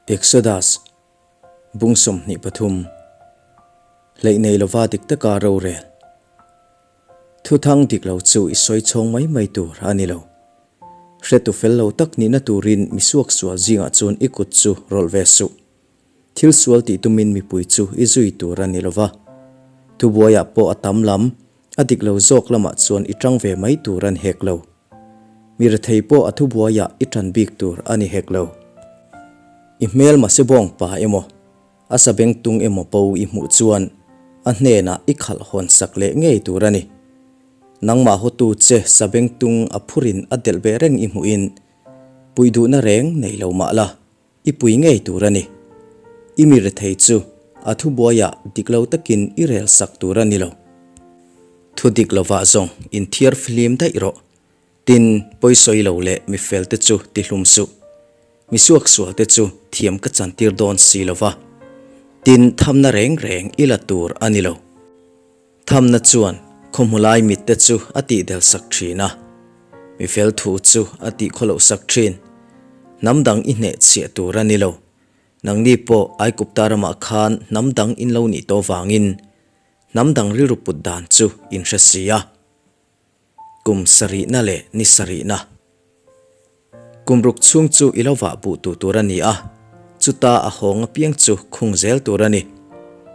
Exodus, Bung 23, Hleih nei lova dik taka rorel. Thuthang dik lo chu i sawi chhawng mai mai tur a ni lo. Hretu fel lo tak nihna turin misuak sual zingah chuan i kut chu rawlh ve suh. Thil sual tih tumin mipui chu i zui tur a ni lova. Thubuaiah pawh a tam lam, a dik lo zawk lamah chuan i tang ve mai tur a ni hek lo. Mi rethei pawh a thubuaiah i tan bik tur a ni hek lo. I hmel mahse bawng pa emaw, a sabeng tung emaw bo i hmuh chuan a hnenah i khalh hawn sak leh ngei tur a ni. Nangmah hawtu che sabeng tung a phurin a delh ve reng i hmuhin puih duhna reng nei lo mah la. I pui ngei tur a ni. I mi rethei chu a thubuaiah dik lo takin i rel sak tur a ni lo. Thu dik lovah zawng inthiar flim daih rawh. Tin, pawisawi lo leh mi felte chu ti hlum suh. Mi suaksualte chu thiam ka chantir dawn si lo va. Tin, thamna reng reng i la tur a ni lo. Thamna chuan khawhmulai mitte chu a tihdel sak thin a, mi fel thu chu a tihkhawloh sak thin. Hnam dang i hnehchhiah tur a ni lo. Nangni pawh Aigupta ramah khan hnam dang in lo nih tawh vangin hnam dang rilru put dan chu in hre si a. Kum sarihna leh ni sarihna. Kum ruk chhung chu i lo vah buh tu tur a ni a, chuta a hawng apiang chu khung zel tur a ni.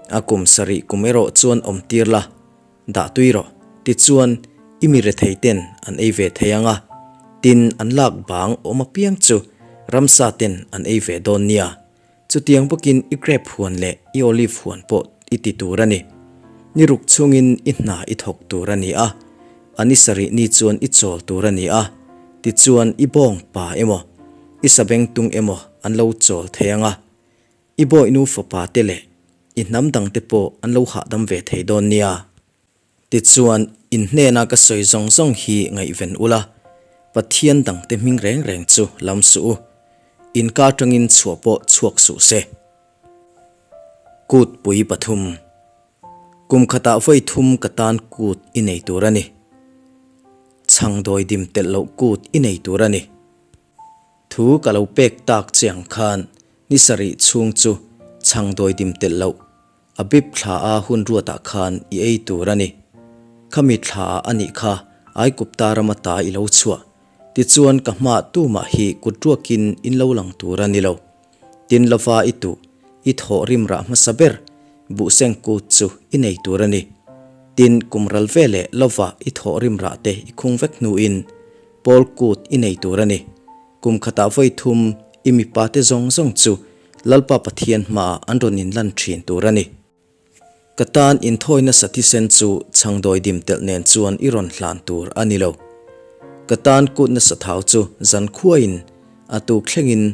A kum sarih kum erawh chuan awm tir la, dah tui rawh, tichuan i mi rethei ten an ei ve thei ang a, tin an lak bang awm apiang chu ramsa ten an ei ve dawn nia. Chutiang bawkin i grape huan leh i olive huan pawh i ti tur a ni. Ni ruk chungin i hna i thawk tur a ni a, a ni sarih ni chuan i chawl tur a ni a, tichuan i bawng pa emaw, i sabeng tung emaw an lo chawl thei ang a, i bawihnu fapa te leh i hnam dangte pawh an lo hahdam ve thei dawn nia. Tichuan, in hnena ka sawi zawng zawng hi ngaihven ula, Pathian dangte hming reng reng chu lam suh u, in ka atangin chhuah pawh chhuak suh se. Kut pui pathum. Kum khatah vawi thum ka tan kut i nei tur a ni. Chhang dawi dim telh loh kut i nei tur a ni. Thu ka lo pek tak che ang khan ni sarih chhung chu chhang dawi dim telh loh A bip thla a hun ruatah khan i ei tur a ni. Khami thla ah a nih kha Aikupta rama ta i lo chhuah. Tichuan ka hma tumah hi kut ruakin in lo lang tur a ni lo. Tin lova i tuh, i thawh rim rah hmasa ber, buhseng kut chu i nei tur a ni. Tin kum ral ve leh lova i thawh rim rah te i khung vek hnuin pawl kut i nei tur a ni. Kum khatah vawi thum i mipa te zawng zawng chu Lalpa Pathian hmaah an rawn inlan thin tur a ni. Ka tan inthawi nasa thisen chu chhangdawi dim telh nen chuan i rawn hlan tur a ni lo. Ka tan kut nasa thau chu zan khuaiin a tuk thlengin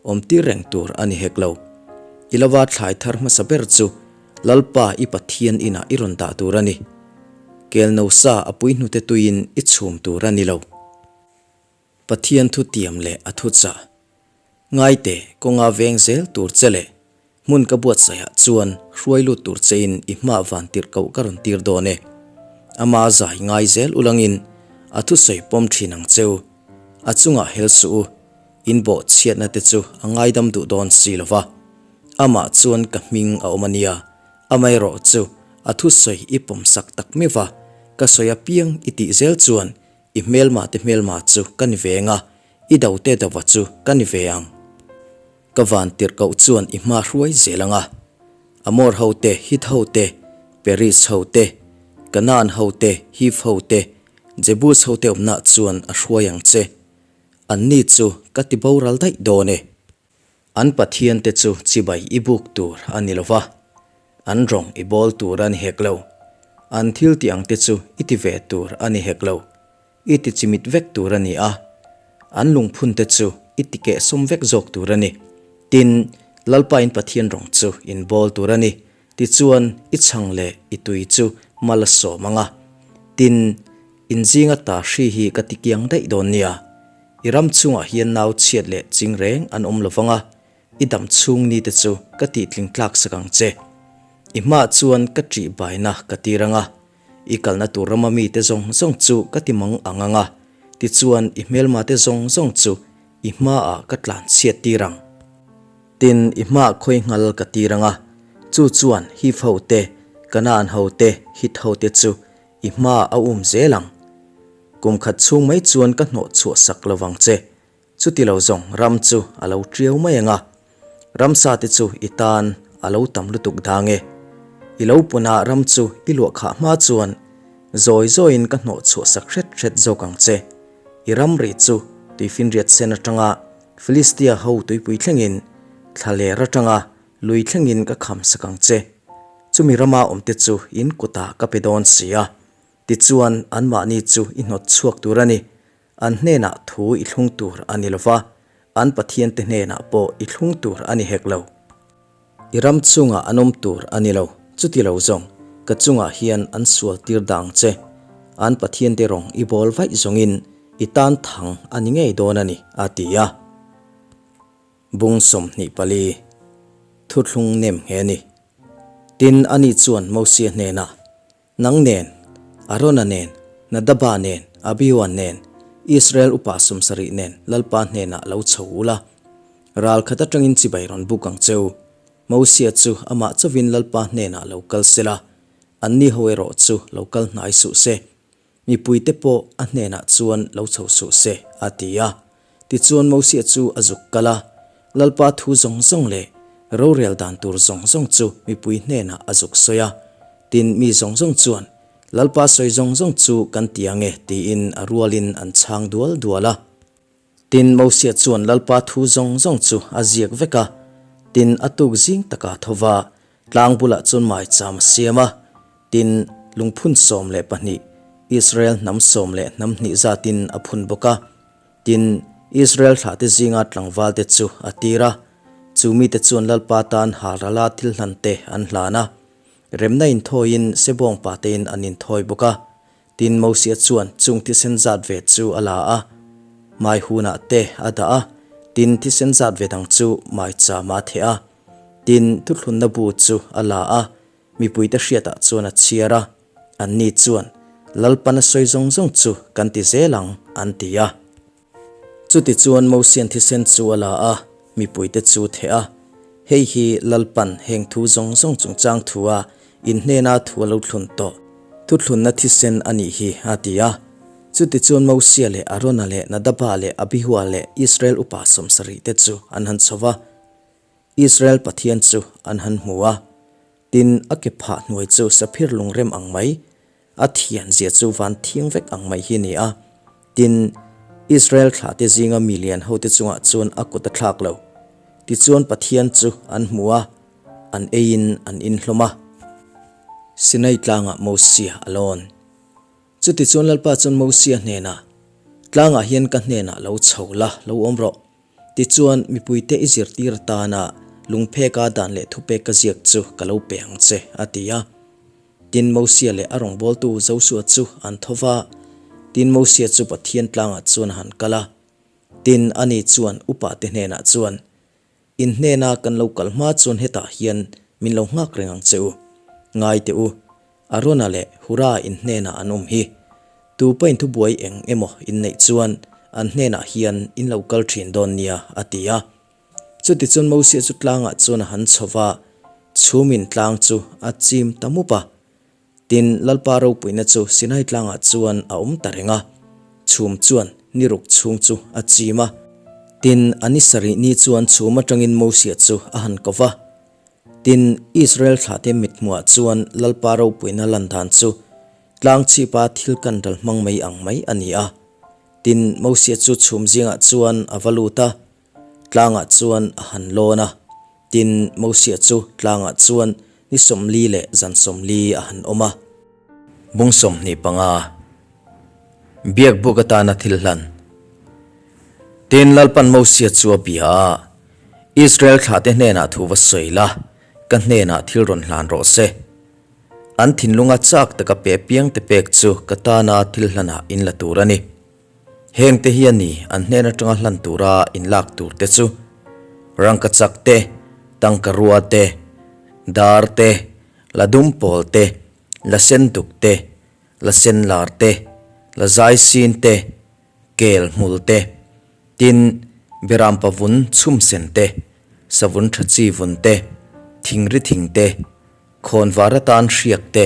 awm tir reng tur a ni hek lo. I lova thlai thar hmasa ber chu Lalpa i Pathian inah i rawn dah tur a ni. Kelno sa a pui hnute tuiin i chhum tur a ni lo. Pathian thu tiam leh a thu chah. Ngaite, kawnga veng zel tur che leh hmun ka buatsaihah chuan hruai lut tur chein i hma van tirh koh ka rawn tir dawn e. Ama zai ngai zel ulangin a thusawi pawm thin ang cheu. A chungah hel suh u, in bawh chhiatna te chu a ngaidam duh dawn si lo va. Amah chuan ka hming a awm a nia, amaherawh chu a thusawi i pawmsak tak meuh va, ka sawi apiang i tih zel chuan I hmelma te hmelma chu ka ni ve anga, i do te dova chu ka ni ve ang. Ka van tirh koh chuan i hma hruai zel anga. Amor ho te, Hit ho te, Periz ho te, Kanaan ho te, Hiv ho te, Jebus ho te awmna chuan a hruai ang che. Anni chu ka ti boral daih dawn e. An Pathian te chu chibai i buk tur a ni lo va, an rawng i bawl tur a ni hek lo. An thil tih ang te chu i ti ve tur a ni hek lo, i ti chimit vek tur a ni a, an lungphun te chu i ti kehsawm vek zawk tur a ni. Tin, Lalpa in Pathian rawng chu in bawl tur a ni, tichuan i chhang leh i tui chu mal a sawm ang a. Tin, In zinga ta hri hi ka ti kiang daih dawn nia. I ram chungah hian nau chhiat leh ching reng an awm lo vang a, i dam chhung ni te chu ka tihtling tlak sak ang che. I hmaah chuan ka ṭih baina ka tir ang a, i kalna tur rama mite zawng zawng chu ka ti mang ang ang a, tichuan i hmelma te zawng zawng chu i hmaah ka tlan chhiat tir ang. Tin, i hmaah khawi nghal ka tir ang a, chu chuan Hiv ho te, Kanaan ho te, Hit ho te chu i hmaah a um zel ang. Kum khat chhung mai chuan ka hnawh chhuah sak lo vang che. Chuti lo zawng ram chu a lo ṭiau mai ang a, ramsa te chu i tan a lo tam lutuk dang e. I lo punah ram chu i luah khah hma chuan zawi zawiin ka hnawh chhuah sak hret hret zawk ang che. I ramri chu tuifinriat sen atanga Filistia ho tuipui thlengin, thlaler atanga lui thlengin ka kham sak ang che. Chumi rama awmte chu in kutah ka pe dawn si a, tichuan anmahni chu i hnawt chhuak tur a ni. An hnenah thu i thlung tur a ni lova, an pathiante hnenah pawh i thlung tur a ni hek lo. I ram chungah an awm tur a ni lo, chuti lo zawng ka chungah hian an sual tir dang che. An pathiante rawng i bawl vaih zawngin i tan thang a ni ngei dawn a ni, a ti a. Bung 24, Thuthlung nem nghe a ni. Tin, ani chuan Mosia hnenah, Nang nen, Arona nen, Nadaba nen, Abihua nen, Israel upa 70 nen Lalpa hnenah lo chho u la. Ral khat atangin chibai rawn buk ang cheu. Mosia chu amah chauhin Lalpa hnenah lo kal sela, anni ho erawh chu lo kal hnai suh se. Mipuite pawh a hnenah chuan lo chho suh se, a ti a. Tichuan Mosia chu a zuk kal a, Lalpa thu zawng zawng leh rorel dan tur zawng zawng chu mipui hnenah a zuk sawi a. Tin, mi zawng zawng chuan, Lalpa sawi zawng zawng chu kan ti ang e, tiin a rualin an chhang dual dual a. Tin, Mosia chuan Lalpa thu zawng zawng chu a ziak vek a. Tin, a tuk zing takah tho va, tlang bulah chuan maicham a siam a. Tin, lungphun 12, Israel hnam sawm leh hnam hnih zatin a phun bawk a. Tin, Israel thlahte zinga tlangvalte chu a tir a. Chu mite chuan Lalpa tan halrala thil hlante an hlan a. Remna inthawiin Sebawng patein an inthawi bawk a. Tin, Mosia chuan chung thisen zat ve chu a la a, mai hunah te a dah a, tin, thisen zat ve dang chu maichama a theh a. Tin, thuthlunna bu chu a la a, mipuite hriatah chuan a chhiar a, anni chuan, Lalpan a sawi zawng zawng chu kan ti zel ang, an ti a. Chutichuan Mosian thisen chu a la a, mipuite chu theh a. Hei hi Lalpan heng thu zawng zawng chungchang thua in hnena thu a lo thlun tawh thuthlunna thisen a nih hi, a ti a. Chutichuan Mosia leh Arona leh Nadaba leh Abihua leh Israel upa 70 te chu an han chho va, Israel Pathian chu an han hmu a. Tin, a ke phah hnuai chu saphir lungrem ang mai, A thian zia chu van thiang vek ang mai hi a ni a. Tin, Israel thlahte zinga mi lian hote chungah chuan a kut a thlak lo. Tichuan Pathian chu an hmu a, an eiin an inhlawm a. Sinai tlangah Mosia a lawn. Chutichuan Lalpa chuan Mosia hnenah, Tlangah hian ka hnenah lo chho la, lo awm rawh. Tichuan mipuite i zirtir atana lungpheka dan leh thupek ka ziak chu ka lo pe ang che, a ti a. Tin, Mosia leh a rawngbawltu Josua chu an tho va, tin, Mosia chu Pathian tlangah chuan a han kal a. Tin, ani chuan upate hnenah chuan, In hnena kan lo kal hma chuan hetah hian min lo nghak reng ang che u. Ngai teh u, Arona leh Hura in hnenah an awm hi. Tupa in thubuai eng emaw in neih chuan an hnenah hian in lo kal thin dawn nia, a ti a. Chutichuan Mosia chu tlangah chuan a han chho va, chhumin tlang chu a chim ta mup a. Tin, Lalpa ropuina chu Sinai tlangah chuan a awm ta reng a, chhum chuan ni ruk chhung chu a chim a. Tin, a ni sarih ni chuan chhum atangin Mosia chu a han ko va. Tin, Israel thlahte mithmuhah chuan Lalpa ropuina lan dan chu tlang chhipa thil kan ral hmang mai ang mai a ni a. Tin, Mosia chu chhum zingah chuan a va lut a, Tlangah chuan a han lawn a, tin, Mosia chu tlangah chuan ni 40 leh zan 40 a han awm a. Bung 25, Biakbuk atana thil hlan. Tin, Lalpan Mosia chu a bia a, Israel thlahte hnenah thu va sawi la, ka hnenah thil rawn hlan rawh se. An thinlunga chak taka pe piangte pek chu ka tana thil hlanah in la tur a ni. Hengte hi a ni an hnen atanga hlan tura inlak tur te chu, rangkachak te, tangkarua te, dar te, la dum pawl te, la sen duk te, la sen lar te, la zai sin te, kel hmul te, tin, beram pavun chhum sen te. Savun tha chi vun te, thingri thing te, khawnvar atan hriak te,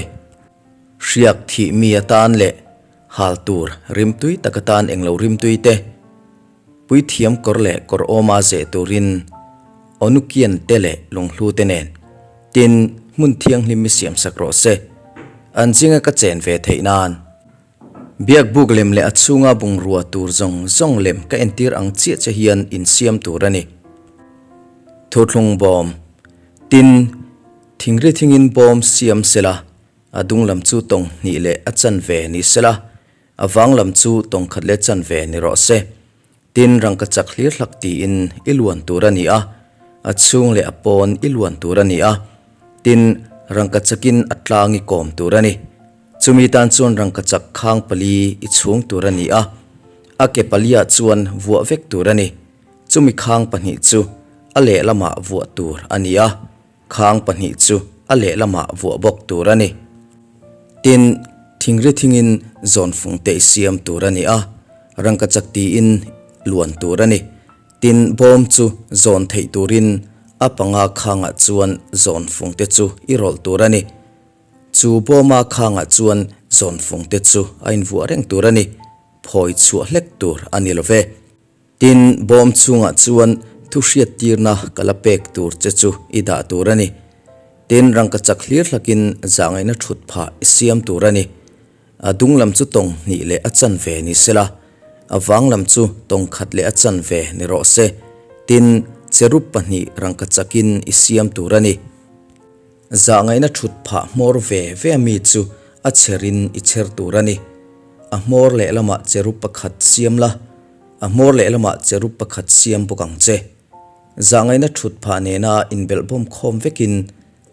hriak thih mi atan leh hal tur rimtui tak atan englo rimtui te, puithiam kawr leh kawr awma zeh turin Onukian te leh lunghlu te nen, tin, hmun thianghlim i siamsak rawh se, an zinga ka chen ve theih nan. Biakbuk lem leh a chhunga bungrua tur zawng zawng lem ka entir ang chiah che hian insiam tur a ni. Thuthlung bawm, Tin, thingri thingin bawm siam sela, a dung lam chu tawng hnih leh a chanve ni sela, a vang lam chu tawng khat leh chanve ni rawh se. Tin, rangkachak hlir hlak tiin i luan tur a ni a, a chhung leh a pawn i luan tur a ni a, tin, rangkachakin a tlang i kawm tur a ni. Chumi tan chuan rangkachak khang pali i chhung tur a ni a, a ke paliah chuan vuah vek tur a ni. Chumi khang pahnih chu a lehlamah vuah tur a ni a. Khang pahnih chu a lehlamah vuah bawk tur a ni. Tin, thingri thingin zawnfung te i siam tur a ni a, rangkachak tiin luan tur a ni. Tin, bawm chu zawn theih turin a panga khangah chuan zawnfung te chu i rawlh tur a ni. Chu bawma khangah chuan zawnfung te chu a invuah reng tur a ni, phawi chhuah hlek tur a ni lo ve. Tin, bawm chhungah chuan thu hriattirna ka la pek tur che chu i dah tur a ni. Tin, rangkachak hlir hlakin zahngaihna thut phah i siam tur a ni. A dung lam chu tawng hnih leh a chanve ni sela, a vang lam chu tawng khat leh a chanve ni rawh se. Tin, cherub pahnih rangkachakin i siam tur a ni. Zahngaihna thut phah hmawr ve ve a mi chu a chherin i chher tur a ni. A hmawr lehlamah cherub pakhat siam la. A hmawr lehlamah cherub pakhat siam bawk ang che. Zahngaihna thut phah nena inbelhbawm khawm vekin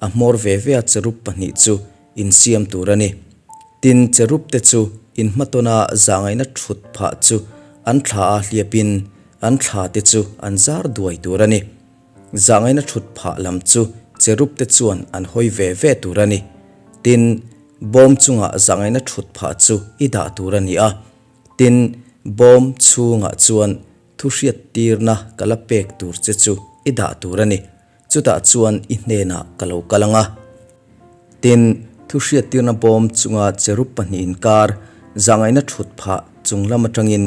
a hmawr ve ve a cherub pahnih chu insiam tur a ni. Tin, cherub te chu inhmatawna zahngaihna thut phah chu an thla a hliapin an thla te chu an zar duai tur a ni. Zahngaihna thut phah lam chu cherub te chuan an hawi ve ve tur a ni. Tin, bawm chungah zahngaihna thut phah chu i dah tur a ni a. Tin, bawm chhungah chuan thu hriattirna ka la pek tur che chu i dah tur a ni. Chutah chuan i hnenah ka lo kal ang a. Tin, thu hriattirna bawm chunga cherub pahnih inkar zahngaihna thut phah chung lam atangin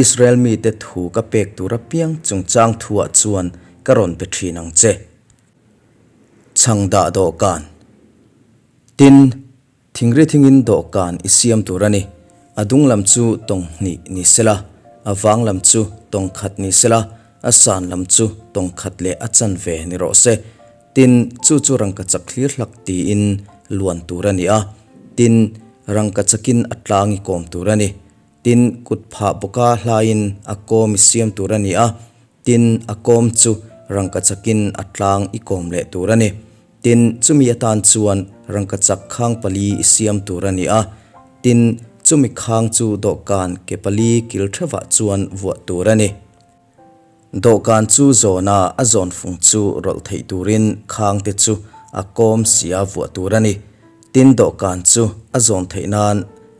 Israel mite thu ka pek tur apiang chungchang thuah chuan ka rawn pe thin ang che. Chhang dah dawhkan. Tin, Thingri thingin dawhkan i siam tur a ni. A dung lam chu tawng hnih ni sela, a vang lam chu tawng khat ni sela, a san lam chu tawng khat leh a chanve ni rawh se. Tin, chu chu rangkachak thlir hlak tiin luan tur a ni a. Tin, rangkachakin a tlang i kawm tur a ni. Tin, kut phah bawka hlaiin a kawm i siam tur a ni a. Tin, a kawm chu rangkachakin a tlang i kawm leh tur a ni. Tin, chumi atan chuan rangkachak khang pali i siam tur a ni a. Tin, chumi khang chu dawhkan ke pali kil thevah chuan vuah tur a ni. Dawhkan chu zawna a zawn fung chu rawlh theih turin khang te chu a kawm sia vuah tur a ni. Tin, dawhkan chu a zawn theih nan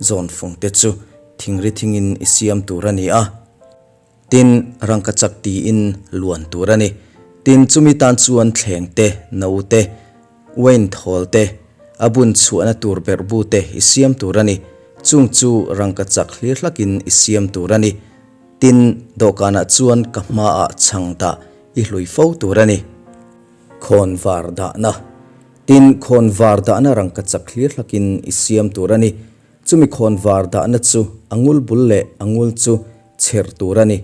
zawn fung te chu thingri thingin i siam tur a ni a. Tin, rangkachak tiin luan tur a ni. Tin, chumi tan chuan thleng te, no te, uain thawl te, a bun chhuahna tur berhbu te i siam tur a ni. Chung chu rangkachak hlir hlakin i siam tur a ni. Tin, dawhkanah chuan ka hmaah chhang dah i hlui fo tur a ni. Khawnvar dahna. Tin, khawnvar dahna rangkachak hlir hlakin i siam tur a ni. Chumi khawnvar dahna chu a ngul bul leh a ngul chu chherh tur a ni.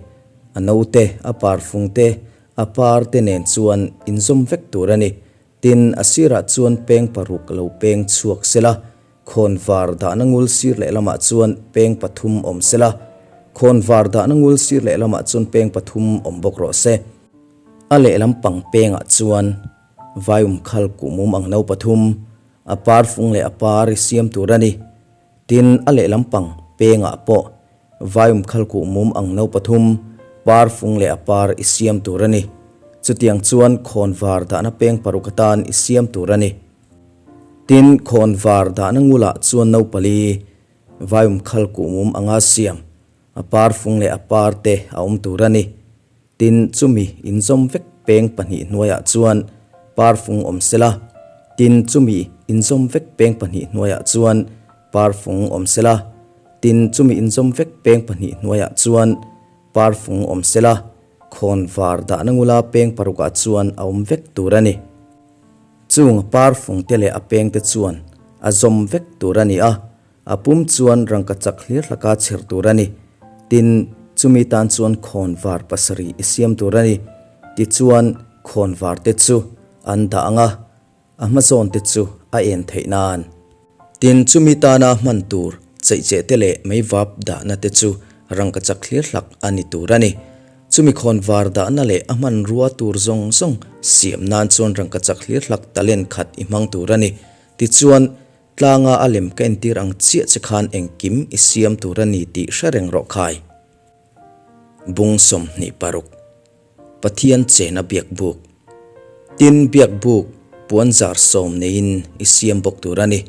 A note, a parfung te, a par te nen chuan inzawm vek tur a ni. Tin, a sirah chuan peng paruk lo peng chhuak sela, khawnvar dahna ngul sir lehlamah chuan peng pathum awm sela, khawnvar dahna ngul sir lehlamah chuan peng pathum awm bawk rawh se. A lehlam pang pengah chuan vaium khal kuhmum ang no pathum, a parfung leh a par i siam tur a ni. Tin, a lehlam pang pengah pawh vaium khalkuh mum ang no pathum, par fung leh a par i siam tur a ni. Chutiang chuan khawnvar dahna peng paruk atan i siam tur a ni. Tin, khawnvar dahna ngulah chuan no pali vaium khalkuh mum anga siam, a par fung leh a par te a awm tur a ni. Tin, chumi inzawm vek. peng pahnih hnuaiah chuan parfung awm sela, tin chumi inzawm vek peng pahnih hnuaiah chuan parfung awm sela, tin chumi inzawm vek peng pahnih hnuaiah chuan parfung awm sela, khawnvar dahna ngula peng parukah chuan a awm vek tur a ni. Chung a parfung te leh a peng te chuan a zawm vek tur a ni a. A pum chuan rangkachak hlir hlaka chher tur a ni. Tin, chumi tan chuan khawnvar pasarih i siam tur a ni. Tichuan, khawnvar te chu an dah ang a, a hmazawn te chu a en theih nan. Tin, chumi tana hman tur cheihcheh te leh meivap dahna te chu rangkachak hlir hlak a ni tur a ni. Chumi khawnvar dahna leh a hmanrua tur zawng zawng siam nan chuan rangkachak hlir hlak talent khat i hmang tur a ni. Tichuan, Tlanga a lem ka entir ang chiah che khan engkim i siam tur a ni tih hre reng rawh khai. Bung 26 Pathian chena biakbuk Tin, biakbuk puan zar sawm neiin i siam bawk tur a ni.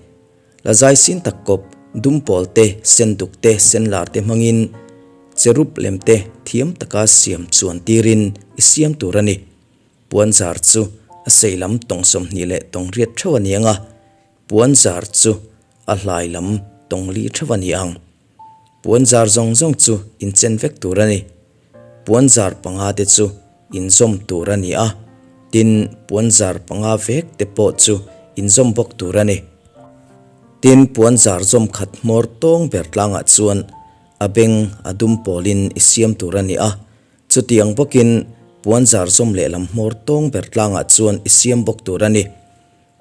La zai sin tak kawp, dumpawl te, senduk te, senlar te hmangin cherub lem te thiam taka siam chuan tirin i siam tur a ni. Puan zar chu a sei lam tawng 20 leh tawng riat theuh a ni ang a, puan zar chu a hlai lam tawng li theuh a ni ang. Puan zar zawng zawng chu inchen vek tur a ni. Puan zar panga te chu inzawm tur a ni a, tin puan zar panga vek te pawh chu inzawm bawk tur a ni. Tin puan zar zawm khat hmawr tawng ber tlangah chuan a beng a dum pawlin i siam tur a ni a, Chutiang bawkin puanzar zawm lehlam hmawr tawng ber tlangah chuan i siam bawk tur a ni.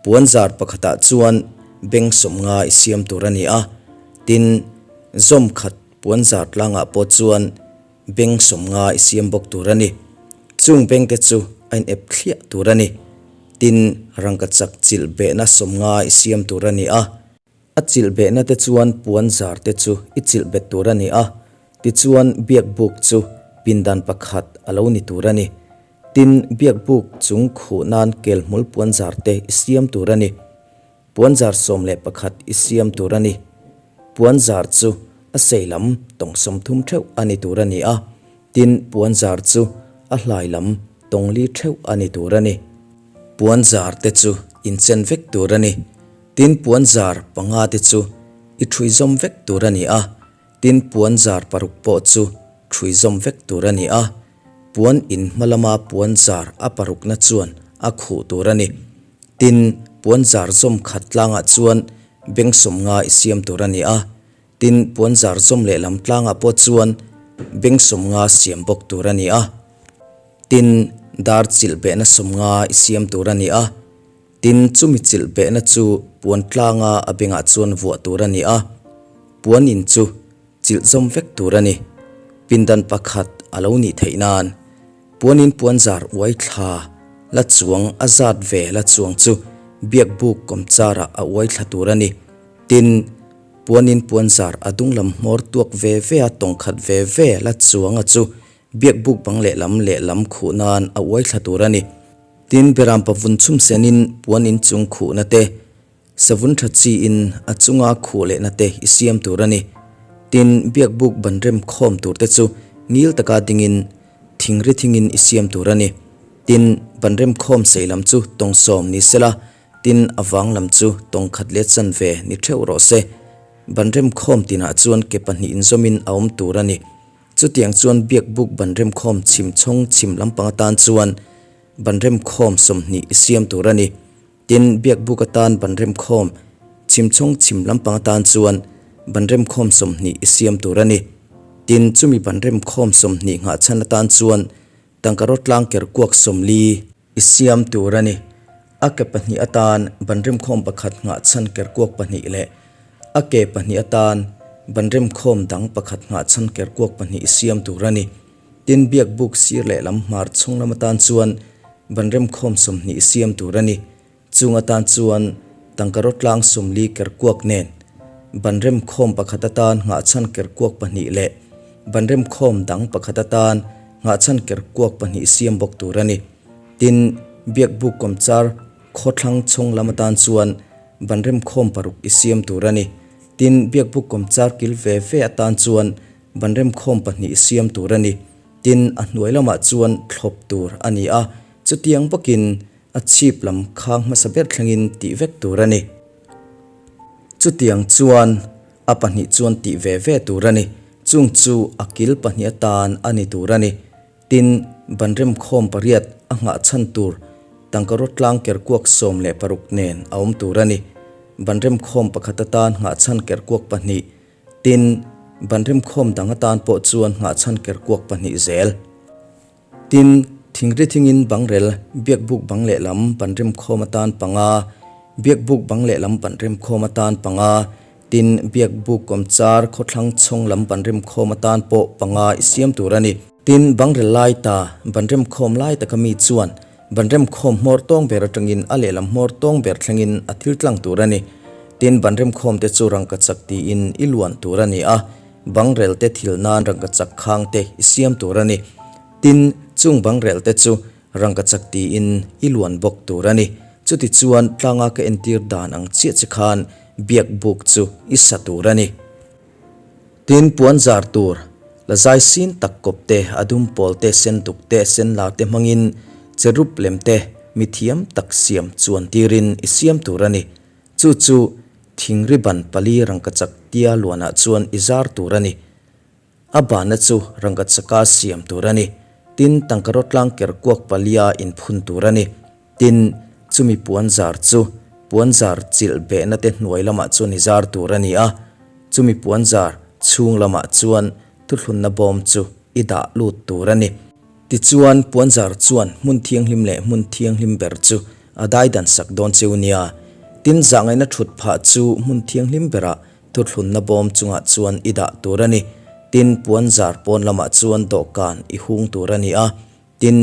Puanzar pakhatah chuan beng 50 i siam tur a ni a, tin, zawm khat puanzar tlangah pawh chuan beng 50 i siam bawk tur a ni. Chung bengte chu a inep thliah tur a ni. Tin, rangkachak chilh behna 50 i siam tur a ni a. A chilh behna te chuan puan zar te chu i chilh bet tur a ni a, tichuan biakbuk chu pindan pakhat a lo ni tur a ni. Tin, biakbuk chung khuh nan kelhmul puan zar te i siam tur a ni. Puan zar 11 i siam tur a ni. Puan zar chu a sei lam tawng 30 theuh a ni tur a ni a, tin puan zar chu a hlai lam tawng li theuh a ni tur a ni. Puan zar te chu inchen vek tur a ni. Tin puan zar panga te chu i thui zawm vek tur a ni a, tin puan zar paruk pawh chu thui zawm vek tur a ni a, puan in hma lama puan zar a parukna chuan a khuh tur a ni. Tin, puan zar zawm khat tlangah chuan beng 50 i siam tur a ni a, tin puan zar zawm lehlam tlangah pawh chuan beng 50 siam bawk tur a ni a, tin dar chilh behna 50 i siam tur a ni a. Tin, chumi chilh behna chu puan tlanga a bengah chuan vuah tur a ni a, puan in chu chilh zawm vek tur a ni. Pindan pakhat a lo nih theih nan, puan in puan zar uai thla la chuang a zat ve la chuang chu biakbuk kawmcharah a uai thla tur a ni. Tin, puan in puan zar a dunglam hmawr tuak ve ve a tawng khat ve ve la chuanga chu biakbuk bang lehlam lehlam khuh nan a uai thla tur a ni. Tin, Beram pavun chhum senin puan in chung khuhna te, savun tha chiin a chunga khuh lehna te i siam tur a ni. Tin, biakbuk ban rem khawm tur te chu ngil taka dingin thingri thingin i siam tur a ni. Tin, ban rem khawm sei lam chu tawng 10 ni sela, tin a vang lam chu tawng khat leh chanve ni theuh rawh se. Ban rem khawm tinah chuan ke pahnih inzawmin a awm tur a ni. Chutiang chuan biakbuk ban remkhawm chhim chhawng chhim lampang atan chuan ban remkhawm 20 i siam tur a ni. Tin, biakbuk atan ban remkhawm chhim chhawng chhim lampang atan chuan ban remkhawm 20 i siam tur a ni. Tin, chumi ban remkhawm 20 nghahchhan atan chuan tangkaraw tlang ker kuak 40 i siam tur a ni. A ke pahnih atan ban remkhawm pakhat nghahchhan ker kuak pahnih leh a ke pahnih atan ban remkhawm dang pakhat nghahchhan ker kuak pahnih i siam tur a ni. Tin, biakbuk sir lehlam hmar chhung lam atan chuan ban remkhawm 20 i siam tur a ni. Chung atan chuan tangkaraw tlang 40 ker kuak nen ban remkhawm pakhat atan nghahchhan ker kuak pahnih leh ban remkhawm dang pakhat atan nghahchhan ker kuak pahnih siam bawk tur a ni. Tin, biakbuk kawmchar khawthlang chhawng lam atan chuan ban remkhawm paruk i siam tur a ni. Tin, biakbuk kawmchar kil ve ve atan chuan ban remkhawm pahnih i siam tur a ni. Tin, a hnuai lamah chuan thlawp tur a ni a. Chutiang bawkin a chhip lam khang hmasa ber thlengin tih vek tur a ni. Chutiang chuan a pahnih chuan tih ve ve tur a ni. Chung chu a kil pahnih atan a ni tur a ni. Tin, banremkhawm pariat a nghah chhan tur tangkaraw tlang kerkuak 16 nen a awm tur a ni. Banremkhawm pakhat atan nghah chhan kerkuak pahnih, tin, banremkhawm dang atan pawh chuan nghah chhan kerkuak pahnih zel. Tin, thingri thingin bangrel, biakbuk bang lehlam ban remkhawm atan panga, biakbuk bang lehlam ban remkhawm atan panga, tin, biakbuk kawmchar khawthlang chhawng lam ban remkhawm atan pawh panga i siam tur a ni. Tin, bangrel lai ta ban remkhawm lai taka mi chuan ban remkhawm hmawr tawng ber atangin a lehlam hmawr tawng ber thlengin a thil tlang tur a ni. Tin, ban remkhawm te chu rangkachak tiin i luan tur a ni a. Bangrel te thil nan rangkachak khang te i siam tur a ni. Tin, chung bangrel te chu rangkachak tiin i luan bawk tur a ni. Chutichuan tlanga ka entir dan ang chiah che khan biak buk chu i sa tur a ni. Tin, puan zar tur, la zai sin tak kawp te, a dum pawl te, sen duk te, sen lar te hmangin cherub lem te mi thiam tak siam chuan tirin i siam tur a ni. Chu chu thingri ban pali rangkachak tia luanah chuan i zar tur a ni. A banna chu rangkachaka siam tur a ni. Tin, tangkaraw tlang ker kuak palia inphun tur a ni. Tin, chumi puan zar chu puan zar chilh behna te hnuai lamah chuan i zar tur a ni a. Chumi puan zar chhung lamah chuan thuthlunna bawm chu i dah lut tur a ni. Tichuan, puanzar chuan hmun thianghlim leh hmun thianghlim ber chu a daidan sak dawn cheu nia. Tin, zahngaihna thut phah chu hmun thianghlim berah thuthlunna bawm chungah chuan i dah tur a ni. Tin, puanzar pawn lamah chuan dawhkan i hung tur a ni a. Tin,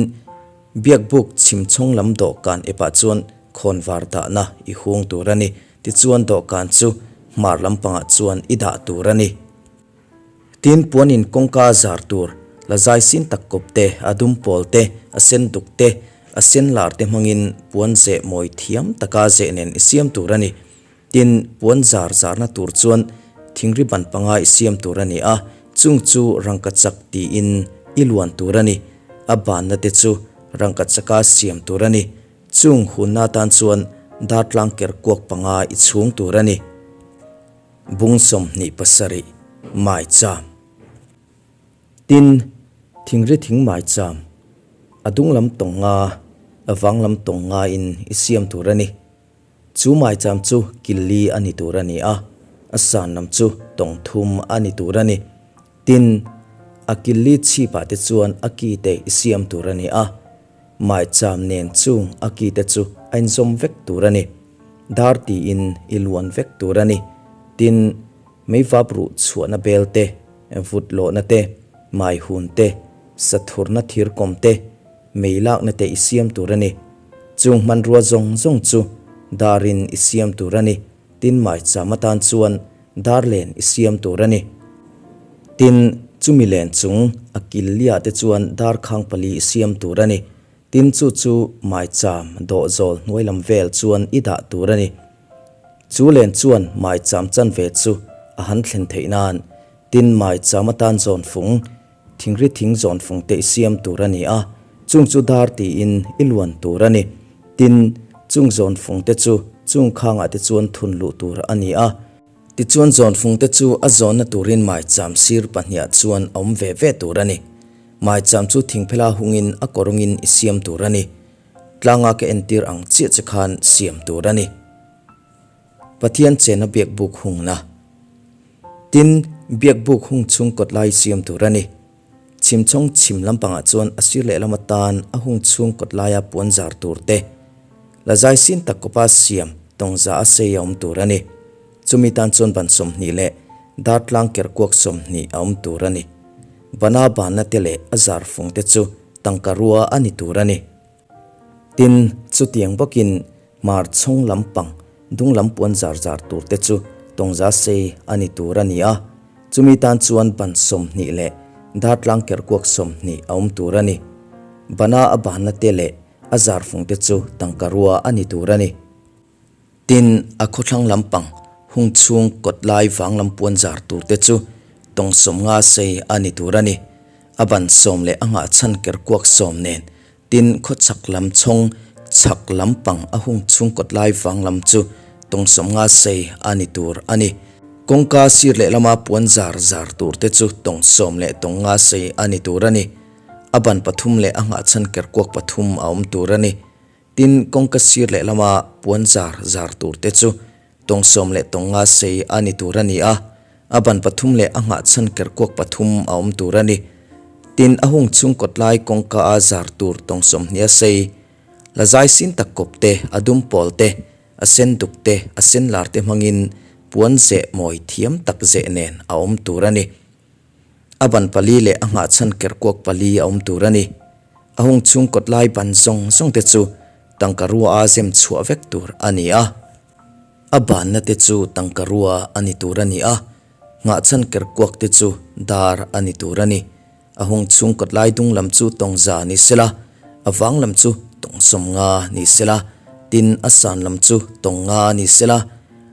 biakbuk chhimchhawng lam dawhkan epah chuan khawnvar dahna i hung tur a ni. Tichuan, dawhkan chu hmar lampangah chuan i dah tur a ni. Tin, puanin kawngka zar tur la zai sin tak kawp te, a dum pawl te, a sen duk te, a sen lar te hmangin puan zeh mawi thiam taka zeh nen i siam tur a ni. Tin, puan zar zarna tur chuan thingri ban panga i siam tur a ni a, chung chu rangkachak tiin i luan tur a ni. A banna te chu rangkachaka siam tur a ni. Chung hunna atan chuan dartlang ker kuak panga i chhung tur a ni. Bung 27, Maicham. Tin, thingri thing maicham, a dung lam tawng nga, a vang lam tawng nga in i siam tur a ni. Chu maicham chu kil li a ni tur a ni a, a san lam chu tawng thum a ni tur a ni. Tin, a kil li chhipah te chuan a ki te i siam tur a ni a, maicham nen chung a ki te chu a inzawm vek tur a ni. Dar tiin i luan vek tur a ni. Tin, meivap ruh chhuahna bel te, vut lawhna te, maihun te, sathurna thirkawm te, mei lakna te i siam tur a ni. Chung hmanrua zawng zawng chu darin i siam tur a ni. Tin, maicham atan chuan dar len i siam tur a ni. Tin, chumi len chung a kil liah te chuan dar khang pali i siam tur a ni. Tin chu chu maicham dawhzawl hnuai lam vel chuan i dah tur a ni. Chu len chuan maicham chanve chu a han thlen theih nan tin maicham atan zawn fung, thingri thing zawn fung te i siam tur a ni a, chung chu dar tiin i luan tur a ni. Tin, chung zawn fung te chu chung khangah te chuan thun luh tur a ni a. Tichuan zawn fung te chu a zawnna turin maicham sir pahniah chuan a awm ve ve tur a ni. Maicham chu thingphela hungin a kawrawngin i siam tur a ni. Tlanga ka entir ang chiah che khan siam tur a ni. Pathian chena biakbuk hungna. Tin, biakbuk hung chhung kawt lai siam tur a ni. Chhimchhawng chhim lampangah chuan a sir lehlam atan a hung chhung kawt laia puan zar tur te, la zai sin tak kawpa siam tawngza a sei a awm tur a ni. Chumi tan chuan ban 20 leh dartlang kerkuak 20 a awm tur a ni. Bana banna te leh a zar fung te chu tangka rua a ni tur a ni. Tin, chutiang bawkin hmar chhawng lampang dung lam puan zar zar tur te chu tawngza sei a ni tur a ni a. Chumi tan chuan ban 20 leh dartlang kerkuak 20 a awm tur a ni. Bana a banna te leh a zar fung te chu tangka rua a ni tur a ni. Tin, a khawthlang lampang hung chhung kawt lai vang lam puan zar tur te chu tawng 50 sei a ni tur a ni. A ban 10 leh a nghah chhan ker kuak 10 nen Tin, khawchhak lam chhawng chhak lampang a hung chhung kawt lai vang lam chu tawng 50 sei a ni tur a ni. Kawngka sir lehlama puan zar zar tur te chu tawng 10 leh tawng nga sei a ni tur a ni. A ban pathum leh a nghahchhan kerkuak pathum a awm tur a ni. Tin, kawngka sir lehlama puan zar zar tur te chu tawng 10 leh tawng nga sei a ni tur a ni a, a ban pathum leh a nghahchhan kerkuak pathum a awm tur a ni. Tin, a hung chhung kawt lai kawngka a zar tur tawng 20 a sei. La zai sin tak kawp te, a dum pawl te, a sen duk te, a sen lar te hmangin puan zeh mawi thiam tak zeh nen a awm tur a ni. A ban pali leh a nghahchhan kerkuak pali a awm tur a ni. A hung chhung kawt lai ban zawng zawng te chu tangka rua a zem chhuah vek tur a ni a. A banna te chu tangka rua a ni tur a ni a, nghahchhan kerkuak te chu dar a ni tur a ni. A hung chhung kawt lai dung lam chu tawng za ni sela, a vang lam chu tawng 50 ni sela, tin a san lam chu tawng nga ni sela,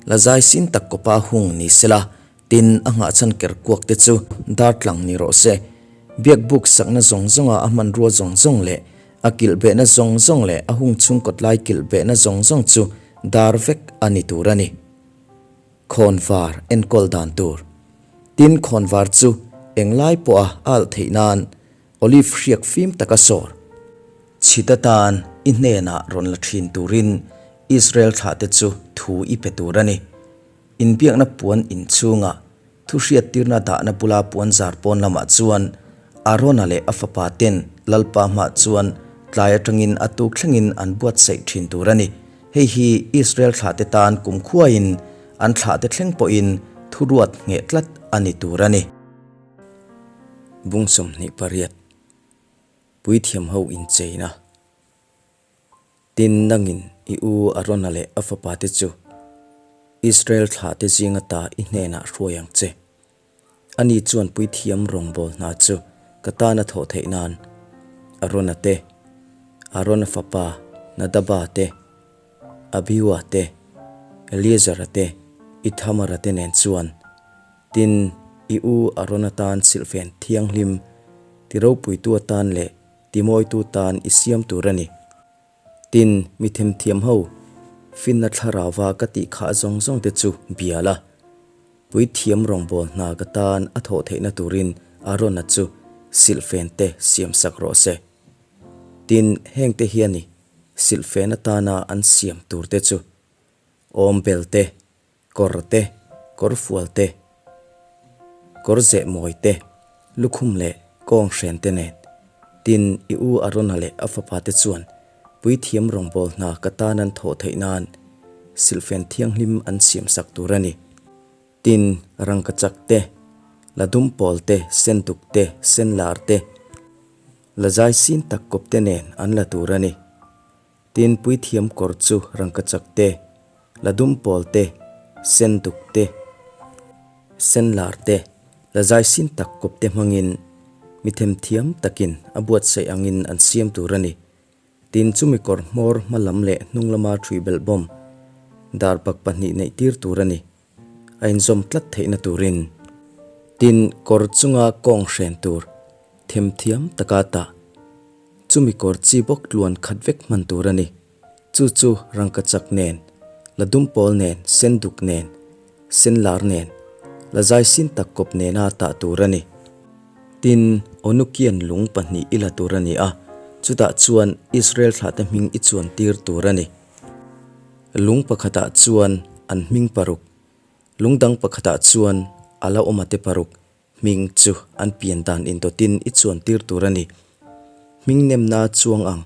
la zai sin tak kawpa hung ni sela, Tin, a nghahchhan kerkuak te chu dartlang ni rawh se. Biakbuk sakna zawng zawnga a hmanrua zawng zawng leh a kilh behna zawng zawng leh a hung chhung kawtlai kilh behna zawng zawng chu dar vek a ni tur a ni. Khawnvar enkawl dan tur. Tin, khawnvar chu englai pawha a alh theih nan olive hriak fim taka sawr. Chhit atan i hnenah rawn la thin turin Israel thlahte chu thu i pe tur a ni. Inbiakna puan inchhunga thu hriattirna dahna bula puan zar pawn lamah chuan Arona leh a fapa ten Lalpa hmah chuan tlai atangin a tuk thlengin an buatsaih thin tur a ni. Hei hi Israel thlahte tan kumkhuain an thlahte thleng pawhin thuruat ngheh tlat a ni tur a ni. Bung 28 Puithiam ho incheina. Tin, nangin i u Arona leh a fapate chu Israel thlahte zinga ta i hnenah hruai ang che. Ani chuan puithiam rawngbâwl hna chu ka tana thawh theih nan Arona te, Arona fapa Nadaba te, Abiua te, Eleazara te, Ithamara te nen chuan, tin, i u Arona tan silhfen thianghlim tiropuitu atan leh Timawitu tan i siam tur a ni. Tin, mi themthiam ho, finna thlarauva ka tih khah zawng zawng te chu bia la. Puithiam rawngbâwl hna ka tan a thawh theihna turin Arona chu silhfen te siam sak rawh se. Tin, hengte hi a ni, silhfen atana an siam tur te chu, awmbel te, Kawr te, kawr fual te, kawr zeh mawi te, lukhum leh kawng hren te nen. Tin, i u Arona leh a fapa te chuan puithiam rawngbâwl hna ka tan an thawh theih nan silhfen thianghlim an siam sak tur a ni. Tin, rangkachak te, la dumpawl te, senduk te, senlar te, la zai sin tak kawp te nen an la tur a ni. Tin, puithiam kawr chu rangkachak te, la dumpawl te, sen duk te, sen lar te, la zaisin tak kawp te hmangin mi themthiam takin a buatsaih angin an siam tur a ni. Tin, chumi kawr hmawr hma lam leh hnung lama ṭhui belh bawm dar bak pahnih neih tir tur a ni. A inzawm tlat theihna turin. Tin, kawr chunga kawng hren tur themthiam taka tah Chumi kawr chi bawk tluan khat vek hman tur a ni. Chu chu rangkachak nen, la dumpawl nen, senduk nen, senlar nen, la zaisin tak kawp nena tah tur a ni. Tin, Onukian lung pahnih i la tur a ni a, chutah chuan Israel thlahte hming i chuan tir tur a ni. Lung pakhatah chuan an hming paruk, lung dang pakhatah chuan a la awmate paruk Hming chu an pian dan indawtin i chuan tir tur a ni. Hming nemna chuang ang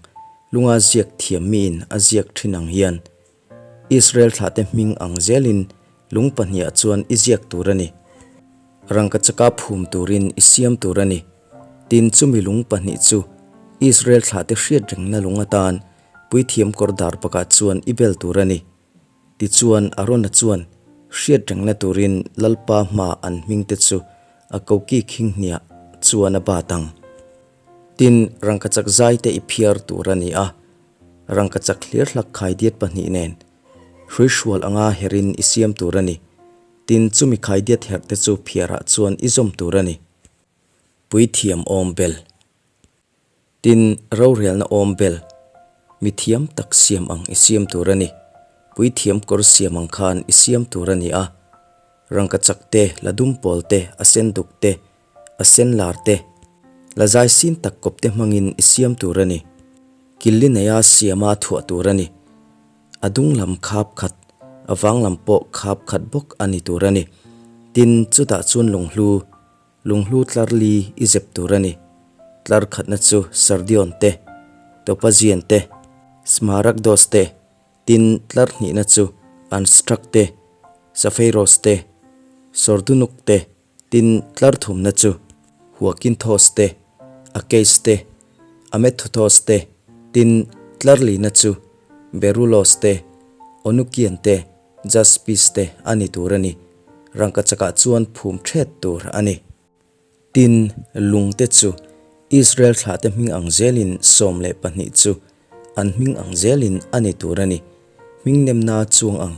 lunga ziak thiam miin a ziak thin ang hian Israel thlahte hming ang zelin lung pahniha chuan i ziak tur a ni. Rangkachaka phum turin i siam tur a ni. Tin, chumi lung pahnih chu Israel thlahte hriat rengna lung atan puithiam kawr dar bakah chuan i bel tur a ni. Tichuan, Arona chuan hriat rengna turin Lalpa hmaa an hmingte chu a koki khinghniah chuan a bat ang. Tin, rangkachak zaite i phiar tur a ni a, rangkachak hlir hlak khaidiat pahnih nen hruihrual anga herin i siam tur a ni. Tin, chumi khaidiat herhte chu phiarah chuan i zawm tur a ni. Puithiam awm bel. Tin, rorelna awm bel, mi thiam tak siam ang i siam tur a ni. Puithiam kawr siam ang khan i siam tur a ni a. Rangkachak te, la dum pawl te, a sen duk te, a sen lar te, la zai sin tak kawp te hmangin i siam tur a ni. Killi neia siama thuah tur a ni. A dung lam khap khat, a vang lam pawh khap khat bawk a ni tur a ni. Tin, chutah chuan lunghlu, Lunghlu tlar li i zep tur a ni. Tlar khatna chu Sardion te, Topazian te, Smaragdos te, tin tlar hnihna chu Anstrak te, Safeiros te, Sordunuk te, tin tlar thumna chu Huakinthos te, Akeis te, Amethuthos te, tin tlar lina chu Berulos te, Onukian te, Jaspis te a ni tur a ni. Rangkachakah chuan phum thet tur a ni. Tin, lungte chu Israel thlahte hming ang zelin 12 chu an hming ang zelin a ni tur a ni. Hming nemna chuang ang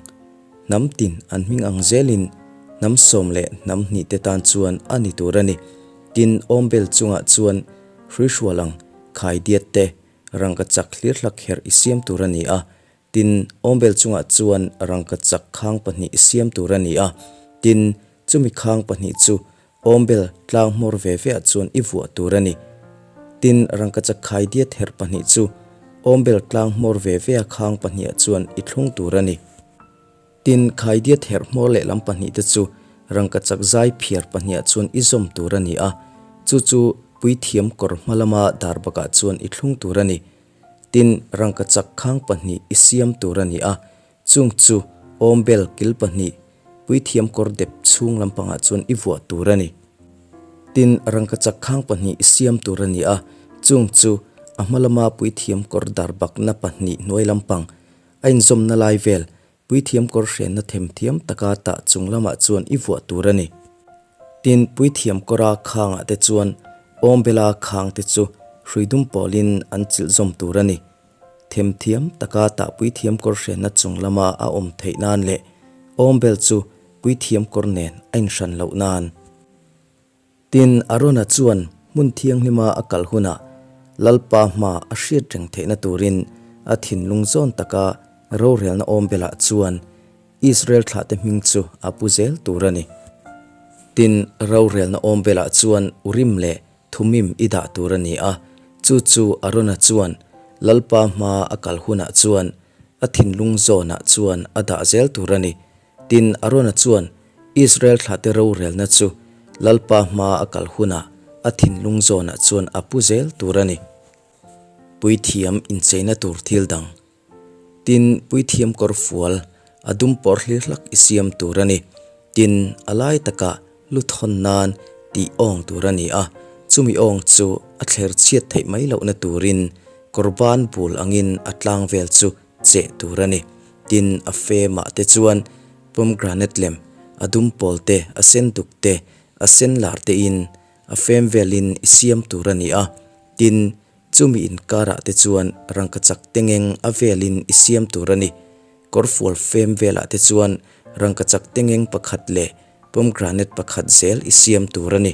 hnam tin an hming ang zelin hnam sawm leh hnam hnih te tan chuan a ni tur a ni. Tin, awmbel chungah chuan hruihrual ang khaidiat te rangkachak hlir hlak herh i siam tur a ni a. Tin, awmbel chungah chuan rangkachak khang pahnih i siam tur a ni a. Tin, chumi khang pahnih chu awmbel tlang hmawr ve veah chuan i vuah tur a ni. Tin, rangkachak khaidiat herh pahnih chu awmbel tlang hmawr ve vea khang pahniha chuan i thlung tur a ni. Tin, khaidiat herh hmawr lehlam pahnihte chu rangkachak zai phiar pahniha chuan i zawm tur a ni a. Chu chu puithiam kawr hma lama dar bakah chuan i thlung tur a ni. Tin, rangkachak khang pahnih i siam tur a ni a, chung chu awmbel kil pahnih, puithiam kawr dep chhung lampangah chuan i vuah tur a ni. Tin, rangkachak khang pahnih i siam tur a ni a, chung chu a hma lama puithiam kawr dar bakna pahnih hnuai lampang a inzawmna lai vel, puithiam kawr hrenna themthiam taka tah chung lamah chuan i vuah tur a ni. Tin, puithiam kawra khangah te chuan awmbela khang te chu hrui dum pawlin an chilh zawm tur a ni. Themthiam taka tah puithiam kawr hrenna chung lama a awm theih nan leh awmbel chu puithiam kawr nen a inhran loh nan. Tin, Arona chuan hmun thianghlima a kal hunah Lalpa hma a hriat reng theihna turin a thinlung zawn taka rorelna awmbelah chuan Israel thlahte hming chu a pu zel tur a ni. Tin, rorelna awmbelah chuan Urim leh Thumim i dah tur a ni a, chu chu Arona chuan Lalpa hma a kal hunah chuan a thinlung zawnah chuan a dah zel tur a ni. Tin, Arona chuan Israel thlahte rorelna chu Lalpa hmaa a kal hunah a thinlung zawnah chuan a pu zel tur a ni. Puithiam incheina tur thil dang. Tin, puithiam kawr fual a dum pawr hlir hlak i siam tur a ni. Tin, a lai takah lu thawn nan tih awng tur a ni a, chumi awng chu a thler chhiat theih mai lohna turin kawr ban bul angin a tlang vel chu cheh tur a ni. Tin, a femah te chuan pomegranate lem, a dum pawl te, a sen duk te, a sen lar te in a fem velin i siam tur a ni a. Tin, chumi inkarah te chuan rangkachak tengeng a velin i siam tur a ni. Kawrfual fem velah te chuan rangkachak tengeng pakhat leh pomegranate pakhat zel i siam tur a ni.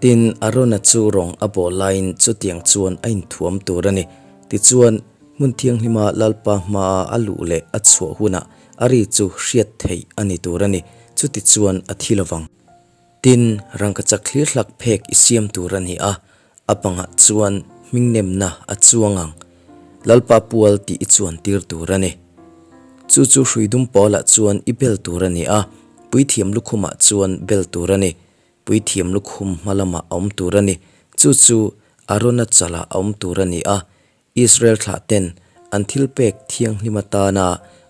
Tin, Arona chu rawng a bawh laiin chutiang chuan a inthuam tur a ni. Tichuan, hmun thianghlima Lalpa hmaa a luh leh a chhuah hunah a ri chu hriat theih a ni tur a ni, chutichuan a thi lovang. Tin, rangkachak thlir hlak phek i siam tur a ni a, a pangah chuan hmingnemna a chuang ang. Lalpa pual tih i chuan tir tur a ni. Chu chu hrui dum pawlah chuan i bel tur a ni a, puithiam lukhumah chuan bel tur a ni. Puithiam lukhum hma lamah a awm tur a ni. Chu chu Arona chalah a awm tur a ni a, Israel thlahten an thilpek thianghlim atana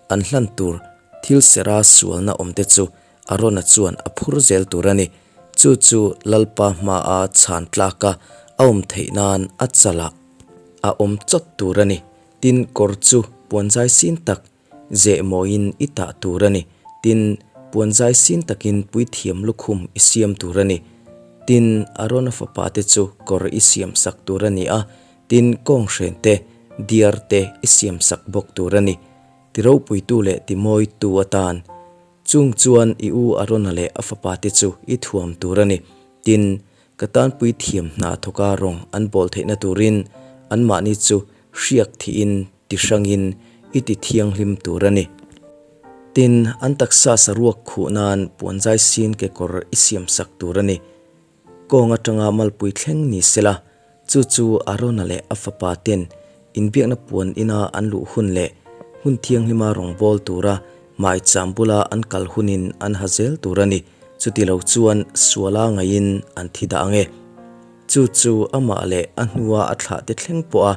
an hlan tur thil sera sualna awmte chu Arona chuan a phur zel tur a ni. Chu chu Lalpa hmaa chhan tlaka a awm theih nan a chalah a awm chawt tur a ni. Tin, kawr chu puanzai sin tak Zeh mawiin i tah tur a ni. Tin, puanzai sin takin puithiam lukhum i siam tur a ni. Tin, Arona fapa te chu kawr i siam sak tur a ni a, tin, kawnghren te, diar te i siam sak bawk tur a ni. Ti ropuitu leh ti mawitu atan. Chung chuan i u Arona leh a fapa te chu i thuam tur a ni. Tin, Ka tan puithiam hna thawka rawng an bawl theihna turin anmahni chu hriak thihin ti hrangin i ti thianghlim tur a ni. Tin, an taksa saruak khuh nan puanzai sin kekawr i siamsak tur a ni. Kawng atanga malpui thleng ni sela, chu chu Arona leh a fapa ten inbiakna puan ina an luh hun leh hmun thianghlima rawngbâwl tura maicham bula an kal hunin an ha zel tur a ni, chuti lo chuan suala ngaiin an thi dah ang e. Chu chu amah leh a hnua a thlahte thleng pawha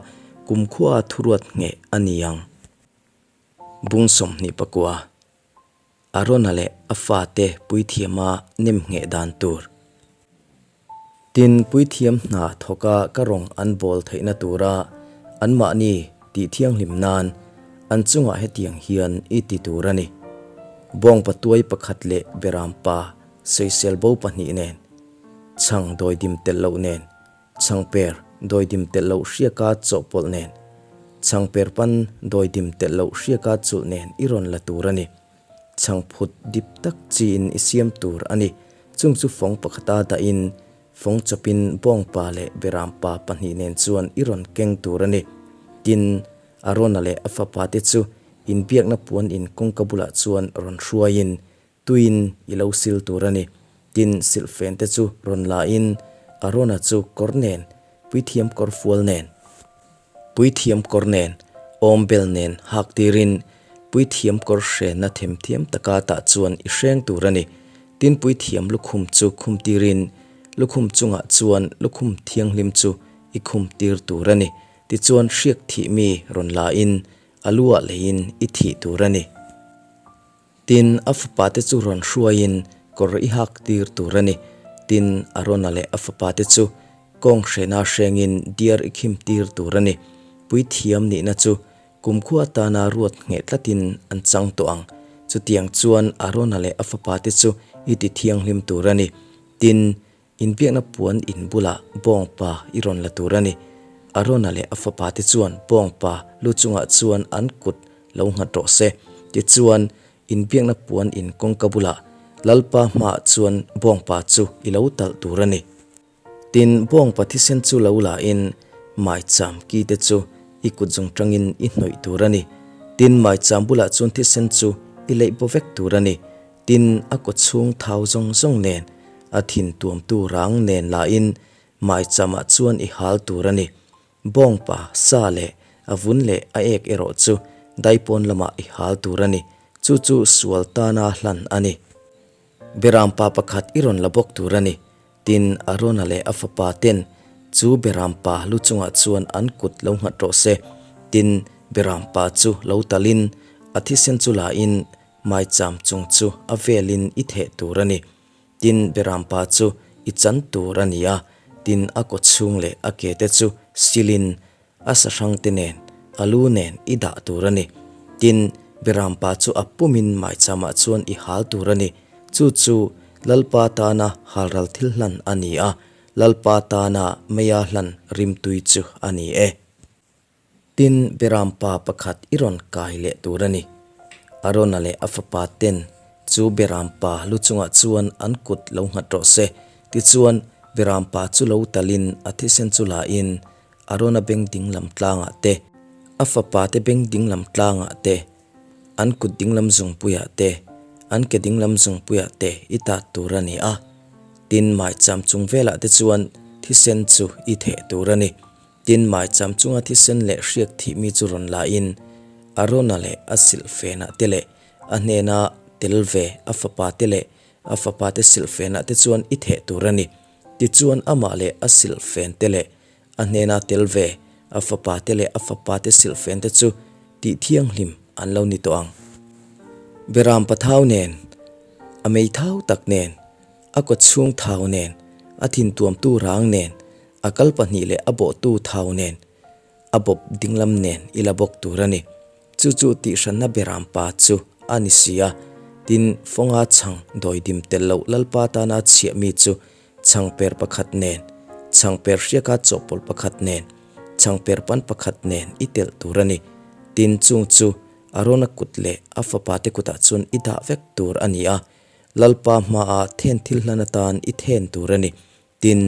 kumkhua thuruat ngheh a ni ang. Bung 24. Arona leh a fate puithiama nem ngheh dan tur. Tin, puithiam hna thawka ka rawng an bawl theihna tura anmahni tih thianghlim nan an chungah hetiang hian i ti tur a ni. Bawngpa tuai pakhat leh berampa sawisel bo pahnih nen, chhang dawidim telh loh nen, Chhangper dawidim telh loh hriaka chawhpawlh nen, chhangper pan dawidim telh loh hriaka chulh nen i rawn la tur a ni. Chhangphut dip tak chiin i siam tur a ni. Chung chu fawng pakhata dahin, fawng chawpin bawngpa leh berampa pahnih nen chuan i rawn keng tur a ni. Tin, Arona leh a fapate chu inbiakna puan in kawngka bulah chuan rawn hruaiin Tuiin i lo sil tur a ni. Tin, silhfen te chu rawn la in Arona chu kawr nen, puithiam kawr fual nen, puithiam kawr nen, awmbel nen hak tirin puithiam kawr hrenna themthiam taka tah chuan i hreng tur a ni. Tin, puithiam lukhum chu khum tirin lukhum chungah chuan lukhum thianghlim chu i khum tir tur a ni. Tichuan hriak thih mi rawn la in a lu ah leiin i thih tur a ni. Tin, a fapate chu rawn hruaiin kawr i hak tir tur a ni. Tin, Arona leh a fapate chu kawng hrena hrengin diar i khim tir tur a ni. Puithiam nihna chu kumkhua atana ruat ngheh tlatin an chang tawh ang. Chutiang chuan Arona leh a fapate chu i ti thianghlim tur a ni. Tin, Inbiakna puan in bulah bawngpa i rawn la tur a ni. Arona leh a fapate chuan bawngpa lu chungah chuan an kut lo nghat rawh se. Tichuan, inbiakna puan in kawngka bulah Lalpa hmaah chuan bawngpa chu i lo talh tur a ni. Tin, bawngpa thisen chu lo la in maicham ki te chu i kut zawng tangin i hnawih tur a ni. Tin, maicham bulah chuan thisen chu i leih baw vek tur a ni. Tin, a kawchhung thau zawng zawng nen, a thin tuamtu rang nen lahin maichamah chuan i hal tur a ni. Bawngpa, sa leh a vun leh a ek erawh chu daipawn lamah i hal tur a ni. Chu chu sual tana hlan a ni. Berampa pakhat i rawn la bawk tur a ni. Tin, Arona leh a fapa ten chu berampa lu chungah chuan an kut lo nghat rawh se. Tin, berampa chu lo talin a thisen chu lahin Maicham chung chu a velin i theh tur a ni. Tin, Berampa chu i chan tur a ni a, tin a kawchhung leh a ke te chu silin a sahrang te nen, a lu nen i dah tur a ni. Tin, Berampa chu a pumin maichamah chuan i hal tur a ni. Chu chu Lalpa tana halral thil hlan a ni a, Lalpa tana meia hlan rimtui chu a ni e. Tin, Berampa pakhat i rawn kai leh tur a ni. Arona leh a fapa ten chu Berampa lu chungah chuan an kut lo nghat rawh se. Tichuan, Berampa chu lo talin a thisen chu lain Arona beng dinglam tlangah te, a fapa te beng dinglam tlangah te, an kut dinglam zungpuiah te, an ke dinglam zungpuiah te i tat tur a ni a. Tin, maicham chung velah te chuan thisen chu i theh tur a ni. Tin, maicham chunga thisen leh hriak thih mi chu rawn la in, Arona leh a silhfenah te leh a hnena tel ve a fapa te leh a fapa te silhfenah te chuan i theh tur a ni. Tichuan amah leh a silhfen te leh a hnena tel ve a fapa te leh a fapa te silhfen te chu tih thianghlim an lo ni tawh ang. Beram pathau nen, a meithau tak nen, A kawchhung thau nen, a thin tuamtu rang nen, a kal pahnih leh a bawhtu thau nen, a bawp dinglam nen i la bawk tur a ni. Chu chu tihhranna beram pa chu a ni si a. Tin, fawnga chhang dawidim tel loh Lalpa tana chhiah mi chu chhangper pakhat nen, chhangper hriaka chawhpawlh pakhat nen, chhangper pan pakhat nen i telh tur a ni. Tin, chung chu Arona kut leh a fapate kutah chuan i dah vek tur a ni a. Lalpa hmaah then thil hlan atan i then tur a ni. Tin,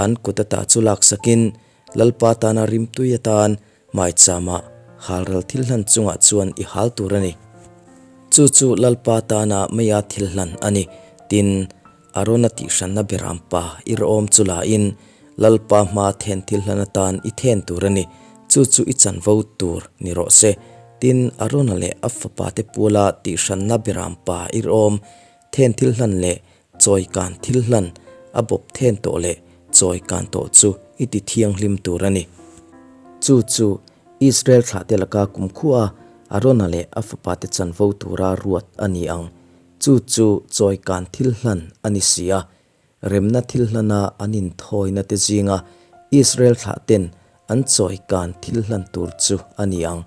An kut ata chu laksakin Lalpa tana rimtui atan maichama halral thil hlan chungah chuan i hal tur a ni. Chu chu Lalpa tana meia thil hlan a ni. Tin, Arona tihhranna berampa i rawm chu lain Lalpa hma then thil hlan atan i then tur a ni. Chu chu i chanvo tur ni rawh se. Tin, Arona leh a fapate puala tihhranna berampa i rawm then thil hlan leh Chawi kan thil hlan a bawp then tawh leh chawi kan tawh chu i ti thianghlim tur a ni. Chu chu Israel thlahte laka kumkhua Arona leh a fapate chanvo tura ruat a ni ang. Chu chu chawi kan thil hlan a ni si a. Remna thil hlana an inthawina te zinga Israel thlahten an chawi kan thil hlan tur chu a ni ang.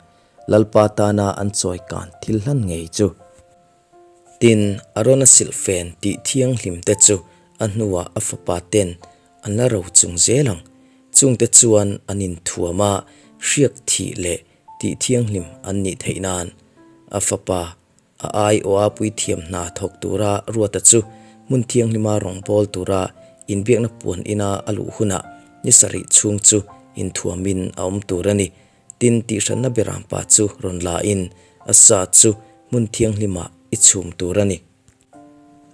Lalpa tana an chawi kan thil hlan ngei chu. Tin, Arona silhfen tih thianghlim te chu a hnuah a fapa ten an la ro chung zel ang. Chungte chuan an inthuam a, hriak thih leh tih thianghlim an nih theih nan. A fapa, a aiawha puithiam hna thawk tura Ruata chu hmun thianghlima rawngbâwl tura inbiakna puan ina a luh hunah ni sarih chhung chu inthuamin a awm tur a ni. Tin, tihhranna berampa chu rawn la in a sa chu hmun thianghlimah i chhum tur a ni.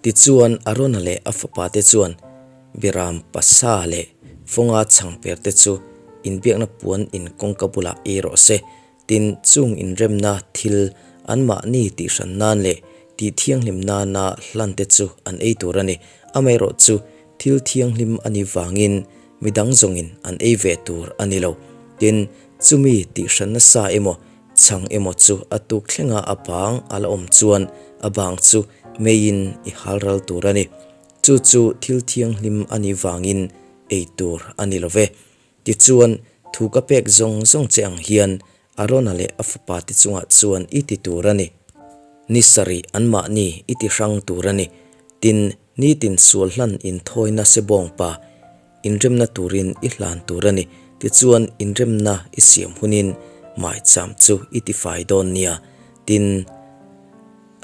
Tichuan, Arona leh a fapate chuan berampa sa leh fawnga chhangperte chu inbiakna puan in kawngka bulah ei rawh se. Tin, chung inremna thil anmahni tihhran nan leh tih thianghlim nana hlante chu an ei tur a ni. Amaherawhchu, thil thianghlim a nih vangin Midang zawngin an ei ve tur a ni lo. Tin, chumi tihhran nasa emaw, chhang emaw chu a tuk thlenga a bang a la awm chuan a bang chu meiin i hal ral tur a ni. Chu chu thil thianghlim a nih vangin ei tur a ni lo ve. Tichuan, thu ka pek zawng zawng che ang hian Arona leh a fapate chungah chuan i ti tur a ni. Ni sarih anmahni i ti hrang tur a ni. Tin, nitin sual hlan inthawina sebawngpa inremna turin i hlan tur a ni. Tichuan, inremna i siam hunin maicham chu i tifai dawn nia. Tin,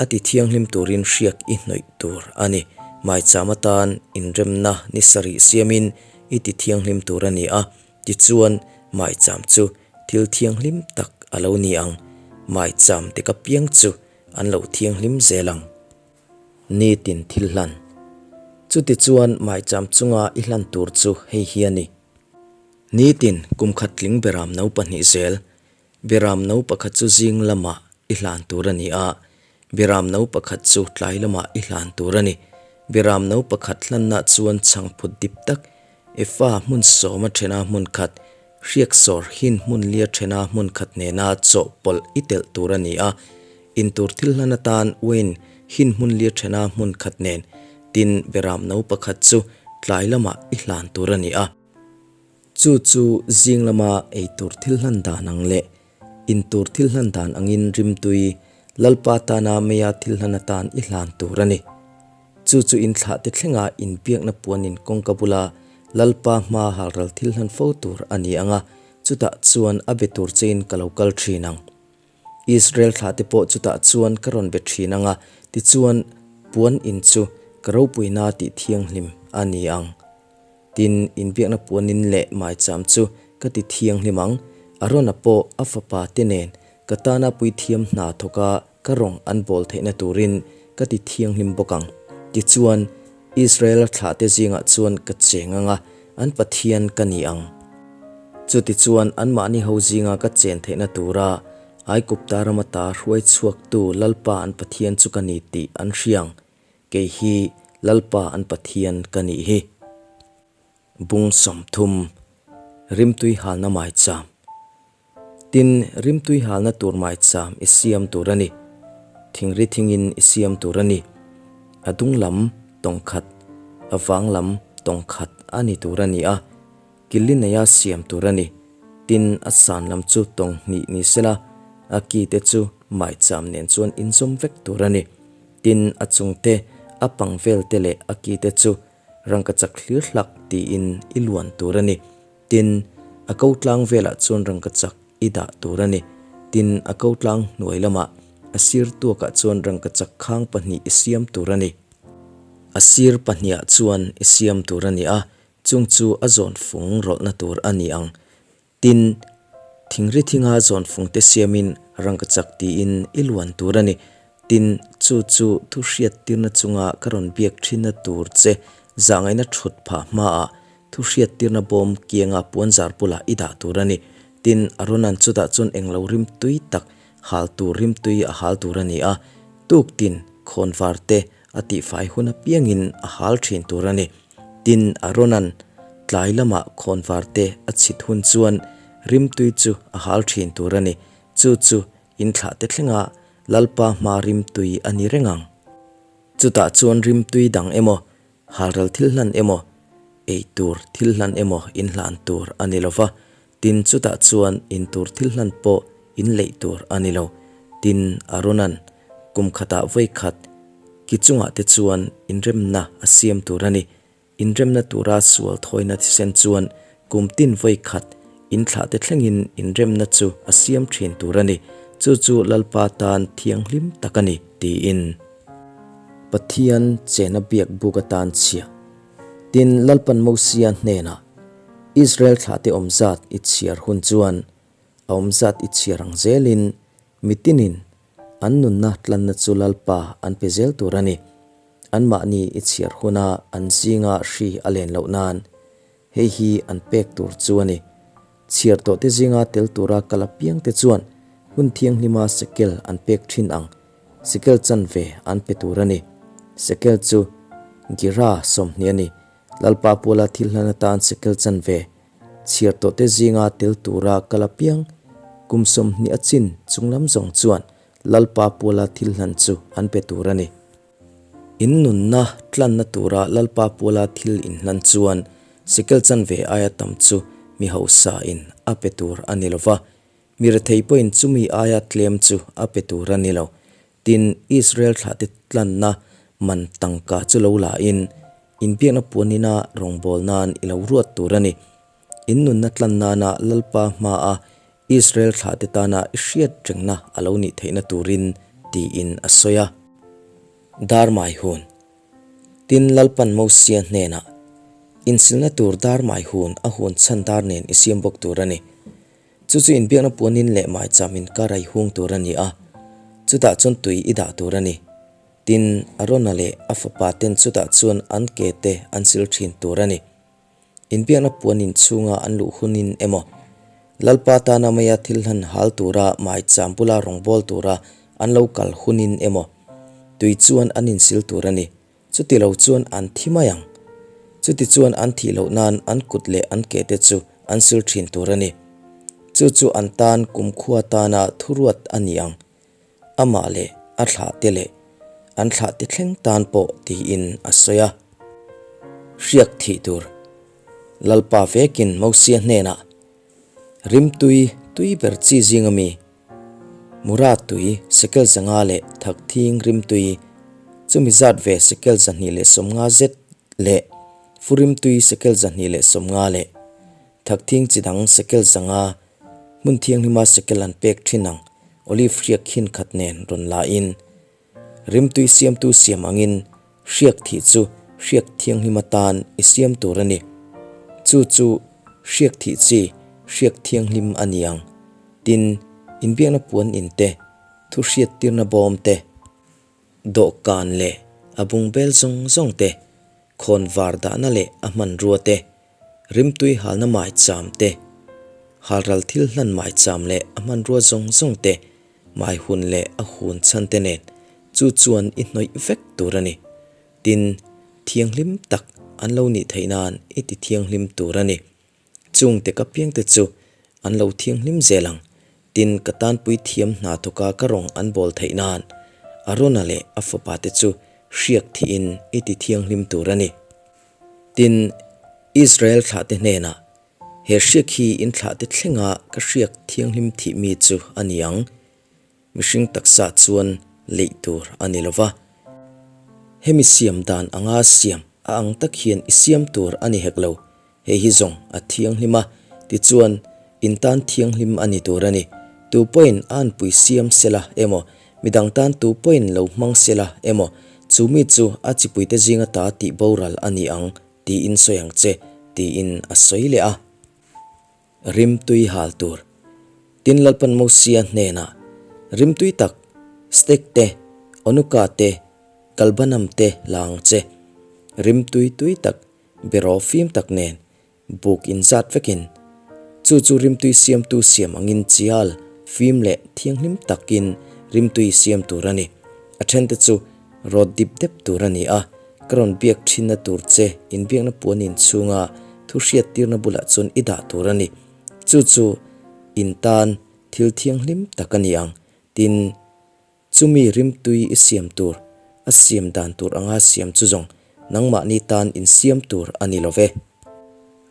a ti thianghlim turin hriak i hnawih tur a ni. Maicham atan inremna ni sarih siamin i ti thianghlim tur a ni a. Tichuan, maicham chu thil thianghlim tak a lo ni ang, maicham te ka piang chu an lo thianghlim zel ang. Nitin thil hlan. Chutichuan maicham chunga i hlan tur chu hei hi a ni. Nitin kum khat tling beram no pahnih zel, beram no pakhat chu zing lamah i hlan tur a ni a, beram no pakhat chu tlai lamah i hlan tur a ni. Beram no pakhat hlanna chuan chhangphut dip tak Efa hmun sawma thena hmun khat, hriak sawr hin hmun lia thena hmun khat nena chawhpawlh i telh tur a ni a. Intur thil hlan atan uain hin hmun lia thena hmun khat nen, tin beram no pakhat chu tlai lamah i hlan tur a ni a. Chu chu zing lama eitur thil hlan dan ang leh intur thil hlan dan angin rimtui Lalpa tana meia thil hlan atan i hlan tur a ni. Chu chu inthlah te thlenga inbiakna puanin kawngka bula Lalpa hma halral thil hlan fo tur a ni ang a, chutah chuan a be tur chein ka lo kal thin ang. Israel thlah te pawh chutah chuan ka rawn be thin ang a, tichuan puan in chu ka ropuina tih thianghlim a ni ang. Tin, inbiakna puanin leh maicham chu ka ti thianghlim ang, Arona pawh a fapa te nen ka tana puithiam hna thawka Ka rawng an bawl theihna turin ka ti thianghlim bawk ang. Tichuan, Israela thlahte zingah chuan ka cheng ang a, an Pathian ka ni ang. Chutichuan, anmahni ho zinga ka chen theihna tura Aigupta rama ta hruai chhuaktu Lalpa an Pathian chu ka ni tih an hria ang. Kei hi Lalpa an Pathian ka nih hi. Bung 30, Rimtui halna maicham. Tin, rimtui halna tur maicham i siam tur a ni. Thingri thingin i siam tur a ni. A dung lam tawng khat, a vang lam tawng khat a ni tur a ni a, kili neia siam tur a ni. Tin, a san lam chu tawng hnih ni sela, a ki te chu maicham nen chuan inzawm vek tur a ni. Tin, a chung te, a pang vel te leh a ki te chu Rangkachak hlir hlak tiin i luan tur a ni. Tin, a ko tlang velah chuan rangkachak i dah tur a ni. Tin, a ko tlang hnuai lamah a sir tuakah chuan rangkachak khang pahnih i siam tur a ni. A sir pahniah chuan i siam tur a ni a. Chung chu a zawn fung rawlhna tur a ni ang. Tin, thingri thinga zawn fungte siamin rangkachak tiin i luan tur a ni. Tin, chu chu thu hriattirna chunga ka rawn biak thinna tur che zahngaihna thut phah hmaah thu hriattirna bawm kianga puanzar bulah i dah tur a ni. Tin, Arona'n chutah chuan englo rimtui tak hal tur rimtui a hal tur a ni a, tuktin khawnvar te a tihfai hun apiangin a hal thin tur a ni. Tin, Arona'n tlai lamah khawnvar te a chhit hun chuan rimtui chu a hal thin tur a ni. Chu chu inthlah te thlenga Lalpa hma rimtui a ni reng ang. Chutah chuan rimtui dang emaw, halral thil hlan emaw, ei tur thil hlan emaw inhlan tur a ni lo va, tin chutah chuan in tur thil hlan pawh inleih tur a ni lo. Tin, Arona'n kum khatah vawi khat ki chungah te chuan inremna a siam tur a ni. Inremna tura sual thawina thisen chuan kum tin vawi khat inthlah te thlengin inremna chu a siam thin tur a ni. Chu chu Lalpa tan thianghlim tak a ni, tiin. Pathian chena biak buk atan chhia. Tin, Lalpan Mosia hnenah, Israel thlahte awm zat i chhiar hun chuan a awm zat i chhiar ang zelin mitinin an nunna tlanna chu Lalpa an pe zel tur a ni. Anmahni i chhiar huna an zinga hri a len loh nan hei hi an pek tur chu a ni. Chhiar tawhte zinga tel tura kal apiangte chuan hun thianghlima sekel an pek thin ang sekel chanve an pe tur a ni. Sekel chu Gira 20 a ni. Lalpa Puala thil hlan atan sekel chanve chhiar tawhte zinga tel tura kal apiang kum 20 a chin chunglam zawng chuan Lalpa Puala thil hlan chu an pe tur a ni. In nunna tlanna tura Lalpa Puala thil inhlan chuan sekel chanve aia tam chu mi hausa in a pe tur a ni lova, mi rethei pawhin chumi aia tlem chu a pe tur a ni lo. Tin, Israel thlahte tlanna man tangka chu lo la in, inbiakna puanina rawngbâwl nân i lo ruat tur a ni. In nunna tlan nâna Lalpa hmaa Israel thlahte tâna i hriat rengna a lo nih theihna tûrin, tiin a sawi a. Dâr mai hun. Tin, Lalpan Mosia hnênah, Insilna tûr dâr mai hun a hun chhan dâr nên i siam bawk tûr a ni. Chu chu inbiakna puanin leh maicham inkar a i hung tur a ni a, chutah chuan tui i dah tur a ni. Tin, Arona leh a fapa ten chutah chuan an ke te an sil thin tur a ni. Inbiakna puan inchhunga an luh hunin emaw, Lalpa tana maia thil hlan hal tura maicham bula rawngbâwl tura an lo kal hunin emaw, tui chuan an insil tur a ni. Chuti lo chuan an thi mai ang. Chuti chuan an thih loh nan an kut leh an ke te chu an sil thin tur a ni. Chu chu an tan kumkhua tana thuruat a ni ang. Amah leh a thlah te leh an thlah te thleng tan pawh tiin a sawi a. Hriak thih tur Lalpa vekin Mosia hnenah, Rimtui tui ber chi zinga mi Mura tui sekel 500 leh Thakthing rimtui chumi zat ve sekel 250 zet leh Fu rimtui sekel 250 leh Thakthing chi dang sekel 500 hmun thianghlima sekel an pek thin ang olive hriak khin khat nen rawn la in rimtui siamtu siam angin hriak thih chu hriak thianghlima tan i siam tur a ni. Chu chu hriak thih chi hriak thianghlim a ni ang. Tin, inbiakna puan in te, thu hriattirna bawm te, dawhkan leh a bungbel zawng zawng te, khawn var dahna leh a hmanrua te, rimtui halna maicham te, halral thil hlan maicham leh a hmanrua zawng zawng te, mai hun leh a hun chhan te nen chu chuan i hnawih vek tur a ni. Tin, thianghlim tak an lo nih theih nan i ti thianghlim tur a ni. Chungte ka piangte chu an lo thianghlim zel ang, tin ka tanpui thiam hna thawka ka rawng an bawl theih nan Arona leh a fapate chu hriak thihin i ti thianghlim tur a ni. Tin, Israel thlahte hnenah, He hriak hi in thlahte thlenga ka hriak thianghlim thih mi chu a ni ang, Mihring taksa chuan leih tur a ni lova, hemi siam dan anga siam a ang tak hian i siam tur a ni hek lo, hei hi zawng a thianghlim a, tichuan in tan thianghlim a ni tur a ni. Tu pawhin a anpui siam sela emaw, midang tan tu pawhin lo hmang sela emaw, chu mi chu a chipuite zinga ta tih boral a ni ang tiin sawi ang che, tiin a sawi leh a. Rimtui hal tur. Tin Lalpan Mosia hnenah, Rimtui tak, stek te, onuka te, kalbanam te la ang che. Rimtui tui tak, beraw fim tak nen Buk inzat vekin, chu chu rimtui siamtu siam angin chial, fim leh thianghlim takin rimtui siam tur a ni. A thente chu rawt dip dep tur a ni a, ka rawn biak thinna tur che inbiakna puan inchhunga thu hriattirna bulah chuan i dah tur a ni. Chu chu in tan thil thianghlim tak a ni ang, tin, Chumi rimtui i siam tur, a siam dan tur anga siam chu zawng nangmahni tan insiam tur a ni lo ve.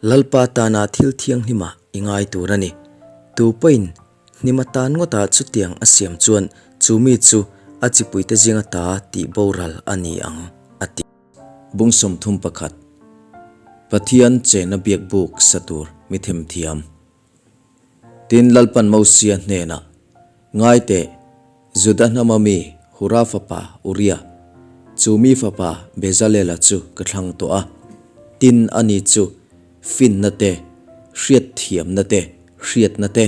Lalpa tana thil thianghlima i ngai tur a ni. Tu pawhin hnim atan ngawta chutiang a siam chuan chu mi chu a chipuite zinga ta tih boral a ni ang, a ti. Bung 31, Pathian chena biakbuk sa tur mi themthiam. Tin, Lalpan Mosia hnenah, Ngai teh, Juda hnama mi Hura fapa Uria, chu mi fapa Bezalela chu ka thlang tawh a. Tin, ani chu finna te, hriatthiamna te, hriatna te,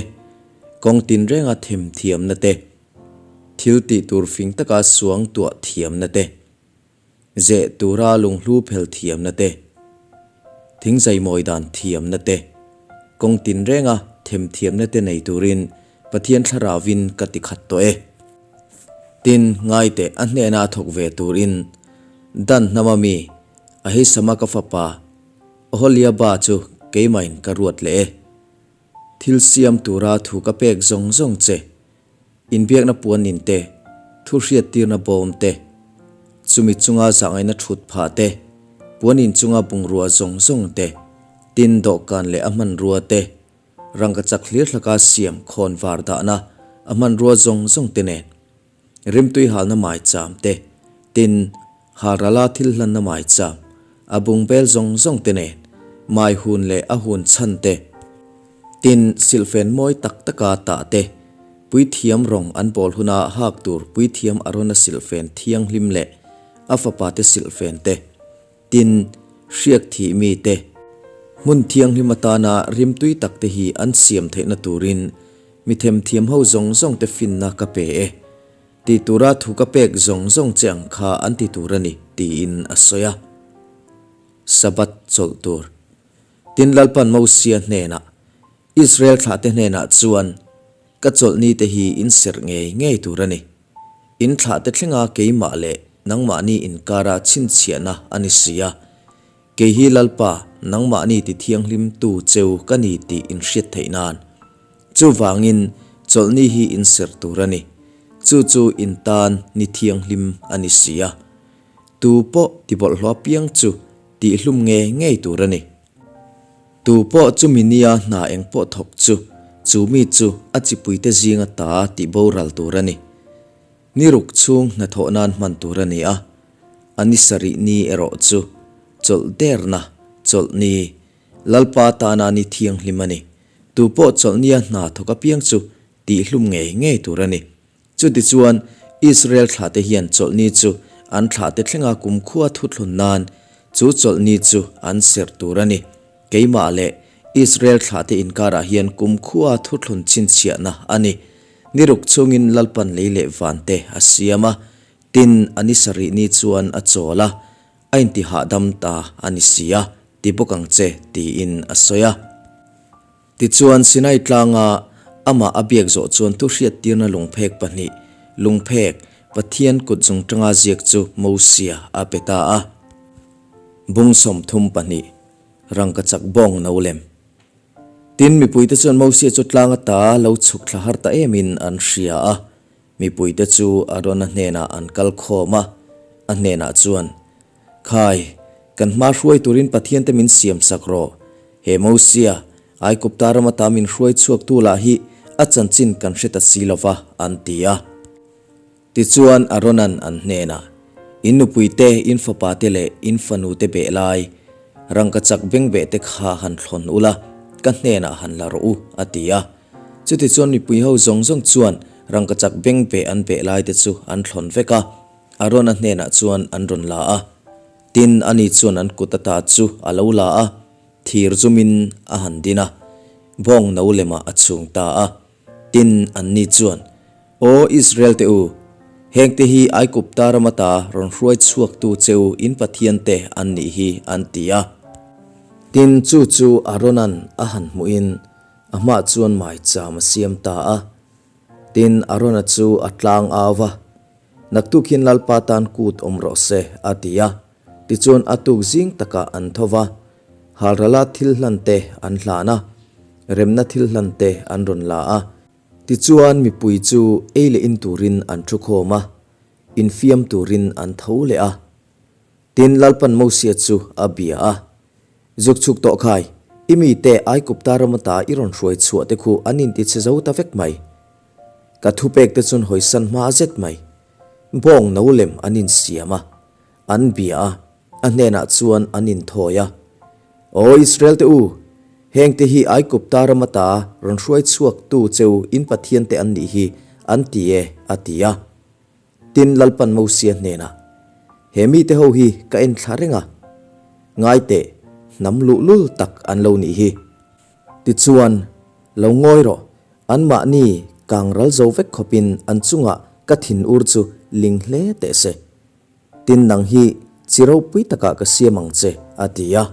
kawng tinrenga themthiamna te, thil tih tur fing taka suangtuah thiamna te, Zeh tura lunghlu phel thiamna te, thingzaimawi dan thiamna te, kawng tinrenga themthiamna te nei turin Pathian Thlarauvin ka ti khat tawh e. Tin, ngaiteh a hnena a thawk ve turin Dan hnama mi Ahisamaka fapa Oholiaba chu keimahin ka ruat leh e. Thil siam tura thu ka pek zawng zawng che. Inbiakna puannin te, thu hriattirna bawm te, chumi chunga zahngaihna thut phah te, puanin chunga bungrua zawng zawng te, tin dawhkan leh a hmanrua te, rangkachak hlir hlaka siam khawn var dahna a hmanrua zawng zawng te nen, rimtui halna maicham te, tin halrala thil hlanna maicham, a bungbel zawng zawng te nen, mai hun leh a hun chhan te, Tin, silhfen mawi tak taka tah te, puithiam rawng an bawl huna hak tur puithiam Arona silhfen thianghlim leh a fapate silhfen te, tin, hriak thih mi te, hmun thianghlim atana rimtui tak te hi an siam theihna turin mi themthiam ho zawng zawng te finna ka pe e, ti tura thu ka pek zawng zawng che ang kha an ti tur a ni, tiin a sawi a. Sabbath chawlh tur. Tin, Lalpan Mosia hnenah, Israel thlahte hnenah chuan, Ka chawlhni te hi in serh ngei ngei tur a ni. In thlahte thlenga keimah leh nangmahni inkara chhinchhiahna a ni si a. Kei hi Lalpa, nangmahni ti thianghlimtu cheu ka ni tih in hriat theih nan. Chuvangin, chawlhni hi in serh tur a ni. Chu chu in tan ni thianghlim a ni si a. Tu pawh ti bawlhhlawh apiang chu Tihhlum ngei ngei tur a ni. Tu pawh chumi nia hna eng pawh thawk chu, chu mi chu a chipuite zinga ta tih boral tur a ni. Ni ruk chhung hnathawh nan hman tur a ni a, a ni sarih ni erawh chu chawlh derna chawlh ni, Lalpa tana ni thianghlim a ni. Tu pawh chawlh nia hna thawk apiang chu tihhlum ngei ngei tur a ni. Chutichuan, Israel thlahte hian chawlhni chu an thlahte thlenga kumkhua thuthlun nan chu chawlhni chu an serh tur a ni. Keimah leh Israel thlahte inkarah hian kumkhua thuthlun chhinchhiahna a ni. Ni ruk chungin Lalpan lei leh vante a siam a, tin a ni sarih ni chuan a chawl a, a intihahdam ta a ni si a, ti bawk ang che, tiin a sawi a. Tichuan, Sinai tlanga amah a biak zawh chuan thu hriattirna lungphek pahnih, lungphek, Pathian kut zung tanga ziak chu Mosia a pe ta a. Bung 32, Rangkachak bawng no lem. Tin, mipuite chuan Mosia chu tlang ata lo chhuk thla har ta emin an hria a. Mipuite chu Arona hnenah an kal khawm a, a hnenah chuan, Khai, kan hma hruai turin Pathiante min siam sak rawh. He Mosia, Aigupta ram ata min hruai chhuaktu lah hi a chanchin kan hre ta si lo va, an ti a. Tichuan Arona'n an hnenah, In nupuite, in fapate leh in fanute beh lai, rangkachak bengbeh te kha han thlawn ula, ka hnenah han la rawh u, a ti a. Chutichuan mipui ho zawng zawng chuan rangkachak bengbeh an beh laite chu an thlawn vek a. Arona hnenah chuan an rawn la a, tin, ani chuan an kut ata chu a lo la a. Thir zumin a han din a, bawng no lemah a chhung ta a. Tin, anni chuan, Aw Israel te u, hengte hi Aigupta ram ata rawn hruai chhuaktu che u in pathiante an nih hi, an ti a. Tin, chu chu Aarona'n a han hmuhin a hmah chuan maicham a siam ta a. Tin, Aarona chu a tlang au va, Naktuk hian Lalpa tan kut awm rawh se, a ti a. Tichuan a tuk zing takah an tho va, halrala thil hlan te an hlan a, remna thil hlan te an rawn la a. Tichuan mipui chu ei leh in turin an thu khawm a, infiam turin an tho leh a. Tin, Lalpan Mosia chu a bia a, Zuk chhuk tawh khai, i mite Aigupta ram ata i rawn hruai chhuah te khu an intichhe zo ta vek mai. Ka thupek te chuan hawisan hma zet mai. Bawng no lem an insiam a, an bia a, a hnenah chuan an inthawi a. Aw Israel te u, hengte hi Aigupta ram ata rawn hruai chhuaktu cheu in pathiante an nih hi an ti e, a ti a. Tin, Lalpan Mosia hnenah, He mite ho hi ka en thla reng a, ngai teh, hnam luhlul tak an lo nih hi. Tichuan, lo ngawi rawh, anmahni kang ral zo vek khawpin an chungah ka thin ur chu ling hle teh se. Tin, nang hi chi ropui takah ka siam ang che, a ti a.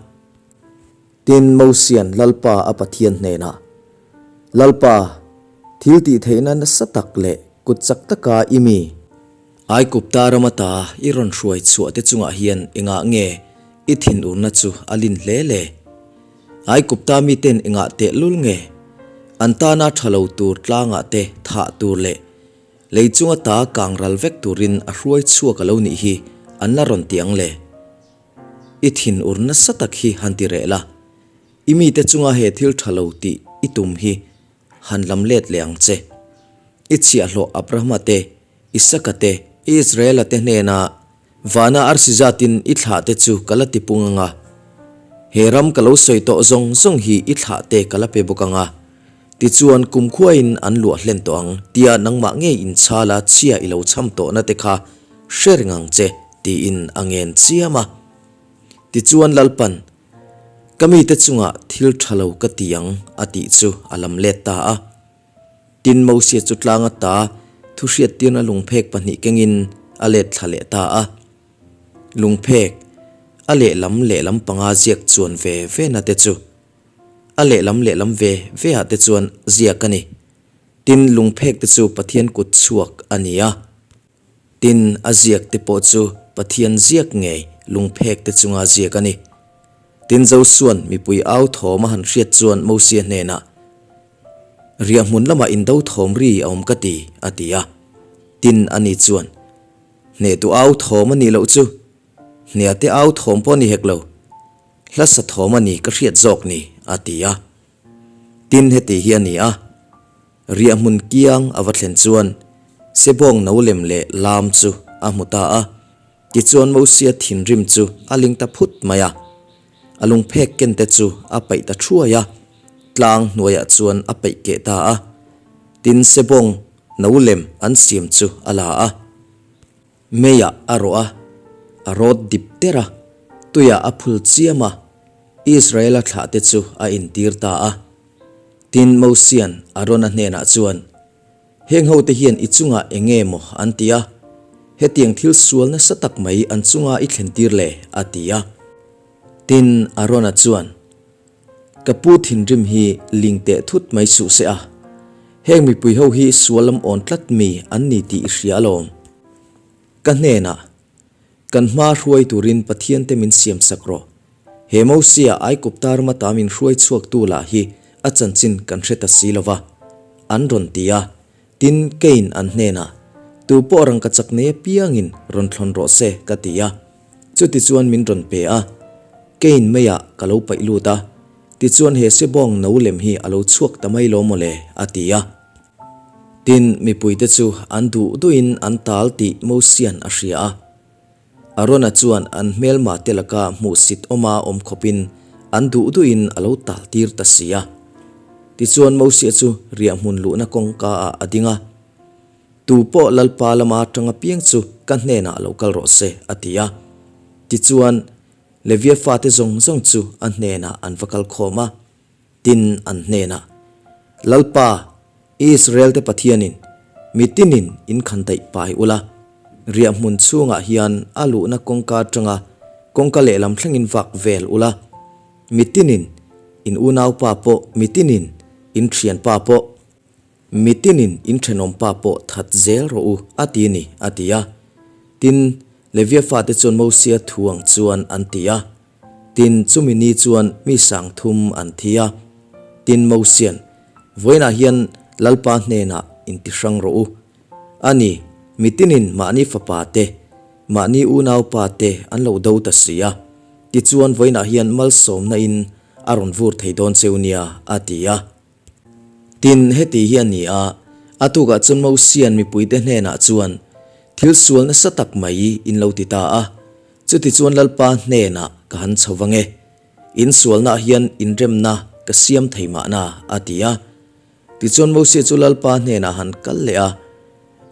Tin, Mosia'n Lalpa a Pathian hnenah, Lalpa, thil tih theihna nasa tak leh kut chak taka i mi, Aigupta ram ata i rawn hruai chhuah te chungah hian engah nge i thinurna chu a lin hle le? Aigupta miten engah tehlul nge an tana tha lo tur tlangah te thah tur leh Lei chunga ta kang ral vek turin a hruai chhuak a lo nih hi an la rawn ti ang le. I thin ur nasa tak hi han ti reh la, i mite chunga he thil tha lo tih i tum hi han lam let leh ang che. I chhiahhlawh Abrahama te, Isaka te, Israela te hnena Vana arsi zatin i thlah te chu ka la ti pung ang a, he ram ka lo sawi tawh zawng zawng hi i thlah te ka la pe bawk ang a, tichuan kumkhuain an luah hlen tawh ang tia nangmah ngei inchala chhia i lo chham tawhna te kha hre reng ang che tiin a ngen chiam a. Tichuan Lalpan, Ka mite chungah thil tha lo ka ti ang a tih chu a lam let ta a. Tin, Mosia chu tlang ata thuhriattirna lungphek pahnih kengin a let thla leh ta a. Lungphek, a lehlam lehlam panga ziak chuan ve ve na te chu a lehlam lehlam ve ve ah te chuan ziak a ni. Tin, lungphek te chu Pathian kut chhuak a ni a. Tin, a ziak te pawh chu Pathian ziak ngei lungphek te chunga ziak a ni. Tin, Josua'n mipui au thawm a han hriat chuan Mosia hnenah, Riahhmun lamah indo thawm ri a awm ka ti, a ti a. Tin, ani chuan, Hnehtu au thawm a nih loh chu, hniate au thawm pawh a ni hek lo, hla sa thawm a ni ka hriat zawk ni, a ti a. Tin, heti hi a ni a. Riahhmun kiang a va thlen chuan Sebawng no lem leh lam chu a hmu ta a, tichuan Mosia thinrim chu a ling ta phut mai a. A lungphek ken te chu a paih ta thuai a, tlang hnuaiah chuan a paih keh ta a. Tin, Sebawng no lem an siam chu a la a. Meiah a rawh a, a rawt dip der a, tuiah a phul chiam a, Israela thlahte chu a intir ta a. Tin, Mosia'n Arona hnenah chuan, Heng hote hian i chungah eng nge maw an ti a? Hetiang thil sual nasa tak mai an chunga i thlentir le? a ti a. Tin, Arona chuan, Ka pu thinrim hi ling teh thut mai suh se a, heng mipui ho hi sual lam awn tlat mi an ni tih i hria alawm. Ka hnenah, Kan hma hruai turin Pathian te min siam sak rawh. He Mosia Aigupta rama ta min hruai chhuaktu lah hi a chanchin kan hre ta si lo va, an rawn ti a. Tin, Cain an hnenah, Tu pawh rangka chak nei apiangin rawn thlawn rawh se, ka ti a. Chutichuan min rawn pe a. Cain meiah ka lo paih lut a. Tichuan he sebawng no lem hi a lo chhuak ta mai lo maw le, a ti a. Tin, mipuite chu an duh duhin an tal tih Mosia'n a hria a. Arona chuan an hmelma te laka hmuhsit awma awm khawpin an duh duhin a lo tal tir ta si a. Tichuan Mosia chu riahhmun luhna kawngka ah a ding a, Tu pawh Lalpa lama tang apiang chu ka hnenah lo kal rawh se, a ti a. Tichuan. Levia fate zawng zawng chu a hnenah an va kal khawm a. Tin, an hnenah, Lalpa, Israel-te Pathianin, mi tinin in khan daih pai ula, riahhmun chhungah hian a luhna kawngka atanga kawngka lehlam thlengin vak vel ula, mi tinin in unaupa pawh, mi tinin in thianpa pawh, Mi tinin in thenawmpa pawh that zel rawh u, a ti ni, a ti a. Tin, Levia fate chuan Mosia thu ang chuan an ti a. Tin, chumi ni chuan mi 3000 an thi a. Tin, Mosian, Vawiinah hian Lalpa hnenah intihrang rawh u. A ni, mi tinin mahni fapa te, mahni unaupa te an lo do ta si a. Tichuan, vawiinah hian malsawmna in a rawn vur thei dawn cheu nia, a ti a. Tin, heti hi a ni a, a tukah chuan Mosia'n mipuite hnenah chuan, Thil sual nasa tak mai in lo ti ta a, chutichuan Lalpa hnenah ka han chho vang e. In sualnaah hian inremna ka siam thei mahna, a ti a. Tichuan Mosia chu Lalpa hnenah han kal leh a,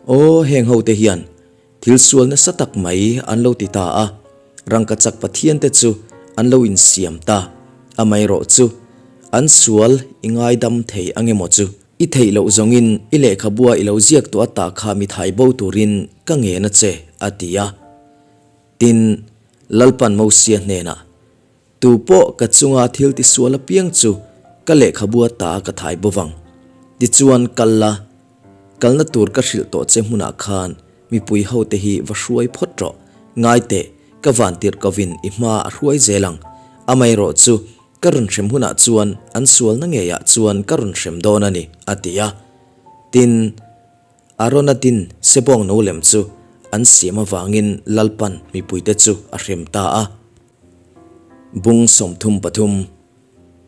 Aw, heng hote hian Thil sual nasa tak mai an lo ti ta a, rangkachak pathiante chu an lo insiam ta. Amaherawh chu, an sual i ngaidam thei ang emaw chu? I theih loh zawngin i lehkhabua i lo ziak tawh ata kha mi thai bo turin ka ngen a che, a ti a. Tin, Lalpan Mosia hnenah, Tu pawh ka chunga thil tisual apiang chu ka lehkhabua ta ka thai bo vang. Tichuan kal la, kalna tur ka hrilh tawh che hmunah khan mipui hote hi va hruai phawt rawh. Ngai teh, ka van tirh kovin i hma a hruai zel ang. Amaherawh chu ka rawn hrem hunah chuan an sualna ngeiah chuan ka rawn hrem dawn a ni, a ti a. Tin. Arona tin sebawng no lem chu an siam avangin Lalpan mipuite chu a hrem ta a. Bung 33,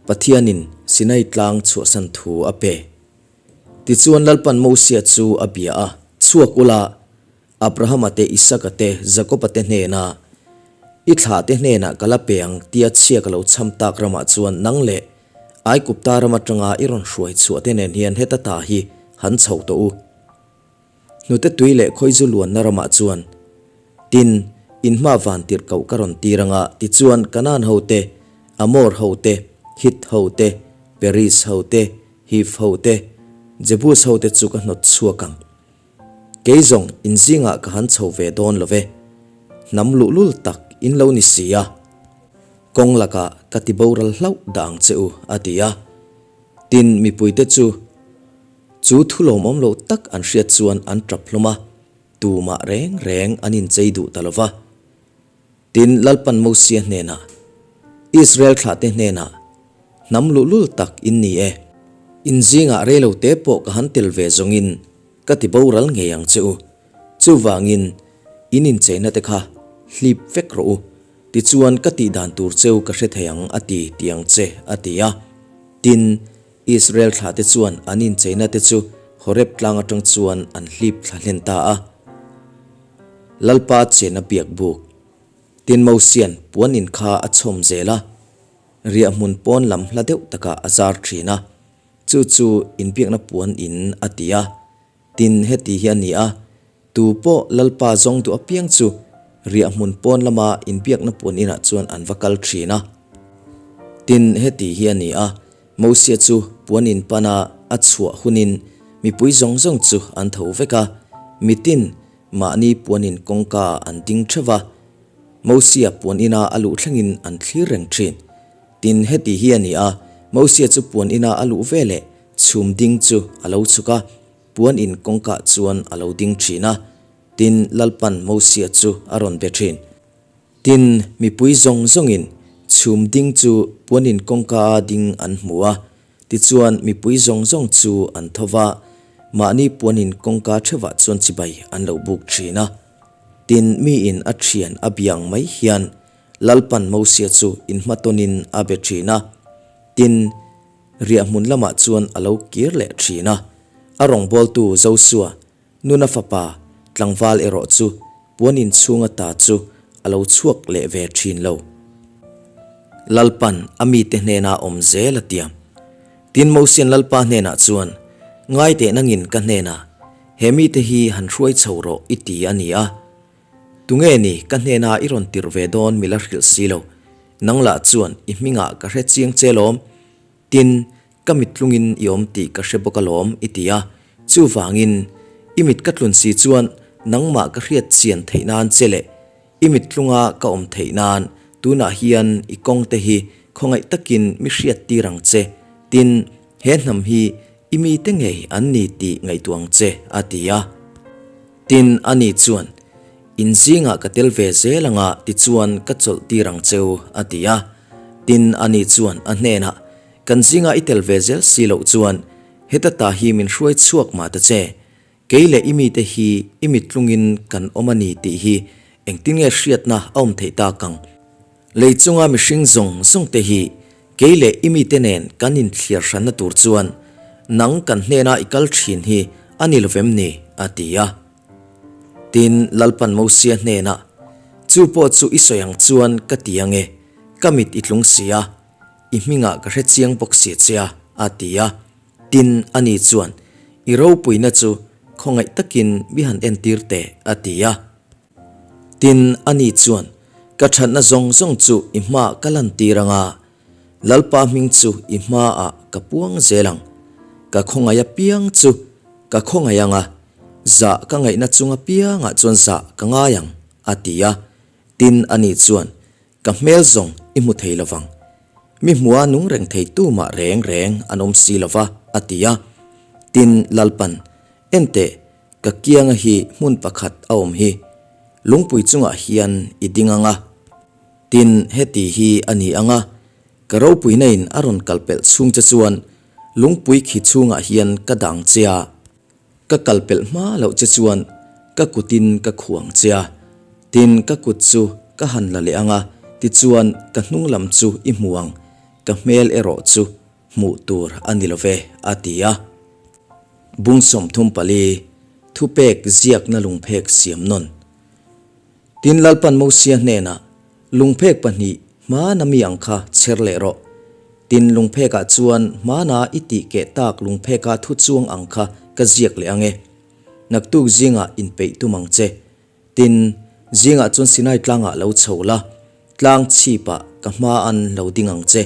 Pathianin Sinai tlang chhuahsan thu a pe. Tichuan Lalpan Mosia chu a bia a, Chhuak ula, Abrahama te, Isaka te, Jakoba te hnena i thlahte hnenah ka la pe ang tia chhia ka lo chham tak ramah chuan nang leh Aikupta ram atanga i rawn hruai chhuah te nen hian heta ta hi han chho tawh u. Hnute tui leh khawizu luanna ramah chuan, Tin, in hma van tirh koh ka rawn tir anga tichuan Kanaan ho te, Amor ho te, Hit ho te, Periz ho te, Hiv ho te, Jebus ho te chu ka hnawt chhuak ang. Kei zawng in zingah ka han chho ve dawn lo ve. Hnam luhlul tak in lo ni si a. Kawng lakah ka ti boral hlauh dah ang che u, a ti a. Tin, mipuite chu chu thu lawmawm lo tak an hriat chuan an tap hlawm a, tumah reng reng an inchei duh ta lo va. Tin, Lalpan Mosia hnenah, Israel thlahte hnenah, Hnam luhlul tak in ni e. In zingah rei lo te pawh ka han tel ve zawngin ka ti boral ngei ang che u. Chuvangin, in incheina te kha hlip vek rawh u. Tichuan ka tih dan tur cheu ka hre thei ang a ti ti ang che, a ti a. Tin, Israel thlahte chuan an incheina te chu Horeb tlang atang chuan an hlip thla hlen ta a. Lalpa chena biak buk. Tin Mosian puan in kha a chhawm zel a, riahhmun pawn lam hla deuh takah a zar thin a, chu chu inbiakna puan in a ti a. Tin heti hi a ni a, tu pawh Lalpa zawng duh apiang chu riahhmun pawn lama inbiakna puan inah chuan an va kal thin a. Tin heti hi a ni a, Mosia chu puan in pana a chhuah hunin mipui zawng zawng chu an tho vek a, mitin Mahni puanin kawngka an ding theuh va, Mosia puan ina a luh thlengin an thlir reng thin. Tin, heti hi a ni a, Mosia chu puan ina a luh veleh chhum ding chu a lo chhuk a, puan in kawngkaah chuan a lo ding thin a. Tin, Lalpan Mosia chu a rawn be thin. Tin, mipui zawng zawngin chhum ding chu puan in kawngkaa ding an hmu a, Tichuan, mipui zawng zawng chu an tho va, mahni puanin kawngka theuhah chuan chibai an lo buk thin a. Tin, miin a thian a biang mai hian Lalpan Mosia chu inhmatawnin a be thin a. Tin, riahhmun lamah chuan a lo kir leh thin a. A rawngbawltu Josua Nuna fapa tlangval erawh chu puan inchhung ata chu a lo chhuak leh ve thin lo. Lalpan a mite hnena awm zel a tiam. Tin Mosian Lalpa hnenah chuan, Ngai teh nangin ka hnenah, he mite hi han hruai chho rawh i ti a ni a. Tunge ni ka hnena i rawn tirh ve dawn mi la hrilh si lo. Nang lah chuan i hmingah ka hre chiang che lawm. Tin, ka mit tlungin i awm tih ka hre bawk alawm i ti a. Chuvangin, i mit ka tlun si chuan nangmah ka hriat chian theih nan che leh i mit tlunga ka awm theih nan tunah hian i kawng te hi khawngaih takin mi hriat tir ang che. Tin, he hnam hi i mite ngei an ni tih ngaihtuah ang che, a ti a. Tin, ani chuan, In zingah ka tel ve zel anga tichuan ka chawlh tir ang cheu, a ti a. Tin, ani chuan a hnenah, Kan zingah i tel ve zel si loh chuan heta ta hi min hruai chhuak mah ta che. Kei leh i mite hi i mittlungin kan awm a ni tih hi engtin nge hriatna a awm theih tak ang? Lei chunga mihring zawng zawng te hi kei leh i mite nen kan inthliar hranna tur chuan nang kan hnena i kal thin hi a ni lovem ni? a ti a. Tin, Lalpan Mosia hnenah, Chu pawh chu i sawi ang chuan ka ti ang e, ka mit i tlung si a, i hmingah ka hre chiang bawk si che a, a ti a. Tin, ani chuan, I ropuina chu khawngaih takin mi han entir teh, a ti a. Tin, ani chuan, Ka thatna zawng zawng chu i hmaah ka lantir ang a, Lalpa hming chu i hmaah ka puang zel ang. Ka khawngaih apiang chu ka khawngaih ang a, zah ka ngaihna chung apiangah chuan zah ka ngai ang, a ti a. Tin, ani chuan, Ka hmel zawng i hmu thei lo vang. Mi hmua nung reng thei tu mah reng reng an awm si lo va, a ti a. Tin, Lalpan, Enteh, ka kianga hi hmun pakhat a awm hi. Lungpui chungah hian i ding ang a. Tin, heti hi a ni ang a, ka ropuina in a rawn kal pelh chhung che chuan lungpui khi chhungah hian ka dang che a. Ka kal pelh hma loh che chuan ka kutin ka khuang che a, tin ka kut chu ka han la leh ang a, tichuan ka hnung lam chu i hmu ang, ka hmel erawh chu hmuh tur a ni lo ve, a ti a. Bung 34, Thupek ziakna lungphek siam nawn. Tin Lalpan Mosia hnenah, Lungphek pahnih hmana mi ang kha chher leh rawh. Tin lungphekah chuan hmana i tih keh tak lungpheka thu chuang ang kha ka ziak leh ang e. Naktuk zingah inpeih tum ang che. Tin, zingah chuan Sinai tlangah lo chho la, tlang chhipah ka hmaan lo ding ang che.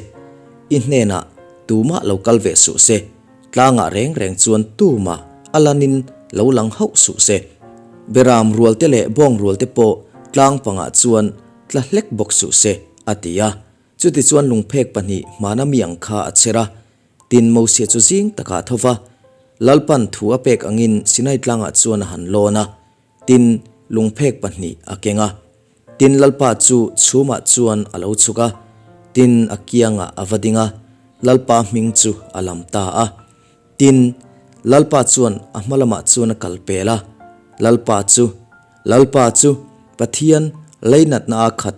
I hnenah tumah lo kal ve suh se, tlangah reng reng chuan tumah a lanin lo lang hauh suh se. Beram rualte leh bawng rualte pawh tlang pangah chuan tla hlek bawk suh se, a ti a. Chutichuan lungphek pahnih hmana mi ang kha a chher a. Tin, Mosia chu zing takah a tho va, Lalpan thu a pek angin Sinai tlangah chuan a han lawn a. Tin, lungphek pahnih a keng a. Tin, Lalpa chu chhumah chuan a lo chhuk a, tin, a kiangah a va ding a, Lalpa hming chu a lam ta a. Tin, Lalpa chuan a hma lamah chuan a kal pel a, Lalpa chu, Lalpa chu, Pathian leinatna a khat,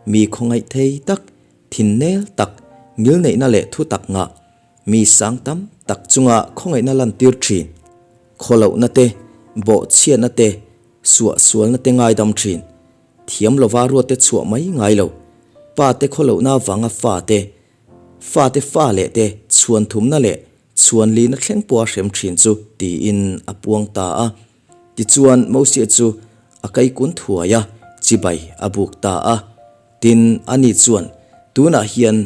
mi khawngaih thei tak, thinnel tak, ngilneihna leh thu tak ngah, mi sang tam tak chunga khawngaihna lantir thin, khawlohna te, bawhchhiatna te, suahsualna te ngaidam thin, thiam lova ruatte chhuah mai ngai lo, pa te khawlohna avanga fa te, Fate fa leh te chhuan thumna leh chhuan lina thleng pawha hrem thin chu tiin a puang ta a. Tichuan Mosia chu a kaikun thuai a, chibai a buk ta a. Tin, ani chuan, Tunah hian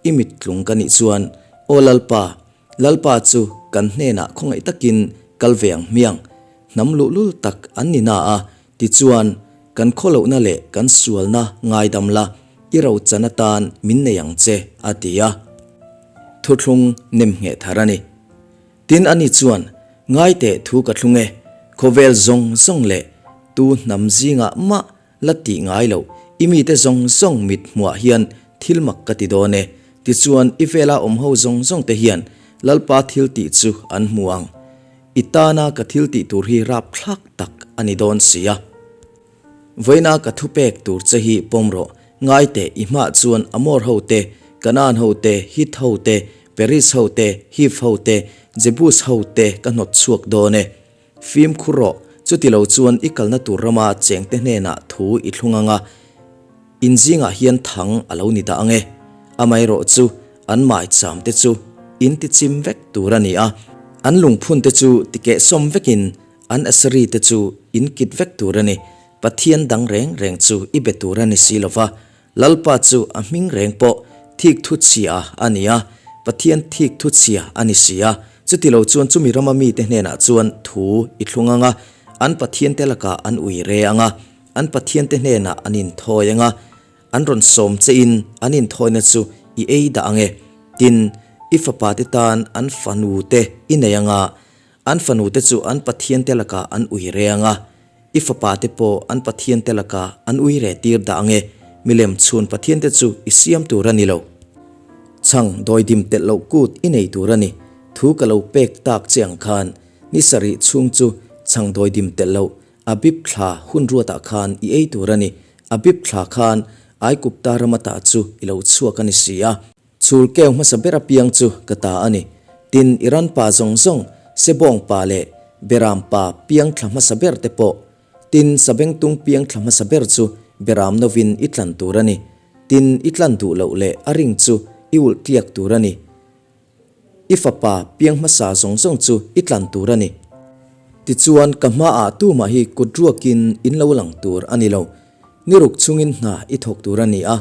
i mittlung ka nih chuan, Aw Lalpa, Lalpa chu kan hnenah khawngaih takin kal ve ang hmiang, hnam luhlul tak an ni na a, Tichuan, kan khawlohna leh kan sualna ngaidam la, i rochan atan min nei ang che, a ti a. Thuthlung nem ngheh thar a ni. Tin, ani chuan, Ngaiteh thu ka thlung e, khawvel zawng zawng leh tu hnam zingah mah la tih ngai loh, i mite zawng zawng mit hmuah hian thil mak ka ti dawn e. Tichuan, i vela awm ho zawng zawng te hian Lalpa thil tih chu an hmu ang. I tana ka thil tih tur hi rapthlak tak a ni dawn si a. Vawiina ka thupek tur che hi pawm rawh, ngai teh i hmah chuan Amor ho te, Kanaan ho te, Hit ho te, Periz ho te, Hiv ho te, Jebus ho te ka hnawt chhuak dawn e. Fimkhur rawh, chuti lo chuan i kalna tur rama chengte hnenah thu i thlung ang a, In zingah hian thang a lo ni dah ang e. Amaherawh chu an maicham te chu in ti chim vek tur a ni a, an lungphun te chu ti kehsawm vekin an asari te chu in kit vek tur a ni. Pathian dang reng reng chu i be tur a ni si lo va. Lalpa chu a hming reng pawh thik thu chhia a ni a, Pathian thik thu chhia a ni si a. Chutilo chuan chumi rama mite hnenah chuan thu i thlung ang a, an pathiante lakah an ui re ang a, an pathiante hnenah an inthawi ang a, an rawn sawm chein an inthawina chu i ei dah ang e. Tin, i fapate tan an fanute i nei ang a, An fanute chu an pathiante lakah an ui re ang a, i fapate pawh an pathiante lakah an ui re tir dah ang e, milem chhun pathiante chu i siam tur a ni lo. Chhang dawidim telh loh kut i nei tur a ni, thu ka lo pek tak che ang khan ni sarih chhung chu chhang dawidim telh loh Abib thla hun ruatah khan i ei tur a ni, Abib thla khan Aigupta rama tah chu i lo chhuak a ni si a. Chhul keu hmasa ber apiang chu ka ta a ni. Tin, Iran pa zawng zawng, Sebawng pa leh Beram pa piang thla hmasa ber te pawh. Tin, Sabengtung piang thla hmasa ber chu Beram novin i tlan tur a ni. Tin, i tlan duh loh leh a ring chu i ulh tliak tur a ni. I fapa piang hmasa zawng zawng chu i tlan tur a ni. Tichuan, ka hmaah tumah hi kut ruakin in lo lang tur a ni lo. Ni ruk chungin hna i thawk tur a ni a,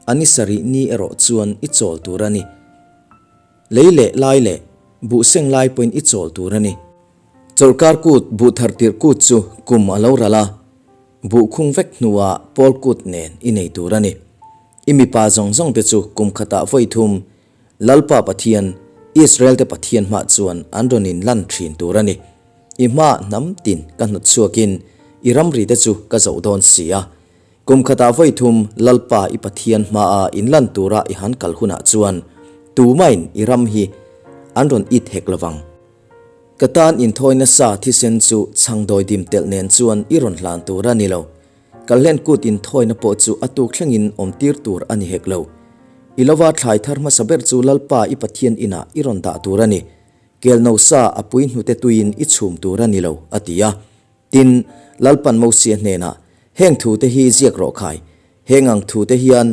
a ni sarih ni erawh chuan i chawl tur a ni. Lei leh lai leh buh seng lai pawhin i chawl tur a ni. Chawlhkar kut buh thar tirh kut chu kum a lo ral a, buh khung vek hnuah pawl kut nen i nei tur a ni. I mipa zawng zawng te chu kum khatah vawi thum Lalpa Pathian, Israel-te Pathian hmah chuan an rawn in lan thin tur a ni. I hmaah hnam tin ka hnawt chhuakin i ramrite chu ka zoh dawn si a. Kum khatah vawi thum Lalpa i Pathian hmaa in lan tura i han kal hunah chuan tumain i ram hi an rawn it hek lovang. Ka tan inthawi nasa thisen chu chhangdawi dim telh nen chuan i rawn hlan tur a ni lo. Kalhlen kut inthawina pawh chu a tuk thlengin awm tir tur a ni hek lo. I lova thlai thar hmasa ber chu Lalpa i Pathian inah i rawn dah tur a ni. Kelno sa a pui hnute tuiin i chhum tur a ni lo, a ti a. Tin, Lalpan Mosia hnenah, Heng thute hi ziak rawh khai, heng ang thute hian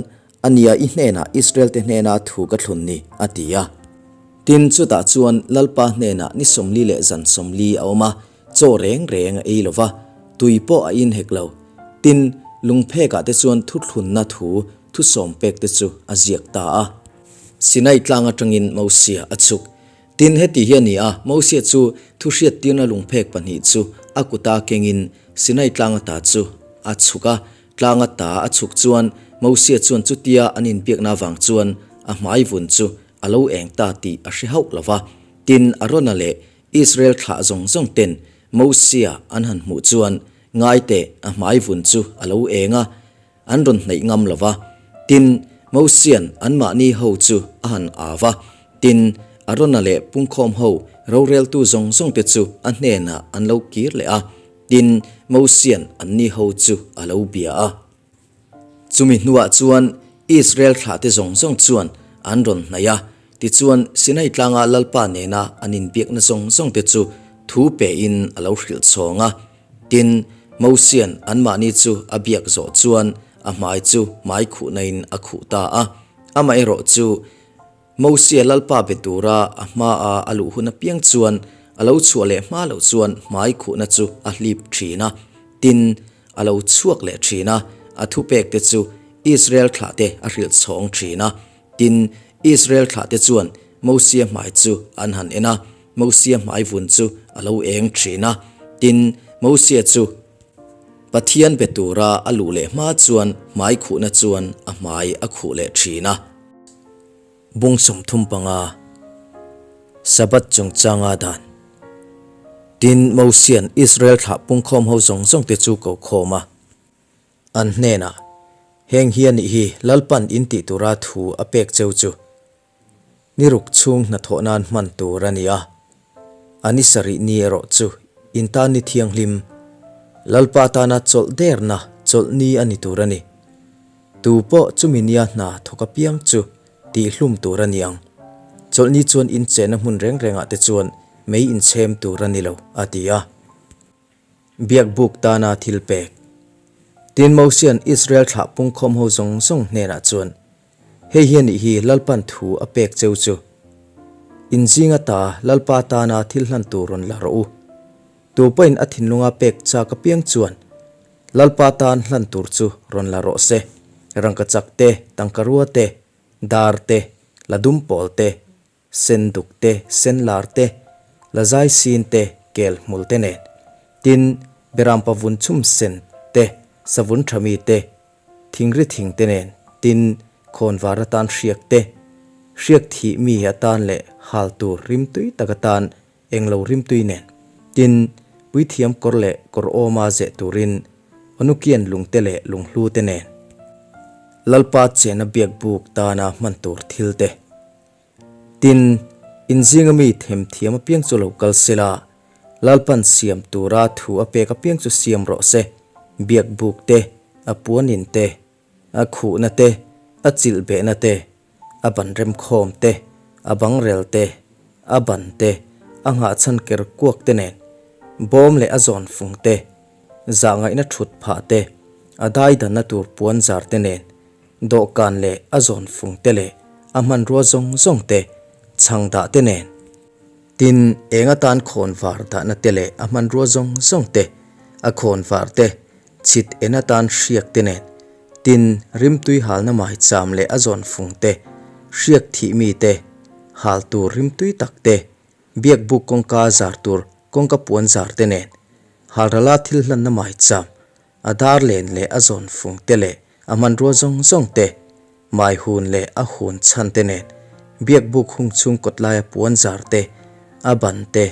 a nia i hnenah Israel-te hnena thu ka thlun ni, a ti a. Tin, chutah chuan Lalpa hnenah ni 40 leh zan 40 a awm a, Chaw reng reng a ei lo va, tui pawh a in hek lo. Tin, lungphekah te chuan thuthlunna thu thusawm pek te chu a ziak ta a. Sinai tlang atangin Mosia a chhuk. Tin, heti hi a ni a, Mosia chu thuhriattirna lungphek pahnih chu a kuta kengin Sinai tlang ata chu a chhuk a. Tlang ata a chhuk chuan Mosia chuan chutia an inbiakna avang chuan a hmai vun chu a lo eng ta tih a hre hauh lo va. Tin, Arona leh Israel thlah zawng zawng ten Mosia an han hmuh chuan ngai teh a hmai vun chu a lo eng a, an rawn hnaih ngam lo va. Tin, Mosian anmahni ho chu a han au va, tin, Arona leh pungkhawm ho roreltu zawng zawng te chu a hnenah an lo kir leh a, tin, Mosian anni ho chu a lo bia a. Chumi hnuah chuan Israel thlahte zawng zawng chuan an rawn hnaih a, tichuan Sinai tlanga Lalpa nena an inbiakna zawng zawngte chu thu pein a lo hrilh chhawng a. Tin, Mosian anmahni chu a biak zawh chuan a hmai chu hmai khuhnain a khuh ta a. Amaherawhchu, Mosia Lalpa be tura a hmaa a luh hun apiang chuan a lo chhuah leh hma loh chuan hmai khuhna chu a hlip thin a. Tin, a lo chhuak leh thin a, a thupekte chu Israel thlahte a hrilh chhawng thin a. Tin, Israel thlahte chuan Mosia hmai chu an han en a, Mosia hmai vun chu a lo eng thin a. Tin, Mosia chu Pathian be tura a luh leh hma chuan hmai khuhna chuan a hmai a khuh leh thin a. Bung 35 Sabbath chungchanga dan Tin, Mosian Israel thlah pungkhawm ho zawng zawng te chu ko khawm a, an hnenah, Heng hi a nih hi Lalpan in tih tura thu a pek cheu chu ni ruk chhung hnathawh nan hman tur a ni a, a ni sarih ni erawh chu in tan ni thianghlim, Lalpa tana chawlh derna chawlh ni a ni tur a ni. Tu pawh chumi nia hna thawk apiang chu tihhlum tur a ni ang. Chawlhni chuan inchehna hmun reng rengah te chuan mei inchhem tur a ni lo, a ti a. Biakbuk tana thil pek. Tin, Mosian Israel thlah pungkhawm ho zawng zawng hnenah chuan, Hei hi a nih hi Lalpan thu a pek cheu chu. In zinga ta Lalpa tana thil hlan tur rawn la rawh u. Tu pawhin a thinlunga pek chak apiang chuan Lalpa tan hlan tur chu rawn la rawh se. Rangkachak te, tangkarua te, dar te, la dumpawl te, sen duk te, sen lar te, la zai sin te, kel hmul te nen. Tin, berampa vun chhum sen te, savun tha mi te, thingri thing te nen, tin, khawnvar atan hriak te, hriak thih mi atan leh hal tur rimtui tak atan englo rimtui nen, tin, puithiam kawr leh kawr awma zeh turin Onukian lungte leh lunghlu te nen. Lalpa chena biakbuk tana hman tur thil te. Tin, in zinga mi themthiam apiang chu lo kal sela, Lalpan siam tura thu a pek apiang chu siam rawh se, biakbuk te, a puanin te, a khuhna te, a chilh behna te, a ban remkhawm te, a bangrel te, a ban te, a nghahchhan ker kuak te nen, bawm leh a zawn fung te, zahngaihna thut phah te, a daidanna tur puan zar te nen, dawhkan leh a zawn fung te leh a hmanrua zawng zawng te, chhang dah te nen. Tin, eng atan khawn var dahna te leh a hmanrua zawng zawng te, a khawn var te, chhit en atan hriak te nen, tin, rimtui halna maicham leh a zawn fung te, hriak thih mi te, hal tur rimtui tak te, biakbuk kawngka zar tur kawngka puan zar te nen, halrala thil hlanna maicham, a dar len leh a zawn fung te leh a hmanrua zawng zawng te, mai hun leh a hun chhan te nen, biakbuk hung chhung kawt laia puan zar te, a ban te,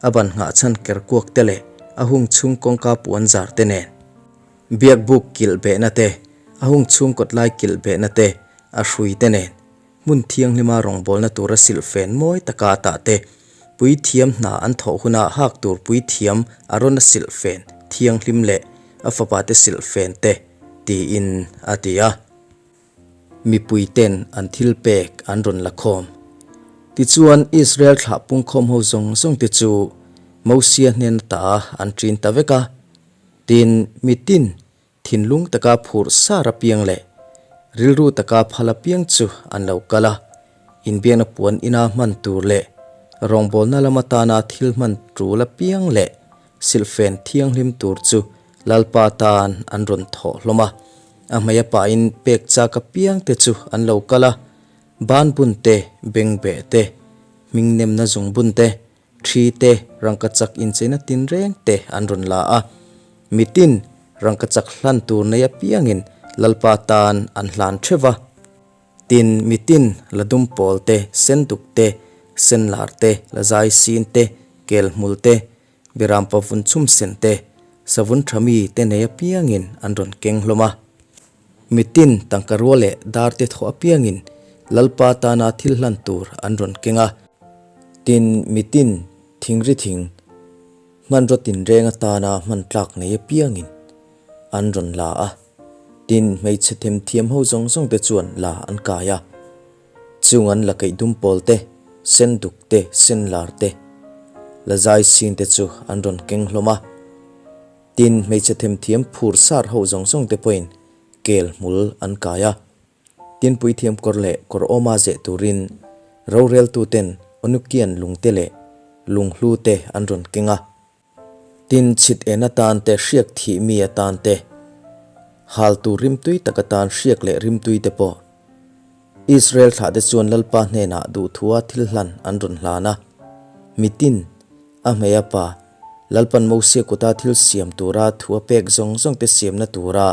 a ban nghah chhan ker kuak te leh a hung chhung kawngka puan zar te nen, biakbuk kilh behna te, a hung chhung kawt lai kilh behna te, a hrui te nen, hmun thianghlima rawngbawlna tura silhfen mawi taka tah te, puithiam hna an thawh huna hak tur puithiam a rawn a silhfen thianghlim leh a fapate silhfen te, tiin a ti a. Mipui ten an thil pek an rawn la khawm. Tichuan Israel thlah pungkhawm ho zawng zawng te chu Mosia hnen ata an ṭin ta vek a. Tin, mitin Thinlung taka phurh sar apiang leh rilru taka phal apiang chu an lo kal a, inbiakna puan ina hman tur leh rawngbawlna lam atana thil hman tul apiang leh silhfen thianghlim tur chu Lalpa tan an rawn thawh hlawm a. A hmei a pahin pek chak apiang te chu an lo kal a, ban bun te, bengbeh te, hming nemna zung bun te, Thi te, rangkachak incheina tinreng te an rawn la a. Mitin rangkachak hlan tur nei apiangin Lalpa tan an hlan theuh va. Tin, mitin la dum pawl te, sen duk te, sen lar te, la zai sin te, kel hmul te, beram pavun chhum sen te, savun tha mi te nei apiangin an rawn keng hlawm a. Mitin tangka rua leh dar te thawh apiangin Lalpa tana thil hlan tur an rawn keng a. Tin, mitin thingri thing hmanraw tinreng atana hman tlak nei apiangin an rawn la a. Tin, hmeichhe themthiam ho zawng zawng te chuan la an kai a. Chung an la keih dum pawl te, sen duk te, sen lar te, la zai sin te chu an rawn keng hlawm a. Tin, hmeichhe themthiam phur sar ho zawng zawng te pawhin kel hmul an kai a. Tin, puithiam kawr leh kawr awma zeh turin roreltuten Onukian lungte leh lunghlu te an rawn keng a. Tin, chhit en atan te, hriak thih mi atan te, hal tur rimtui tak atan hriak leh rimtui te pawh Israel thlahte chuan Lalpa hnenah duhthua thil hlan an rawn hlan a. Mitin, A hmei a pa, Lalpan Mosia kuta thil siam tura thu a pek zawng zawng te siamna tura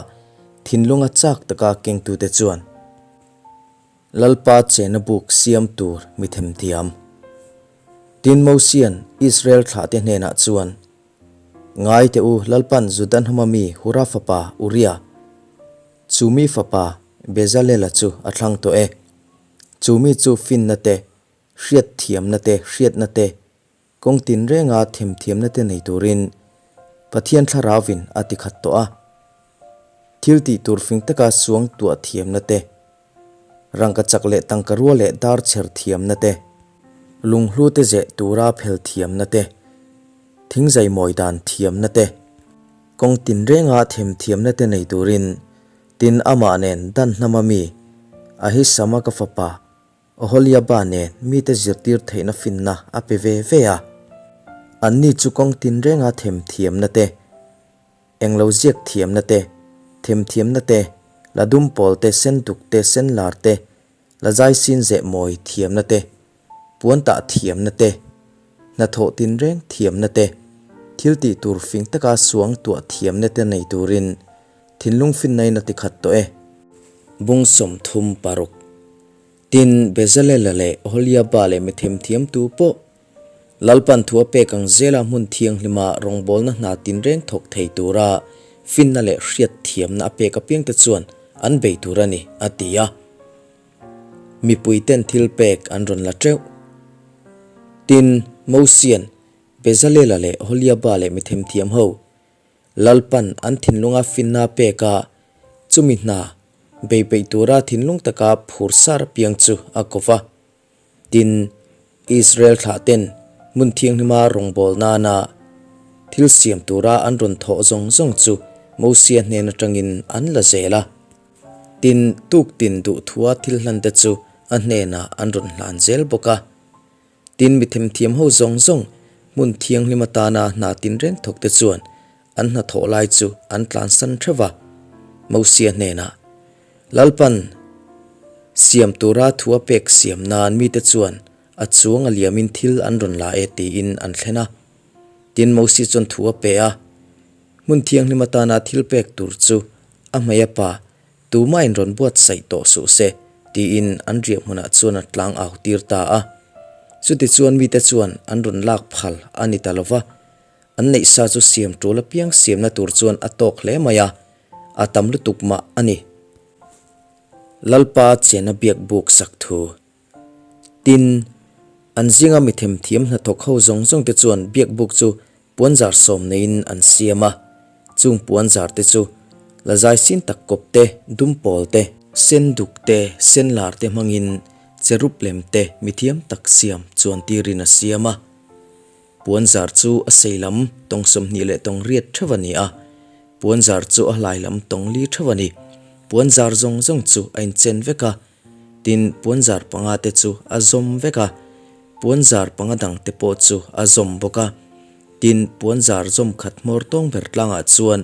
thinlunga chak taka kengtute chuan Lalpa chena buk siam tur mi themthiam. Tin Mosia'n Israel thlahte hnenah chuan, Ngai teh u, Lalpan Juda hnama mi Hura fapa Uria, chu mi fapa Bezalela chu a thlang tawh e. Chu mi chu finna te, hriatthiamna te, hriatna te, Kawng tinrenga themthiamna te nei turin Pathian Thlarauvin a ti khat tawh a. Thil tih tur fing taka suang tuah thiamna te, rangka chak leh tangka rua leh dar chher thiamna te, lunghlu te zeh tura phel thiamna te, thingzai mawi dan thiamna te, kawng tinrenga themthiamna te nei turin tin amah nen dan hnama mi Ahisamaka fapa Oholiaba nen mite zirtir theihna finna a pe ve ve a. Anni chu kawng tinrenga themthiamna te, englo ziak thiamna te, themthiamna te, La dumpawl te, senduk te, senlar te, la zaisin zeh mawi thiamna te, puan tah thiamna te, hnathawh tinreng thiamna te, thil tih tur fing taka suang tuah thiamna te nei turin thinlung finnain a ti khat tawh e. Bung 36. Tin, Bezalela leh Oholiaba leh mi themthiamtu pawh Lalpan thu a pek ang zela hmun thianghlima rawngbawlna hna tinreng thawk thei tura finna leh hriat thiamna a pek apiangte chuan an bei tur a ni, a ti a. Mipuiten thil pek an rawn la teuh. Tin, Mosian, Bezalela leh Oholiaba leh mi themthiam ho, Lalpan an thinlunga finna a pek a, chumi hna bei peih tura thinlung taka phur sar apiang chu a ko va. Tin, Israel thlahten hmun thianghlima rawngbâwl nâna thil siam tûra an rawn thawh zawng zawng chu Mosia hnên aṭangin an la zêl a. Tin, tûktin duhthua thil hlante chu a hnênah an rawn hlân zêl bawk a. Tin, mi themthiamho zawng zawng hmun thianghlim atâna hna tinreng thawkte chuan an hnathawh lai chu an tlansan theuh va. Mosia hnênah, Lalpan siam tura thu a pek siam nan mite chuan a chuang a liamin thil an rawn la e tiin an thlen a. Tin, Mosia chuan thu a pe a, Hmun thianghlim atana thil pek tur chu a hmei a pa Tuma in rawn buatsaih tawh suh se, tiin an riah hmunah chuan a tlang au tir ta a. Chutichuan mite chuan an rawn lak phal a ni ta lo va, an neih sa chu siam tul apiang siamna tur chuan a tawk hle mai a, a tam lutuk mah a ni. Lalpa chena biak buk sak thu. Tin, an zinga mi themthiam hnathawk ho zawng zawng te chuan biak buk chu puanzar sawm neiin an siam a, chung puanzar te chu la zai sin tak kawp te, dumpawl te, senduk te, senlar te hmangin cherub lem te mithiam tak siam chuan tirin a siam a. Puanzar chu a sei lam tawng 28 theuh a ni a, puanzar chu a hlai lam tawng li theuh a ni. Puanzar zawng zawng chu a inchen vek a, Tin, puanzar panga te chu a zawm vek a, puanzar panga dang te pawh chu a zawm bawk a. Tin, puanzar zawm khat hmawr tawng ber tlangah chuan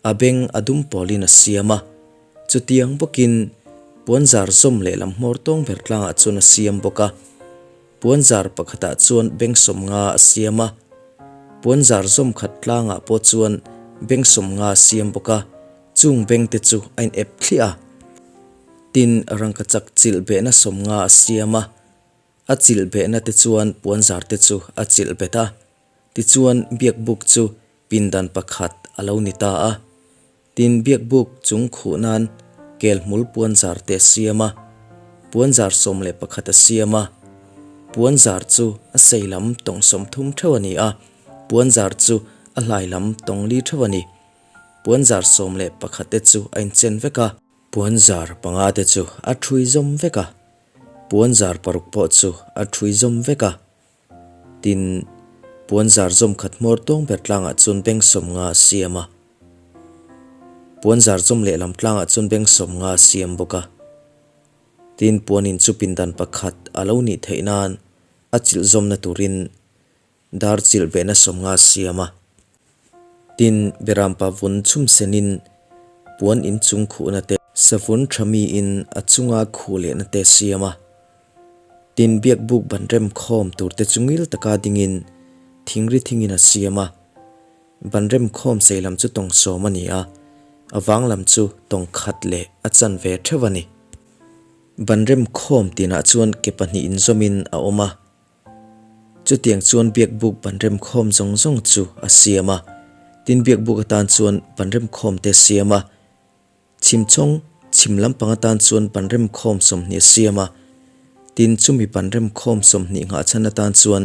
a beng a dum pawlin a siam a. Chutiang bawkin puanzar zawm lehlam hmawr tawng ber tlangah chuan a siam bawk a. Puanzar pakhatah chuan beng 50 a siam a. Puanzar zawm khat tlangah pawh chuan beng 50 a siam bawk a, chung beng te chu a inep thliah a. Tin, rangkachak chilh behna 50 a siam a, a chilh behna te chuan puanzar te chu a chilh bet a. Tichuan, biakbuk chu pindan pakhat a lo ni ta a. Tin, biakbuk chung khuh nan kel hmul puanzar te a siam a, puanzar 11 a siam a. Puanzar chu a sei lam tawng 30 theuh a ni a, puanzar chu a hlai lam tawng li theuh a ni. Puanzar 11 te chu a inchen vek a. Puanzar panga te chu a ṭhui zawm vek a, puanzar paruk pawh chu a ṭhui zawm vek a. Tin, puanzar zawm khat hmawr tawng ber tlangah chuan beng 50 a siam a. Puanzar zawm lehlam tlangah chuan beng 50 a siam bawk a. Tin, puanin chu pindan pakhat a lo nih theih nan a chilh zawmna turin Dar chilh behna 50 a siam a. Tin, Berampa vun chhum senin puan inchung khuhna te, savun tha miin a chunga khuh lehna te siam a. Tin, biakbuk ban rem khawm tur te chu ngil taka dingin thingri thingin a siam a. Ban rem khawm sei lam chu tawng 10 a ni a, a vang lam chu tawng khat leh a chanve theuh a ni. Ban rem khawm tinah chuan ke pahnih inzawmin a awm a. Chutiang chuan biakbuk ban remkhawm zawng zawng chu a siam a, tin biakbuk atan chuan ban remkhawm te a siam a, chhimchawng chhim lampang atan chuan ban remkhawm 20 a siam a, tin chumi ban remkhawm 20 nghahchhan atan chuan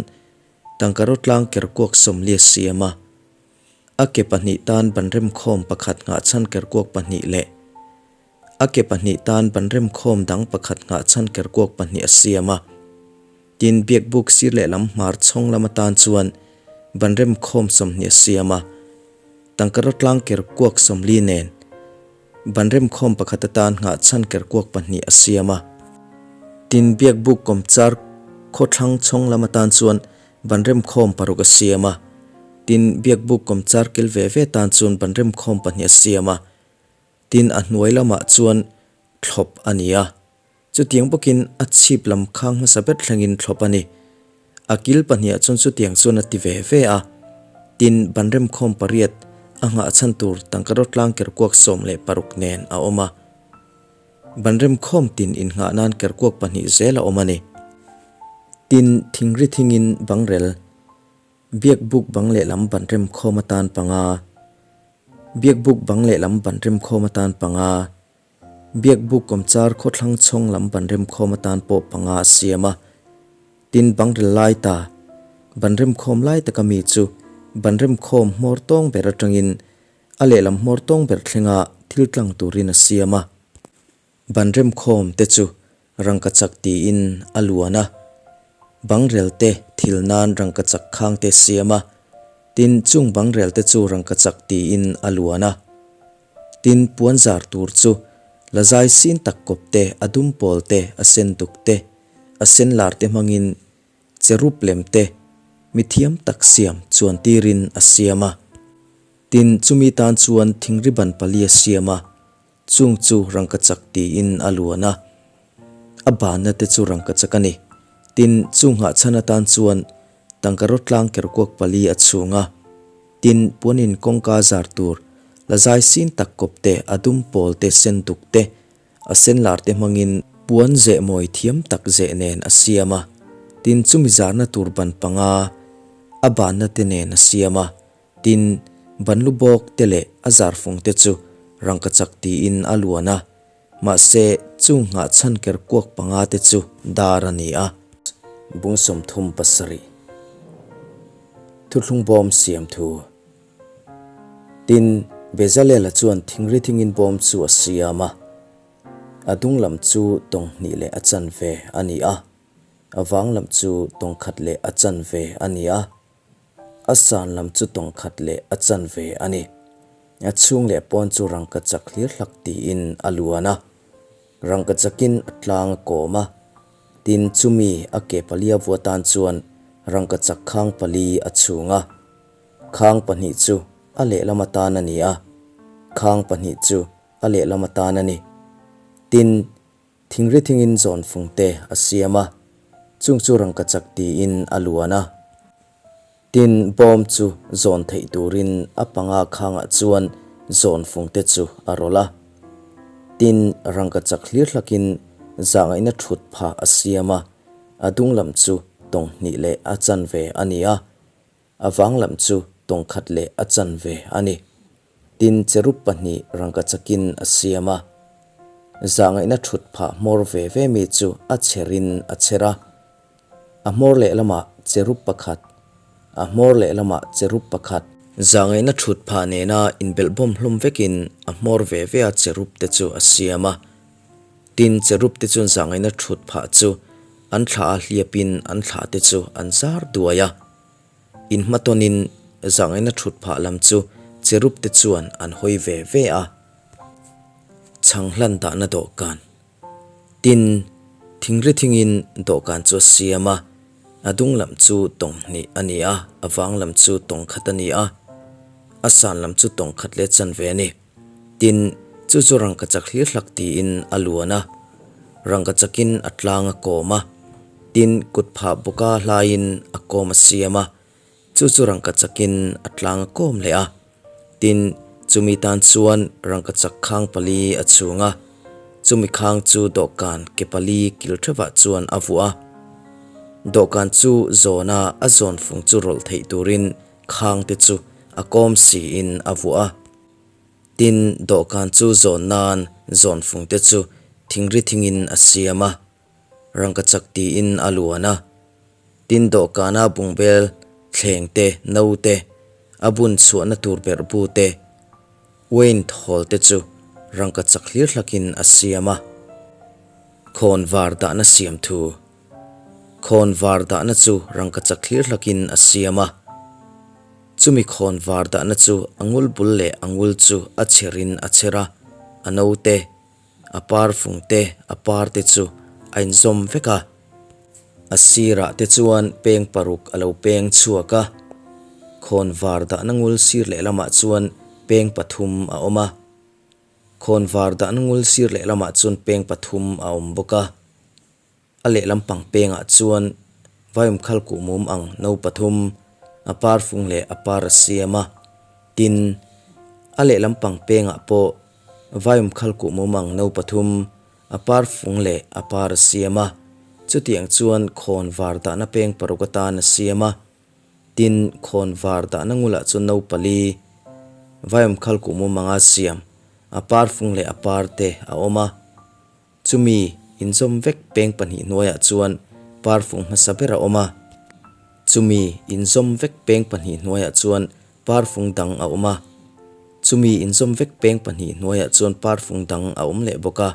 tangkaraw tlang kerkuak 40 a siam a, a ke pahnih tan ban remkhawm pakhat nghahchhan kerkuak pahnih leh a ke pahnih tan ban remkhawm dang pakhat nghahchhan kerkuak pahnih a siam a. Tin, biakbuk sir lehlam hmar chhawng lam atan chuan ban remkhawm 20 a siam a, tangkaraw tlang ker kuak 40 nen ban remkhawm pakhat atan nghahchhan ker kuak pahnih a siam a. Tin, biakbuk kawmchar khawthlang chhawng lam atan chuan ban remkhawm paruk a siam a, tin, biakbuk kawmchar kil ve ve tan chuan ban remkhawm pahnih a siam a. Tin, a hnuai lamah chuan thlawp a ni a. Chutiang bawkin a chhip lam khang hmasa ber thlengin thlawp a ni. A kil pahnihah chuan chutiang chuan a ti ve ve a. Tin, banremkhawm pariat a nghah chhan tur tangkaraw tlang kerkuak 16 nen a awm a. Banremkhawm tin innghah nan kerkuak pahnih zel a awm a ni. Tin, thingri thingin bangrel Biakbuk bang lehlam ban remkhawm atan panga, Biakbuk bang lehlam ban remkhawm atan panga, Biakbuk kawmchar khawthlang chhawng lam ban remkhawm atan pawh panga a siam a. Tin, bangrel lai ta, ban remkhawm lai taka mi chu ban remkhawm hmawr tawng ber atangin a lehlam hmawr tawng ber thlenga thil tlang turin a siam a. Ban remkhawm te chu rangkachak tiin a luan a, bangrel te thil nan rangkachak khang te siam a, tin chung bangrel te chu rangkachak tiin a luan a. Tin puan zar tur chu lazai sin tak kawp te, a dum pawl te, a sen duk te, a sen lar te hmangin cherub lem te mithiam tak siam chuan tirin a siam a. Tin chumi tan chuan thingri ban pali a siam a, Chung chu rangkachak tiin a luan a, a banna te chu rangkachak a ni. Tin, chu nghahchhan atan chuan tangkaraw tlang kerkuak pali a chhung a. Tin, puanin kawngka zar tur la zai sin tak kawp te, a dum pawl te, sen duk te, a sen lar te hmangin puan zeh mawi thiam tak zeh nen a siam a. Tin, chumi zarna tur ban panga a banna te nen a siam a. Tin, banlu bawk te leh a zarfung te chu rangkachak tiin a luan a, mahse chung nghah chhan ker kuak panga te chu dar a ni a. Bung 37 Thuthlung bawm siam thu. Tin, Bezalela chuan thingri thingin bawm chu a siam a, a dung lam chu tawng hnih leh a chanve a ni a, a vang lam chu tawng khat leh a chanve a ni a. A san lam chu tawng khat leh a chanve a ni. A chhung leh pawn chu rangkachak hlir hlak tiin a luan a. Rangkachakin a tlang a kawm a. Tin, chumi a ke palia vua tan chuan rangkachak khang pali a chhung a. Khang pahnih chu a lehlam atan a ni a, khang pahnih chu a lehlam atan a ni. Tin, Thingri thingin zawn fung te a siam a, chung chu rangkachak tiin a luan a. Tin, bawm chu zawn theih turin a panga khangah chuan zawn fung te chu a rawlh a. Tin, rangkachak hlir hlakin zahngaihna thut phah a siam a, a dung lam chu tawng hnih leh a chanve a ni a. A vang lam chu tawng khat leh a chanve a ni. Tin, cherub pahnih rangkachakin a siam a. Zahngaihna thut phah hmawr ve ve mi chu a chherin a chher a. A hmawr lehlamah cherub pakhat, a hmawr lehlamah cherub pakhat. Zahngaihna thut phah nena inbelhbawm hlawm vekin a hmawr ve ve a cherub te chu a siam a. Tin, cherub te chuan zahngaihna thut phah chu an thla a hliapin an thla te chu an zar duai a. Inhmatawnin zahngaihna thut phah lam chu cherub te chuan an hawi ve ve a. Chhang hlan dahna dawhkan. Tin, thingri thingin dawhkan chu a siam a, a dung lam chu tawng hnih a ni a, a vang lam chu tawng khat a ni a, a san lam chu tawng khat leh chanve a ni. Tin, chu chu rangkachak hlir hlak tiin a luan a, rangkachakin a tlang a kawm a. Tin, kut phah bawka hlaiin a kawm a siam a, chu chu rangkachakin a tlang a kawm leh a. Tin, chumi tan chuan rangkachak khang pali a chhung a, chumi khang chu dawhkan ke pali kil thevah chuan a vuah a. Dawhkan chu zawna a zawn fung chu rawlh theih turin khang te chu a kawm siin a vuah a. Tin, dawhkan chu zawn nan zawn fung te chu thingri thingin a siam a, rangkachak tiin a luan a. Tin, dawhkana bungbel, thleng te, no te, a bun chhuahna tur berh bu te, uain thawl te chu rangkachak hlir hlakin a siam a. Khawn var dahna siam thu. Khawn var dahna chu rangkachak hlir hlakin a siam a. Chumi khawn var dahna chu a ngul bul leh a ngul chu a chherin a chher a, a no te, a par fung te, a par te chu a inzawm vek a. A sirah te chuan peng paruk a lo peng chhuak a, khawn var dahna ngul sir lehlamah chuan peng pathum a awm a. Khawnvar dahna ngul sir lehlamah chuan peng pathum a awm bawk a. A lehlam pang pengah chuan vaiawm khal kuhmum ang no pathum, a par fung leh a par a siam a. Tin, a lehlam pang pengah pawh vaiawm khal kuhmum ang no pathum, a par fung leh a par a siam a. Chutiang chuan khawn var dahna peng paruk atan a siam a. Tin, khawn var dahna ngulah chuan no pali, vaiawm khal kuhmum anga siam, a par fung leh a par te a awm a. Chumi inzawm vek peng pahnih hnuaiah chuan parfung hmasa ber a awm a. Chumi inzawm vek peng pahnih hnuaiah chuan parfung dang a awm a. Chumi inzawm vek peng pahnih hnuaiah chuan parfung dang a awm leh bawk a.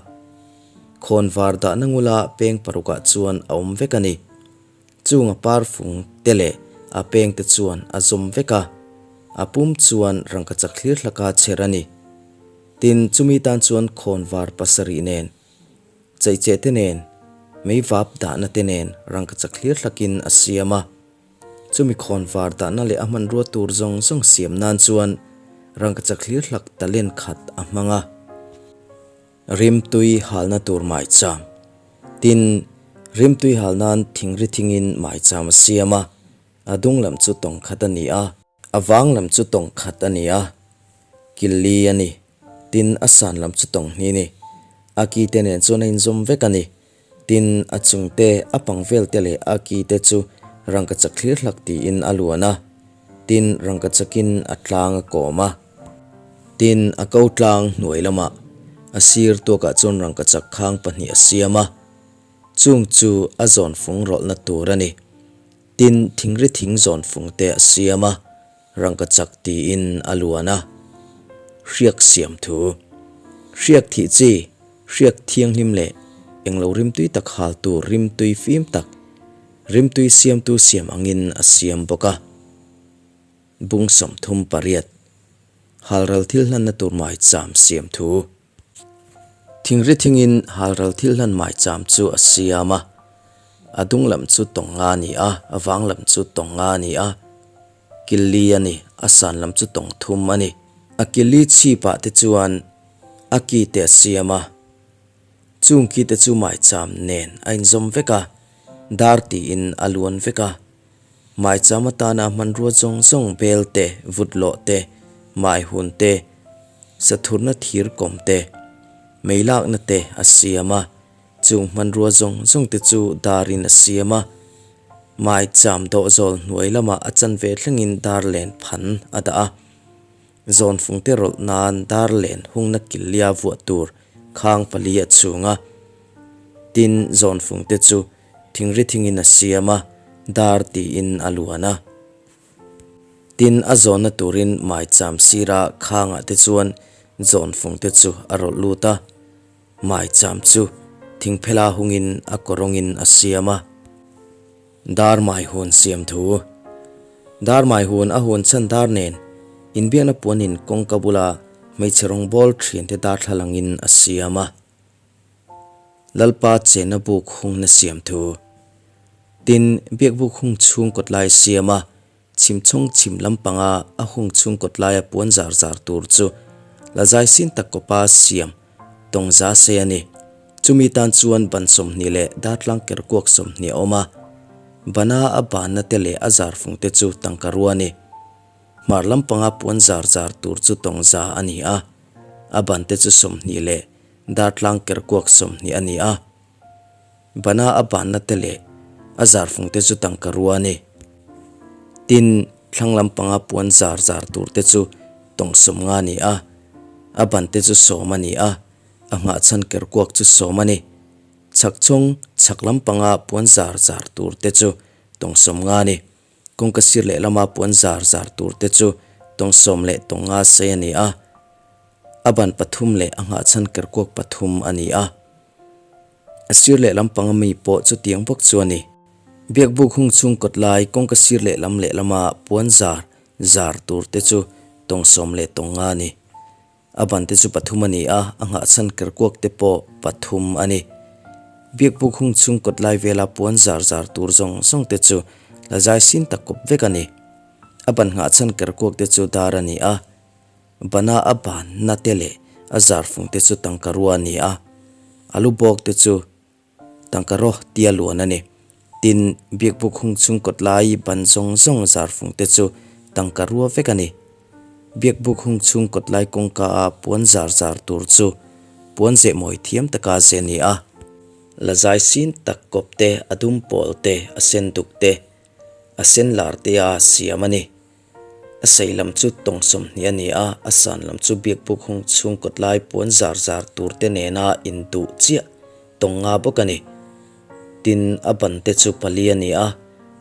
Khawnvar dahna ngula peng parukah chuan a awm vek a ni. Chunga parfung te leh a peng te chuan a zawm vek a. A pum chuan rangkachak thlir hlaka chher a ni. Tin, chumi tan chuan khawnvar pasarih nen, cheicheh te nen, meivap dahna te nen rangkachak hlir hlakin a siam a. Chumi khawnvar dahna leh a hmanrua tur zawng zawng siam nan chuan rangkachak hlir hlak talent khat a hmang a. Rimtui halna tur maicham. Tin, rimtui hal nan thingri thingin maicham a siam a, a dung lam chu tawng khat a ni a. A vang lam chu tawng khat a ni a, kil li a ni. Tin, a san lam chu tawng hnih a ni. A ki te nen chuan a inzawm vek a ni. Tin, a chung te, a pang vel te leh a ki te chu rangkachak thlir hlak tiin a luan a. Tin, rangkachakin a tlang a kawm a. Tin, a ko tlang hnuai lamah a sir tuakah chuan rangkachak khang pahnih a siam a. Chung chu a zawn fung rawlhna tur a ni. Tin, thingri thing zawn fung te a siam a, rangkachak tiin a luan a. Hriak siam thu. Hriak thih chi, hriak thianghlim leh englo rimtui tak hal tur rimtui fim tak, rimtui siamtu siam angin a siam bawk a. Bung 38. Halral thil hlanna tur maicham siam thu. Thingri thingin halral thil hlan maicham chu a siam a, a dung lam chu tawng nga a ni a, a vang lam chu tawng nga a ni a, kil li a ni, a san lam chu tawng thum a ni. A kil li chhipah te chuan a ki te a siam a, chung ki te chu maicham nen a inzawm vek a, dar tiin a luan vek a. Maicham atana hmanrua zawng zawng bel te, vutlawh te, maihun te, sathurna thir kawm te, mei lakna te a siam a, chung hmanrua zawng zawng te chu darin a siam a. Maicham dawhzawl hnuai lamah a chanve thlengin dar len phan a dah a. Zawnfung te rawlh nan dar len hungna killia vuah tur khang pali a chhung a. Tin, zawnfung te chu Thingri thingin a siam a, dar tiin a luan a. Tin, a zawnna turin maicham sira khangah te chuan zawnfung te chu a rawlh lut a. Maicham chu thingphela hungin a kawrawngin a siam a. Dar maihun siam thu. Dar maihun a hun chhan dar nen inbiakna puanin kawngka bula hmeichhe rawngbawl thiante darthlalangin a siam a. Lalpa chenna buk hungna siam thu. Tin, biakbuk hung chhung kawt lai siam a, chhim chhawng chhim lampanga a hung chhung kawt laia puan zar zar tur chu la zai sin tak kawpa siam tawng za sei a ni. Chumi tan chuan ban 20 leh dartlang ker kuak 20 a awm a, bana a banna te leh a zar fung te chu tangka rua a ni. Hmar lampanga puan zar zar tur chu tawng za a ni a, a ban te chu 20 leh Dartlang kerkuak 20 a ni a, bana a banna te leh a zarfung te chu tangka rua a ni. Tin, thlang lampanga puan zar zar tur te chu tawng 50 a ni a, a ban te chu 10 a ni a, a nghahchhan kerkuak chu 10 a ni. Chhak chhawng chhak lampanga puan zar zar tur te chu tawng 50 a ni. Kawngka sir lehlama puan zar zar tur te chu tawng 10 leh tawng 5 sei a ni a. A ban pathum leh a nghahchhan kerkuak pathum a ni a. A sir lehlam panga mi pawh chutiang bawk chu a ni. Biakbuk hung chhung kawt lai kawngka sir lehlam lehlama puan zar zar tur te chu tawng 10 leh tawng 5 a ni. A ban te chu pathum a ni a, a nghahchhan kerkuak te pawh pathum a ni. Biakbuk hung chhung kawt lai vela puan zar zar tur zawng zawng te chu la zai sin tak kawp vek a ni. A ban nghahchhan kerkuak te chu dar a ni a. Bana a banna te leh A zarfung te chu tangkarua a ni a, a lu bawk te chu tangkaraw tia luan a ni. Tin, biakbuk hung chhung kawt lai ban zawng zawng zarfung te chu tangkarua vek a ni. Biakbuk hung chhung kawt lai kawngka a puan zar zar tur chu puan zeh mawi thiam taka zeh a ni a. La zai sin tak kawp te, a dum pawl te, a sen duk te, a sen lar te a siam a ni. A sei lam chu tawng 20 a ni a, a san lam chu biakbuk hung chhung kawt lai puan zar zar tur te nena induh chiah tawng nga bawk a ni. Tin, a ban te chu pali a ni a,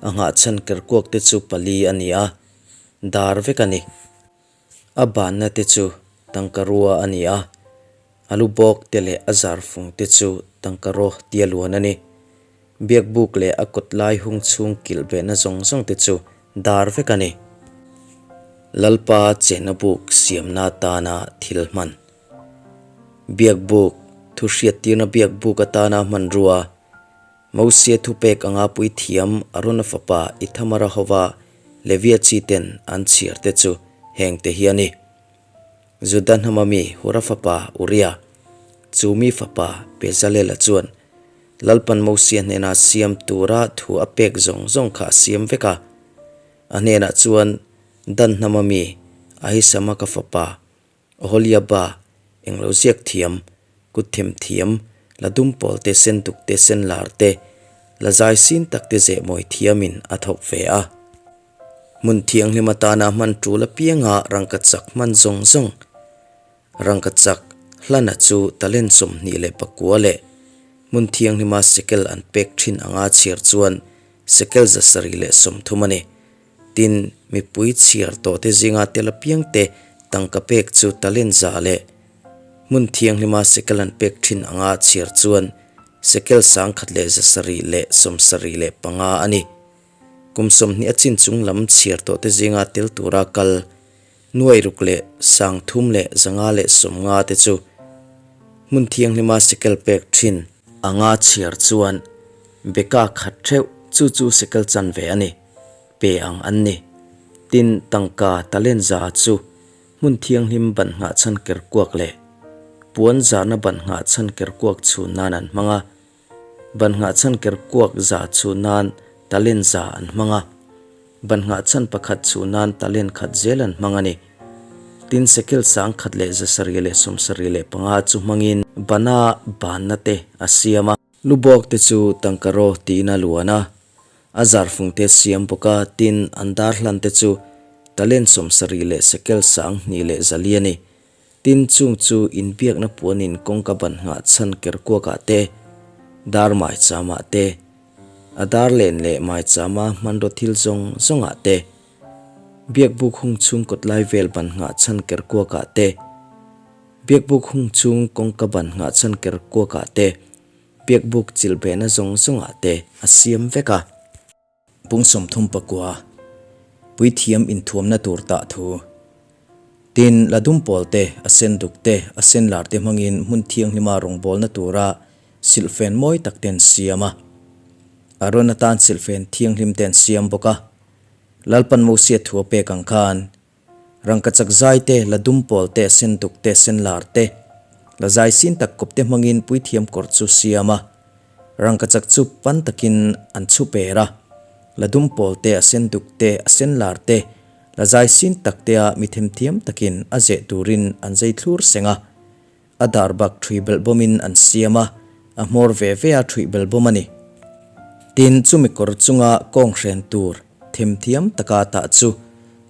a nghahchhan kerkuak te chu pali a ni a, dar vek a ni. A banna te chu tangkarua a ni a, a lu bawk te leh a zarfung te chu tangkaraw tia luan a ni. Biakbuk leh a kawt lai hung chhung kilh behna zawng zawng te chu dar vek a ni. Lalpa chenna buk siamna atana thil hman. Biakbuk, thuhriattirna biakbuk atana hmanrua, Mosia thupek anga puithiam Arona fapa Ithamara hova Levia chi ten an chhiar te chu heng te hi a ni. Juda hnama mi Hura fapa Uria, chu mi fapa Bezalela chuan Lalpan Mosia hnena siam tura thu a pek zawng zawng kha a siam vek a. A hnenah chuan Dan hnama mi Ahisamaka fapa Oholiaba, englo ziak thiam, kut them thiam, la dum pawl te, sen duk te, sen lar te, la zai sin tak te zeh mawi thiamin a thawk ve a. Hmun thianghlim atana hman tul apianga rangkachak hman zawng zawng, rangkachak hlana chu talent 29 leh hmun thianghlima sekel an pek thin anga chhiar chuan sekel 730 a ni. Tin, mipui chhiar tawhte zinga tel apiangte tangka pek chu talent za leh hmun thianghlima sekel an pek thin anga chhiar chuan sekel 1,775 a ni. Kum 20 a chin chung lam chhiar tawhte zinga tel tura kal 6,350 te chu hmun thianghlima sekel pek thin anga chhiar chuan beka khat theuh chu chu sekel chanve a ni. Pe ang an ni. Tin, tangka talent za chu hmun thianghlim ban nghah chhan ker kuak leh puan zahna ban nghah chhan ker kuak chhun nan an hmang a. Ban nghah chhan ker kuak za chhun nan talent za an hmang a. Ban nghah chhan pakhat chhun nan talent khat zel an hmang a ni. Tin, sekel 1,775 chu hmangin bana banna te a siam a. Lu bawk te chu tangkaraw tiin a luan a, a zarfung te siam bawk a, tin an dar hlan te chu talent 70 leh sekel 2400 a ni. Tin chung chu inbiakna puanin kawngka ban nghah chhan ker kuakah te, dar maicham ah te, a dar len leh maichama hmanraw thil zawng zawngah te, biakbuk hung chhung kawt lai vel ban nghah chhan ker kuakah te, Biakbuk hung chung kawngka ban nghah chhan ker kuakah te, biakbuk chilh behna zawng zawngah te a siam vek a. Bung 39, Puithiam inthuamna tur tah thu. Tin, la dum pawl te, a sen duk te, a sen lar te hmangin hmun thianghlima rawngbawlna tura silhfen mawi tak te an siam a. Aron atan silhfen thianghlim te an siam bawk a. Lalpan Mosia thu a pek ang khan Rangkachak zai te, la dum pawl te, sen duk te, sen lar te, la zai sin tak kawp te hmangin puithiam kawr chu siam a. Rangkachak chu pan takin an chhu per a. La dum pawl te, a sen duk te, a sen lar te, la zai sin tak te a mi themthiam takin a zeh turin an zai thlur seng a. A dar bak ṭhui belhbawmin an siam a, a hmawr ve ve a ṭhuih belhbawm a ni. Tin, chumi kawr chunga kawng hren tur themthiam taka tah chu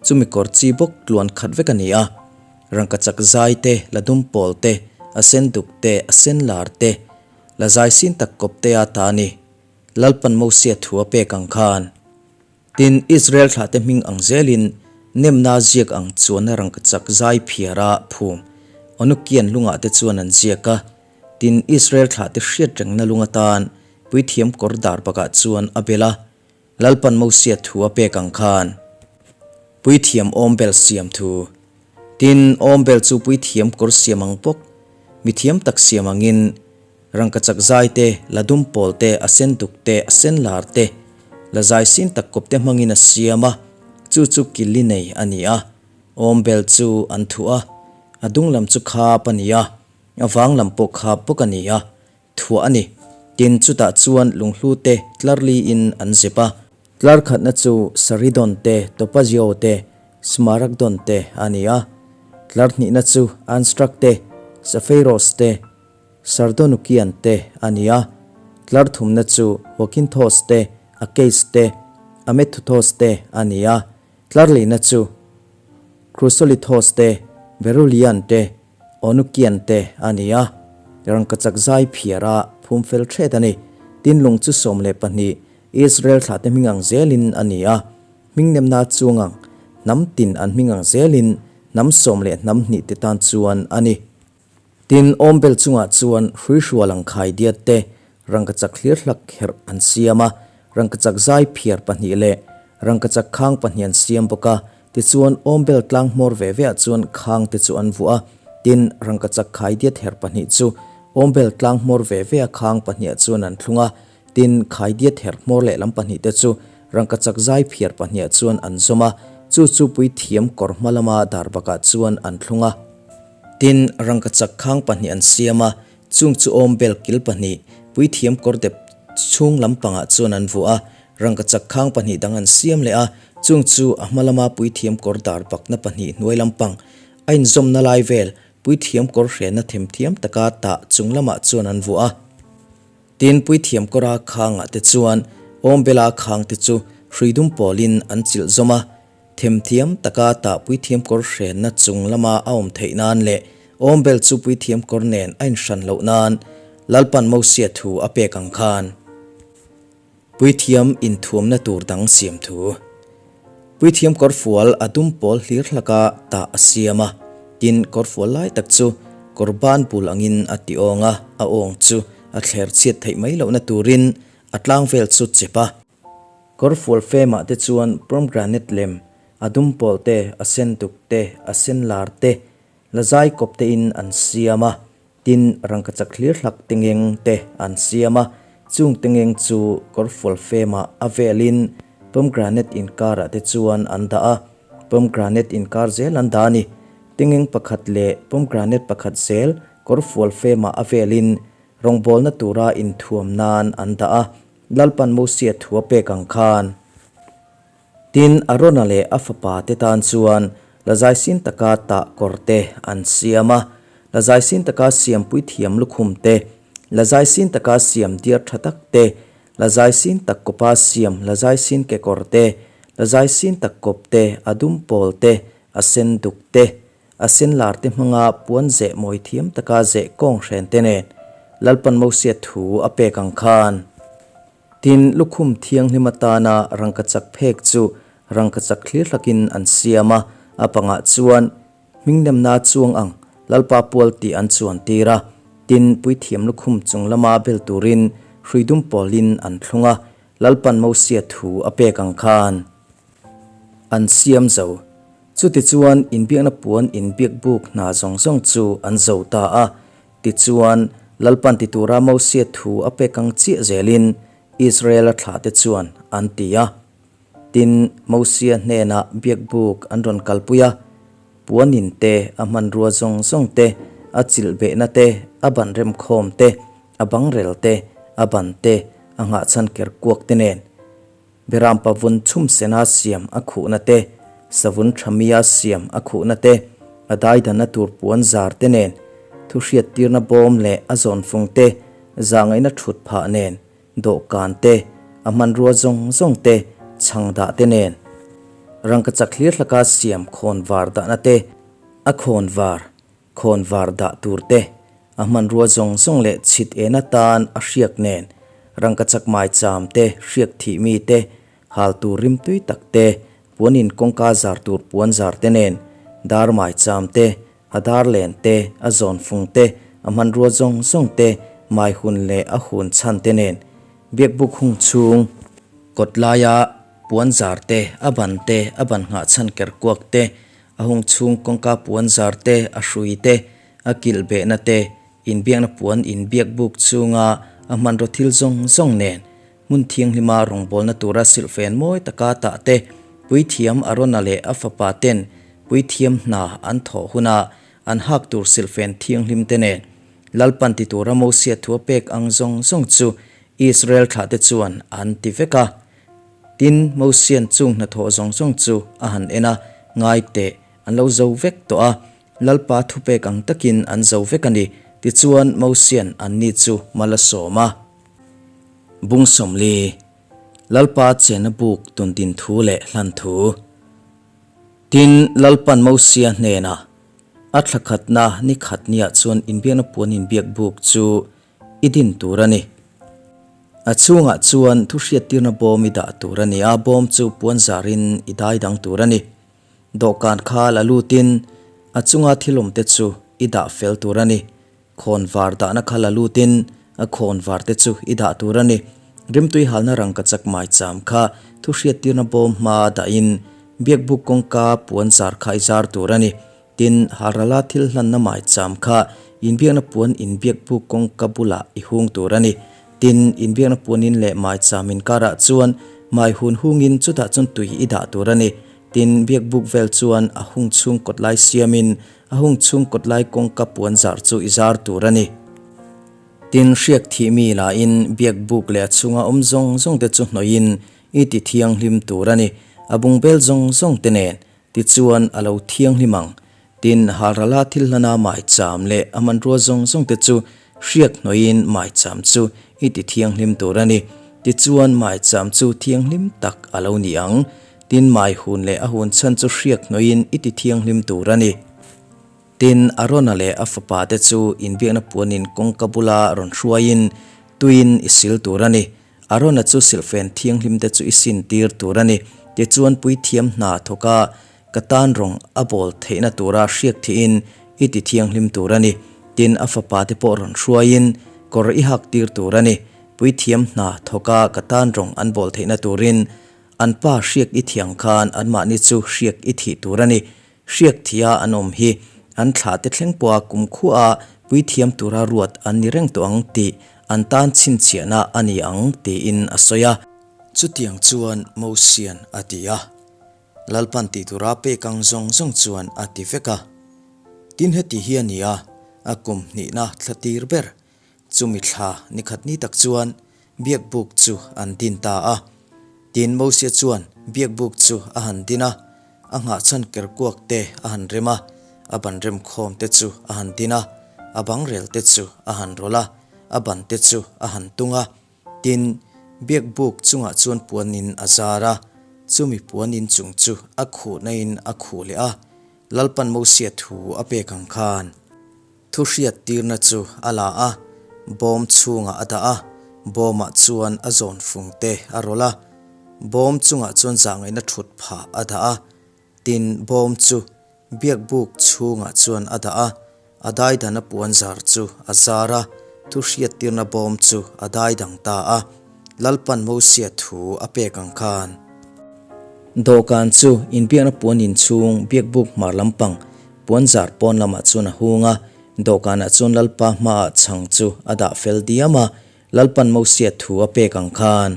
chumi kawr chi bawk tluan khat vek a ni a. Rangkachak zai te, la dum pawl te, a sen duk te, a sen lar te, la zai sin tak kawp te a ta a ni. Lalpan Mosia thu a pek ang khan. Tin, Israel thlahte hming ang zelin nemna ziak ang chuanna rangkachak zai phiara phum Onukian lungah te chuan an ziak a. Tin, Israel thlahte hriat rengna lung atan puithiam kawr dar bakah chuan a bel a, Lalpan Mosia thu a pek ang khan puithiam awmbel siam thu. Tin, awmbel chu puithiam kawr siam ang bawk, mithiam tak siam angin, Rangkachak zai te, la dum pawl te, a sen duk te, a sen lar te, la zai sin tak kawp te hmangin a siam a, chu chu killi nei a ni a. Awmbel chu an thuh a, A dung lam chu khap a ni a, a vang lam pawh khap bawk a ni a, thuah a ni. Tin, chutah chuan lunghlu te tlar liin an zep a. Tlar khatna chu Saridon te, Topazio te, Smaragdon te a ni a. Tlar hnihna chu Anstrak te, Safeiros te, Sardonukian te a ni a. Tlar thumna chu Joakinthos te, Akeis te, Amethuthos te a ni a. Tlar lihna chu Chrysolithos te, Berulian te, Onukian te a ni a. Rangkachak zai phiar a phum fel thet a ni. Tin lung chu 12 Israel thlahte hming ang zelin a ni a. Hming nemna chuang ang hnam tin an hming ang zelin hnam sawm leh hnam hnih te tan chuan a ni. Tin, awmbel chungah chuan hruihrual ang khai diat te, rangkachak hlir hlak herh an siam a, rangkachak zai phiar pahnih leh rangkachak khang pahnih an siam bawk a. Tichuan, awmbel tlang hmawr ve veah chuan khang te chu an vuah a, tin, rangkachak khai diat herh pahnih chu awmbel tlang hmawr ve vea khang pahniah chuan an thlung a, Tin, khaidiat herh hmawr lehlam pahnihte chu rangkachak zai phiar pahniah chuan an zawm a, chu chu puithiam kawr hma lama dar bakah chuan an thlung a. Tin, rangkachak khang pahnih an siam a, chung chu awm bel kil pahnih, puithiam kawr dep chhung lampangah chuan an vuah a, rangkachak khang pahnih dang an siam leh a, chung chu a hma lama puithiam kawr dar bakna pahnih hnuai lampang a inzawmna lai vel puithiam kawr hrenna themthiam taka tah chung lamah chuan an vuah a. Tin, puithiam kawra khangah te chuan awmbela khang te chu hrui dum pawlin an chilh zawm a, themthiam taka tah puithiam kawr hrenna chung lama a awm theih nan leh awmbel chu puithiam kawr nen a inhran loh nan Lalpan Mosia thu a pek ang khan puithiam inthuamna tur dang siam thu Puithiam kawrfual a dum pawl hlir hlaka tah a siam a, tin kawrfual lai tak chu kawr ban bul angin a ti awng a, a awng chu a thler chhiat theih mai lohna turin a tlang vel chu chep a. Kawrfual femah te chuan pomegranate lem, a dum pawl te, a sen duk te, a sen lar te, la zai kawp te in an siam a. Tin, rangkachak hlir hlak tengeng te an siam a, chung tengeng chu kawrfual femah a velin pomegranate inkarah te chuan an dah a, pomegranate inkar zel an dah a ni. Tengeng pakhat leh pomegranate pakhat zel kawrfual femah a velin rawngbawlna tura inthuam nan an dah a, Lalpan Mosia thu a pek ang khan. Tin, Arona leh a fapa te tan chuan la zaisin taka tah kawr te an siam a, la zaisin taka siam puithiam lukhum te, la zaisin taka siam diar tha tak te, la zaisin tak kawpa siam la zaisin kekawr te, la zaisin tak kawp te, a dum pawl te, a sen duk te, a sen lar te hmanga puan zeh mawi thiam taka zeh kawng hren te nen Lalpan Mosia thu a pek ang khan. Tin, lukhum thianghlim atana rangkachak phek chu rangkachak thlir hlakin an siam a, a pangah chuan hmingnemna chuang ang Lalpa pual tih an chuan tir a. Tin, puithiam lukhum chung lama bel turin hrui dum pawlin an thlung a, Lalpan Mosia thu a pek ang khan an siam zo. Chutichuan, inbiakna puan inbiak buk hna zawng zawng chu an zo ta a. Tichuan, Lalpan ti tura Mosia thu a pek ang chiah zelin Israela thlahte chuan an ti a. Tin, Mosia hnenah biakbuk an rawn kalpui a, puanin te, a hmanrua zawng zawng te, a chilh behna te, a ban remkhawm te, a bangrel te, a ban te, a nghahchhan ker kuak te nen. Berampa vun chhum sena siam a khuhna te, savun tha mia siam a khuhna te, a daidanna tur puan zar te nen, thuhriattirna bawm leh a zawnfung te, zahngaihna thut phah nen, dawhkan te, a hmanrua zawng zawng te, chhang dah te nen. Rangkachak hlir hlaka siam khawnvar dahna te, a khawnvar, Khawnvar dah tur te, a hmanrua zawng zawng leh chhit en atan a hriak nen, rangkachak maicham te, hriak thih mi te, hal tur rimtui tak te, puanin kawngka zar tur puan zar te nen, dar maicham te, a dar len te, a zawnfung te, a hmanrua zawng zawng te, mai hun leh a hun chhan te nen, biakbuk hung chhung, kawt laia puan zar te, a ban te, a ban nghah chhan ker kuak te, A hung chhung kawngka puan zar te, a hrui te, a kilh behna te, inbiakna puan inbiak buk chhunga a hmanraw thil zawng zawng nen, hmun thianghlima rawngbawlna tura silhfen mawi taka tah te, puithiam Arona leh a fapa ten puithiam hna an thawh huna an hak tur silhfen thianghlim te nen. Lalpan ti tura Mosia thu a pek ang zawng zawng chu Israel thlahte chuan an ti vek a. Tin, Mosia'n chung hnathawh zawng zawng chu a han en a, Ngai teh, an lo zo vek tawh a, Lalpa thupek ang takin an zo vek a ni. Tichuan, Mosia'n anni chu mal a sawm a. Bung 40, Lalpa chenna buk tundin thu leh hlan thu. Tin, Lalpa'n Mosia hnenah, A thla khatna ni khat niah chuan inbiakna puan inbiak buk chu i din tur a ni. A chhungah chuan thu hriattirna bawm i dah tur a ni a, bawm chu puan zarin i dai dang tur a ni. Dawhkan kha la lutin a chunga thil awmte chu i dah fel tur a ni. Khawn var dahna kha la lutin a khawn var te chu i dah tur a ni. Rimtui halna rangkachak maicham kha thu hriattirna bawm hma dahin biakbuk kawngka puan zar kha i zar tur a ni. Tin, halrala thil hlanna maicham kha inbiakna puan inbiakbuk kawngka bulah i hung tur a ni. Tin, inbiakna puanin leh maicham inkarah chuan mai hun hungin chutah chuan tui i dah tur a ni. Tin, biakbuk vel chuan a hung chhung kawt lai siamin A hung chhung kawt lai kawngka puan zar chu i zar tur a ni. Tin, hriak thih mi lahin biak buk leh a chhunga awm zawng zawng te chu hnawihin i ti thianghlim tur a ni. A bungbel zawng zawng te nen tichuan a lo thianghlim ang. Tin, halrala thil hlana maicham leh a hmanrua zawng zawng te chu hriak hnawihin maicham chu i ti thianghlim tur a ni. Tichuan maicham chu thianghlim tak a lo ni ang. Tin, mai hun leh a hun chhan chu hriak hnawihin i ti thianghlim tur a ni. Tin, Arona leh a fapa te chu inbiakna puanin kawngka bula rawn hruaiin tuiin i sil tur a ni. Arona chu silhfen thianghlim te chu i sin tir tur a ni. Tichuan puithiam hna thawka ka tan rawng a bawl theihna tura hriak thihin i ti thianghlim tur a ni. Tin, a fapa te pawh rawn hruaiin kawr i hak tir tur a ni. Puithiam hna thawka ka tan rawng an bawl theihna turin An pa hriak i thiang khan anmahni chu hriak i thih tur a ni. Hriak thia an awm hi an thlah te thleng pawha kumkhua puithiam tura ruat an ni reng tawh ang tih an tan chhinchhiahna a ni ang tiin a sawi a. Chutiang chuan Mosian a ti a, Lalpan tih tura pek ang zawng zawng chuan a ti vek a. Tin heti hi a ni a, a kum hnihna thla tir ber Chumi thla ni khat ni tak chuan biakbuk chu an din ta a. Tin Mosia chuan biakbuk chu a han din a, a nghahchhan kerkuak te a han rem a, a ban remkhawm te chu a han din a, a bangrel te chu a han rawlh a, a ban te chu a han tung a. Tin, biakbuk chungah chuan puanin a zar a, chumi puanin chung chu a khuhna in a khuh leh a, Lalpan Mosia thu a pek ang khan. Thu hriattirna chu a la a, bawm chhungah a dah a, bawmah chuan a zawn fung te a rawlh a, bawm chungah chuan zahngaihna thut phah a dah a, tin bawm chu biakbuk chhungah chuan a dah a, a daidana puan zar chu a zar a, thu hriattirna bawm chu a daidang ta a, Lalpan Mosia thu a pek ang khan. Dawhkan chu inbiakna puan inchhung biakbuk hmar lampang Puanzar pawn lamah chuan a hung a, dawhkanah chuan Lalpa hmaah chhang chu a dah fel diam a, Lalpan Mosia thu a pek ang khan.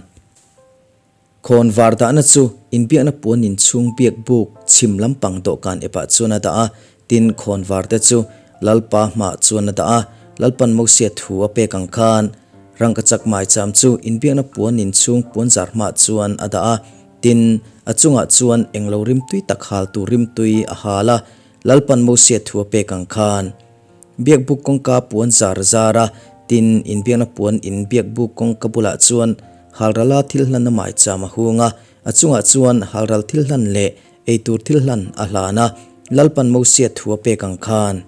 Khawn var dahna chu inbiakna puan inchhung biak buk chhim lampang dawhkan epah chuan a dah a, tin khawn var te chu Lalpa hmaah chuan a dah a, Lalpan Mosia thu a pek ang khan. Rangkachak maicham chu inbiakna puan inchhung puanzar hmaah chuan a dah a, Tin, a chungah chuan englo rimtui tak hal tur rimtui a hal a, Lalpan Mosia thu a pek ang khan. Biakbuk kawngka puan zar zar a, tin, inbiakna puan in biakbuk kawngka bulah chuan halrala thil hlanna maicham a hung a, a chungah chuan halral thil hlan leh eitur thil hlan a hlan a, Lalpan Mosia thu a pek ang khan.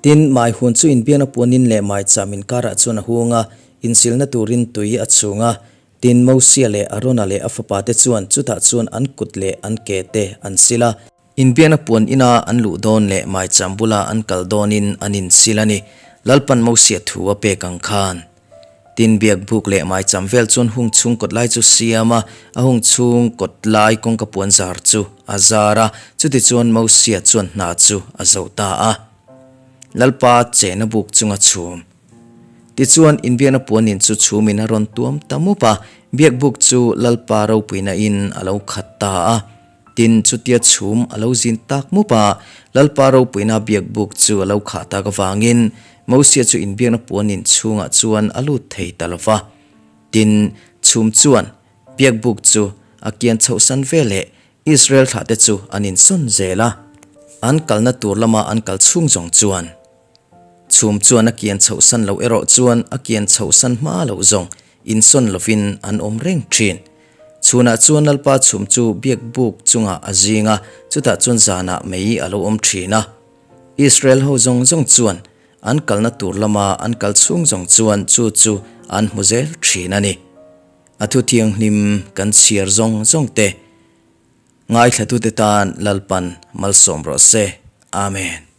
Tin, mai hun chu inbiakna puan in leh maicham inkarah chuan a hung a, insilna turin tui a chhung a, Tin, Mosia leh Arona leh a fapate chuan chutah chuan an kut leh an ke te an sil a. Inbiakna puan ina an luh dawn leh maicham bula an kal dawnin an insil a ni, Lalpan Mosia thu a pek ang khan. Tin, biakbuk leh maicham vel chuan hung chhung kawt lai chu siam a, a hung chhung kawt lai kawngka puan zar chu a zar a, chutichuan Mosia chuan hna chu a zo ta a. Lalpa chena buk chunga chhum. Tichuan, inbiakna puanin chu chhumin a rawn tuam ta mup a, biakbuk chu Lalpa ropuina in a lo khat ta a. Tin, chutia chhum a lo zin tak mup a, Lalpa ropuina biakbuk chu a lo khah tak avangin Mosia chu inbiakna puanin chhungah chuan a lut thei ta lo va. Tin, chhum chuan biakbuk chu a kian chhohsan veleh Israel thlahte chu an insawn zel a. An kalna tur lama an kal chhung zawng chuan chhum chuan a kian chhohsan loh erawh chuan a kian chhohsan hma loh zawng insawn lovin an awm reng thin. Chhunah chuan Lalpa chhum chu biakbuk chungah a zing a, chutah chuan zanah mei a lo awm thin a. Israel ho zawng zawng chuan an kalna tur lama an kal chhung zawng chuan chu chu an hmu zel thin a ni. A thu thianghlim kan chhiar zawng zawng te ngaithlatute tan Lalpan malsawm rawh se. Amen.